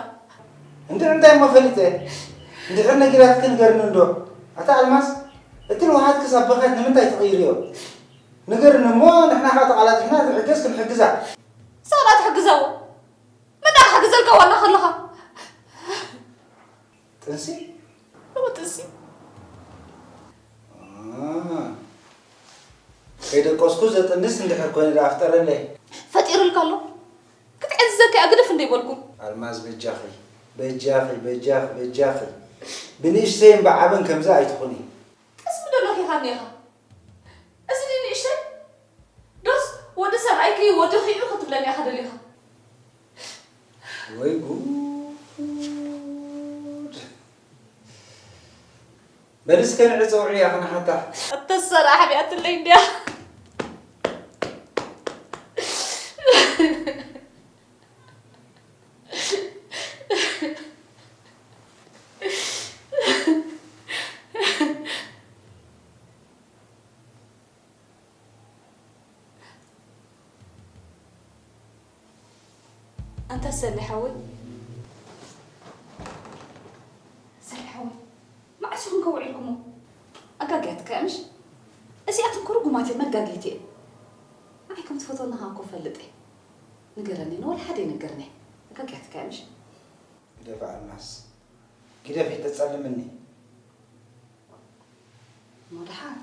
እንድሕር እንታይ እሞ ፈሊጠ? እንድሕር ነጊራትኪ ንገርኒ እንዶ። ኣታ ኣልማዝ፣ እቲ ንውሓት ክሳብ በኸት ንምንታይ ትቕይርዮ? ንገርኒ እሞ ንሕና ኸኣ ተቓላጢፍና ዝሕገዝ ክንሕግዛ። ንስኻ ደኣ ትሕግዛዎ። መን ደኣ ክሕግዘልካ ዋላ ከለኻ? ጥንሲ? እወ ጥንሲ። አ፣ ከይደቀስኩ ዘጥንስ እንድሕር ኮይኑ ደኣ ፍጠረለይ። ፈጢሩልካ ኣሎ። ክትዕዝዘካ እያ ግድፍ እንደ ይበልኩ። ኣልማዝ በጃኺ፣ በጃኺ፣ በጃኺ፣ በጃኺ። ብንእሽተይን ብዓብን ከምዚ ኣይትኹኒ። ጠስሚ ዶ ለኺኻኒ ኢኻ? እዚ ድዩ ንእሽተይ? ዶስ ወዲ ሰብኣይኪ ወዲ ኺዑ ክትብለኒ ኢኻ ደሊኻ? ወይ ጉድ! በል እስከ ንዕጸ ውዕል እያ ክንሓታ። እተሰራ ሓቢኣትለይ እንድያ። ኣንታ ሰሌ ሓወይ፣ ሰሌ ሓወይ፣ መዓስ ኢኹም ከውዒልኩሞ? ኣጋግያትካ እያ ምሽ? እዚኣተን እኮ ርጉማት እየን፣ መጋገይቲ እየን። ንዓይ ከም ትፈትወኒ ከኣ እኮ እፈልጥ እየ። ንገረኒ፣ ንወላ ሓደ ኣይነገርን'የ። ኣጋግያትካ እያ ምሽ? ግደፊ ኣልማዝ፣ ግደፊ፣ ተጸልምኒ። እሞ ደሓን።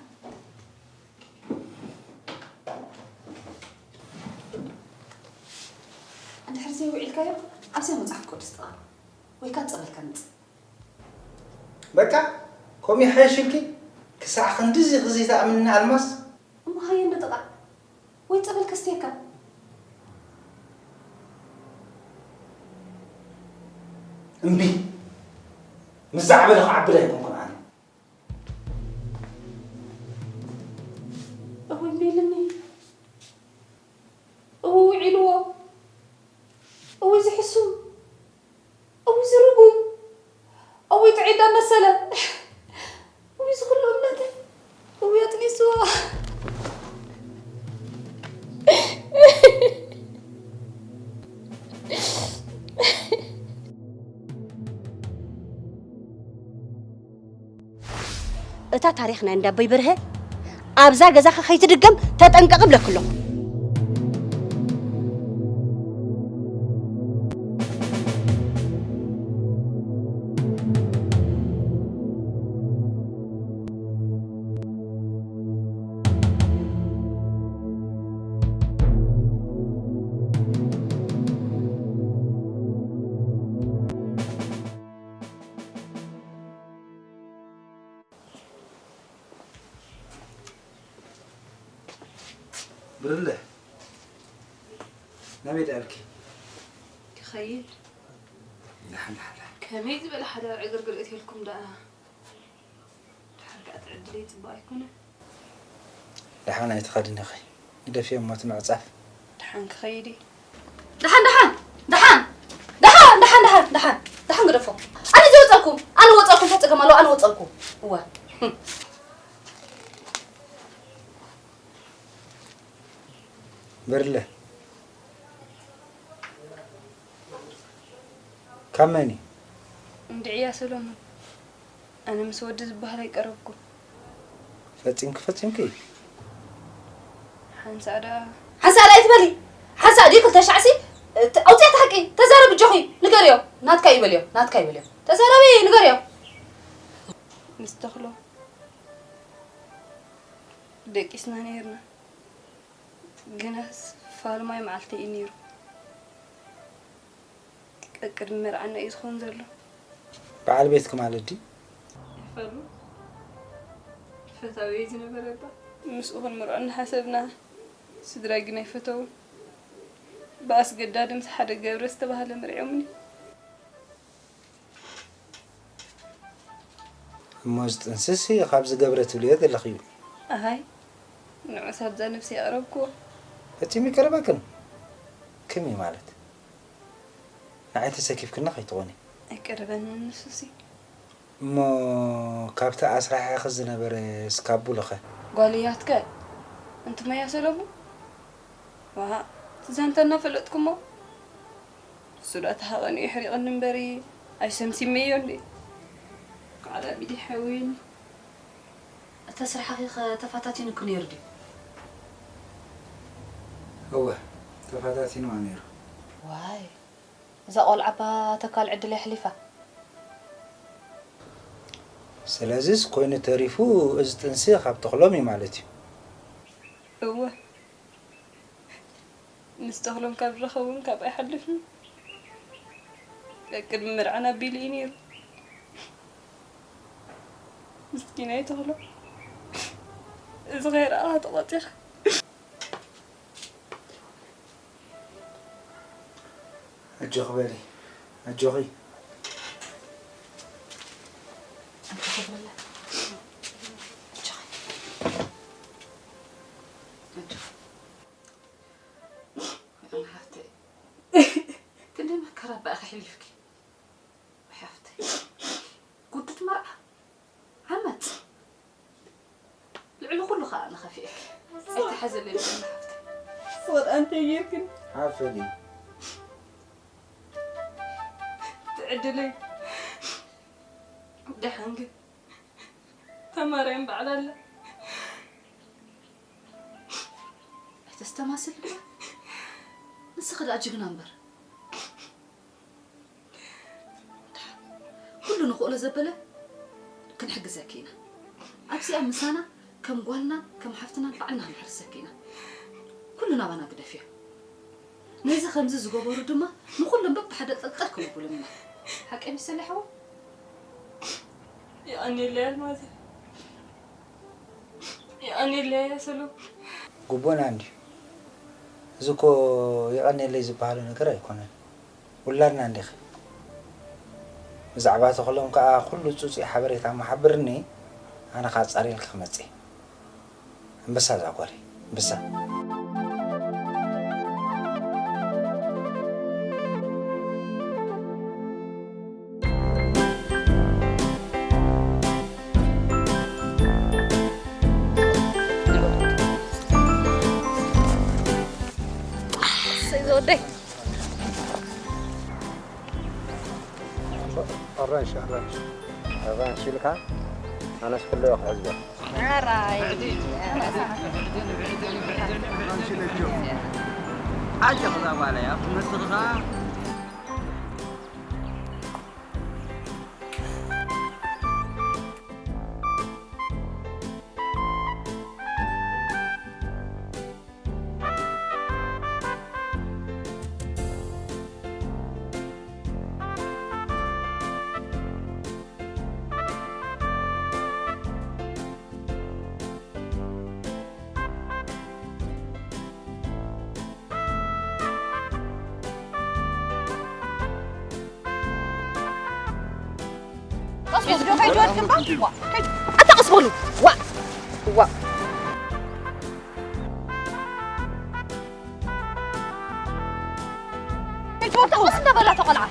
እንድሕር ዘይውዒልካዮ፣ ኣብዛ መጽሓፍ ቅዱስ ጥቓ ወይ ከኣ ጸበልካ ምጽእ። በቃ፣ ከምኡ ይሓይሽ ኢልኪ? ክሳዕ ክንድዚ ክዘይትኣምንኒ ኣልማዝ? እሞ ሃየ እንዶ ጥቓ ወይ ጸበል ከስትየካ። እምቢ። ምስ ዝዓበለ ክዓብድ ኣይኮንኩን ኣነ። እውይ ሜልኒ፣ እውይ ውዒልዎ፣ እውይ ዝሕሱም፣ እውይ ዝርጉም፣ እውይ ጥዑይ እንዳመሰለ፣ እውይ ዝኹሉ እምነተይ፣ እውይ ኣጥኒስዎ። እታ ታሪኽ ናይ እንዳ ኣቦይ በርሀ ኣብዛ ገዛኻ ከይትድገም ተጠንቀቕ እብለኪ ኣለኹ። ብርለ፣ ናበይ ደኣልኪ? ክኸይድ። ደሓን፣ ደሓን፣ ደሓን። ከመይ ዝበለ ሓዳር ዕግርግር እትየልኩም ደኣ? ድሓር ከኣ እቲ ዕድለይ ጽቡቕ ኣይኮነን። ደሓን ኣይትኸድን ኢኺ። ግደፍዮ እሞ እቲ ምዕጻፍ። ደሓን ክኸይድ እየ። ደሓን፣ ደሓን፣ ደሓን፣ ደሓን፣ ደሓን፣ ደሓን፣ ደሓን፣ ደሓን ግደፎ። ኣነ ዘይወጸልኩ፣ ኣነ ወጸልኩ፣ እንታይ ጸገም ኣለዎ? ኣነ ወጸልኩ። እወ። በርለ። ካብ መን እዩ? እንድዒ እያ ሰሎሞን። ኣነ ምስ ወዲ ዝበሃል ኣይቀረብኩን። ፈጺምኪ፣ ፈጺምኪ? ሓንሳእ ደኣ። ሓንሳእ ደኣ ኣይትበሊ። ሓንሳእ ድዩ ክልተ ሻዕሲ? እ፣ ተ-፣ ኣውፅያ እቲ ሓቂ። ተዛረቢ ኣጆኺ። ንገርዮ። ናትካ እዩ በልዮ። ናትካ እዩ በልዮ። ተዛረቢ፣ ንገርዮ። ምስ ተኽሎ ደቂስና ነይርና። ግናስ ፋልማይ መዓልቲ እዩ ነይሩ። ቀቅድሚ መርዓና እዩ ዝኸውን ዘሎ። በዓል ቤትኪ ማለት ድዩ? ይፈሉ ፈታዊ ዝነበረ እባ። ምስኡ ክንምርዖ እናሓሰብና፣ ስድራይ ግን ኣይፈተውን። ብኣስገዳዲ ምስ ሓደ ገብረ ዝተባህለ መርዒሙኒ። እሞ እዚ ጥንስሲ ካብዚ ገብረ ትብልዮ ዘለኺ እዩ። ኣሃይ፣ ንዑስ ኣብዛ ነብሰይ ኣቕረብክዎ። ፈጺሙ ይቀርበክን? ከመይ ማለት? ንዓይ ተሰኪፍክኒ ከይትኾኒ። ኣይቀርበንን ንሱሲ። እሞ ካብቲ ኣስራሒኺ ዝነበረ ስካቡልኸ? ጓል እያትከ? እንትመያ ሰለሙ? ዋእ፣ እቲ ዛንታ እናፈለጥኩሞ፣ ንሱ ደኣ ተሃቐኑ የሕሪቕኒ እምበሪ፣ ኣይሰምሲመዮ እንዴ። ቃል ኣቢዲ ሓወይኒ። እተ ስራሕኺ ኸ ተፈታቲኑኪ ነይሩ ድዩ? እወ፣ ተፈታቲኑዋ ነይሩ። ዋይ፣ እዛ ቆልዓ እባ ተካል ዕድል የሕሊፋ። ስለዚስ ኮይኑ ተሪፉ እዚ ጥንሲ ካብ ተኽሎም እዩ ማለት እዩ። እወ። ምስ ተኽሎም ካብ ዝረኸቡን ካብ ኣይሓልፍን። ቅድሚ መርዓና ኣቢሉ እዩ ነይሩ። ምስኪናይ ተኽሎ። እዚ ከይረኣኻ ተቖጺኻ። ኣጆኺ በሊ፣ ኣጆኺ። ኣንታ ተኽለ፣ ሕሊፍኪ ሓፍተይ። ጉዱድ መርዓ ዓመት ልዕሊ ኩሉ ከዓ ንኸፊእኪ ኣይተሓዘለይ ብልና ሓፍተይ። ወርኣን ተይርክን ሓፍተይ። ትዕድለይ ደሓን ግን ተማርያም በዓል ኣላ። ኣይተስተማስል እባ። ንስኺ ደኣ ጅግና እምበር። ኩሉ ንኽእሎ ዘበለ ክንሕግዘኪ ኢና። ኣብዚኣ ምሳና ከም ጓልና ከም ሓፍትና ባዕልና ክንሕርሰኪ ኢና። ኩሉ ናባና ግደፍዮ። ነዚ ከምዚ ዝገበሩ ድማ ንኹሎም በብሓደ ጠልጠል ክንብሎም ኢና። ሓቀይ መሰለይ ሓወይ? የቐንየለይ ኣልማዝ። የቐንየለይ ኣያ ሰሎም። ግቡእና እንድዩ። እዚ እኮ የቐንየለይ ዝበሃሎ ነገር ኣይኮነን። ውላድና እንዲኺ። ብዛዕባ ተኽሎም ከኣ ኩሉ ጽጹይ ሓበሬታ እሞ ሓብርኒ፣ ኣነ ከኣ ኣጻርየልኪ ክመጽእ እየ። ኣንበሳ እዛ ጓለይ፣ ኣንበሳ። እሰይ ዝወደይ። ኣራንሺ ኣራንሺ ኣራንሺ ኢልካ ኣነስ ኩሉ እየ ክሕዝበ። ኣራይ። ኣጀ ክዛ ጓለይ ኣብ ትምህርቲ ክኻ ቀስ በል ዶ ከይትወድቅባ። ዋ፣ ከይት-፣ ኣታ ቀስ በሉ። ዋ፣ ዋ። ከይትወድቅ ቀስ እንዳበላ ተቆልዓ።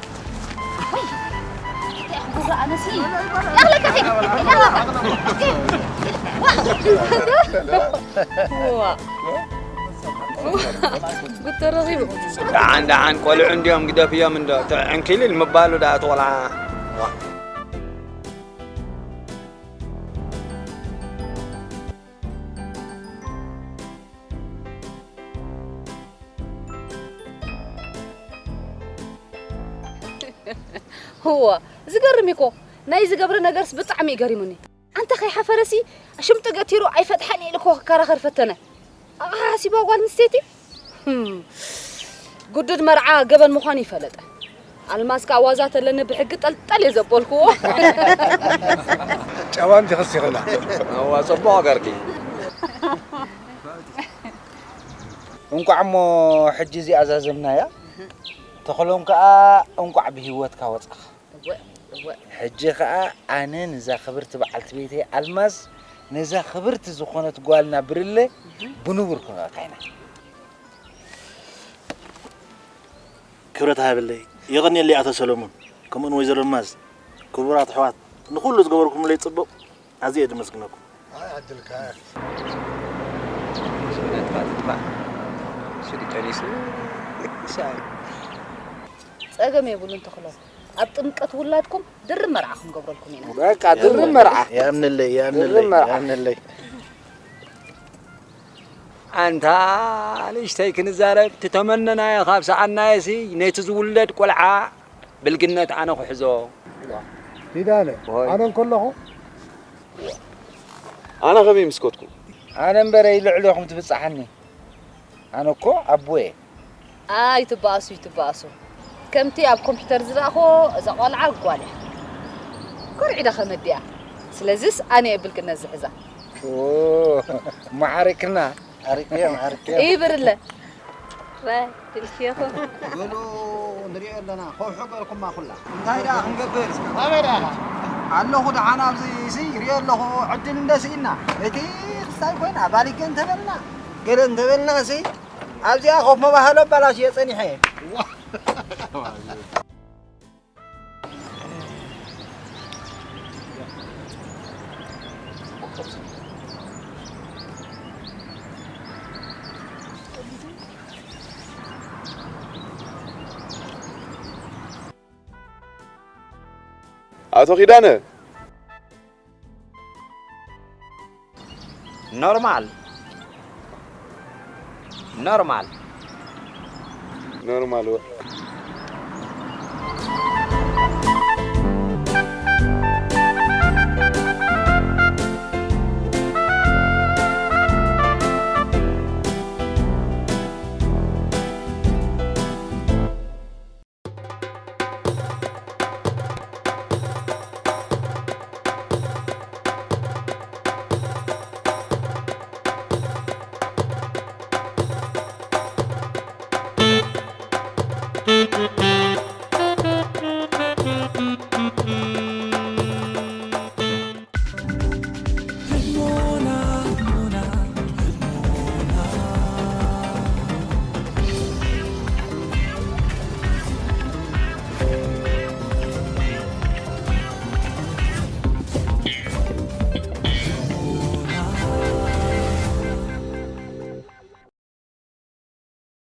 ወይ፣ እንታይ ጉራ ኣነሲ። ያኽለካ ከይት፣ ያኽለካ። ዋ። ዋ። ጉድ ተረኺቡ። ደሓን ደሓን ቆልዑ እንድዮም ግደፍዮም እንዶ ዕንኪሊል ምባሉ ደኣ እቲ ቆልዓ። እዋ ዝገርም እኮ ናይ ዝገብረ ነገርስ ብጣዕሚ እዩ ገሪሙኒ። ኣንታ ከይሓፈረሲ ሽምጡ ገቲሩ ኣይፈትሓን ኢሉ እኮ ክከራኸር ፈተነ። ኣቕሓ ሓሲባ ጓል ኣንስተይቲ። ህም። ግዱድ መርዓ ገበን ምዃኑ ይፈለጠ። ኣልማዝ ከኣ ዋዛ ተለኒ ብሕጊ ጠልጠል እየ ዘበልክዎ። ጨዋ እንዲኽስ ኢኽና። እዋ ጽቡቕ ገርኪ። እንቋዕ እሞ ሕጂ እዚኣ ዛዘምናያ ተኽሎም ከኣ እንቋዕ ብህይወትካ ወጻኻ። እወ እወ። ሕጂ ከኣ ኣነ ንዛ ክብርቲ በዓልቲ ቤተይ ኣልማዝ ነዛ ክብርቲ ዝኾነት ጓልና ብርለ ብንቡር ክንርእየካ ኢና። ክብረት ሃበለይ። የቐንየለይ ኣቶ ሰለሙን ከምኡውን ወይዘሮ ኣልማዝ። ክቡራት ኣሕዋት ንኹሉ ዝገበርኩምለይ ጽቡቕ ኣዝየ እየ ዘመስግነኩም። ኣይ ዓድልካ። ስደት ፋጥማ ስዲ ቀኒሱ ይሳብ ጸገም የብሉን ተኽሎም። ኣብ ጥምቀት ውላድኩም ድርብ መርዓ ክንገብረልኩም ኢና። በቃ ድርብ መርዓ። የኣምነለይ የኣምነለይ ድርብ መርዓ። የኣምነለይ። ኣንታ ንእሽተይ ክንዛረብ ትተመነናዮ ካብ ሰኣናዮሲ ነቲ ዝውለድ ቆልዓ ብልግነት ኣነ ክሕዞ። ኪዳነ ኣነ እንከለኹ ኣነ ከመይ ምስ ከድኩ? ኣነ እምበረይ ልዕሌኹም ትብጽሓኒ። ኣነ እኮ ኣቦ እየ። ኣይትበኣሱ ይትበኣሱ። ከምቲ ኣብ ኮምፒተር ዝረኣኽዎ እዛ ቆልዓ ጓል እያ። ኮርዒዳ ከመዲኣ። ስለዚስ ኣነ እየ ብልግነት ዝሕዛ። ኦ፣ ማዓሪክና። ዓሪክዮ፣ ዓሪክዮ። ይብርለ። ራይ ድልክዮ። በሉ ንሪኦ ኣለና። ከውሒ ገርኩማ ኩላ። እንታይ ደኣ ክንገብር? ኣበይ ደኣ? ኣለኹ ደሓን ኣብዚ ሲ ይሪኦ ኣለኹ። ዕድል እንደ ስኢና። እቲ ክስታይ ኮይና ባሊገ እንተበልና ገለ እንተበልና ሲ ኣብዚኣ ኮፍ መባህሎ ኣባላሽዮ ጸኒሐ። ኣቶ ኪዳነ። ኖርማል ኖርማል ኖርማል ወ-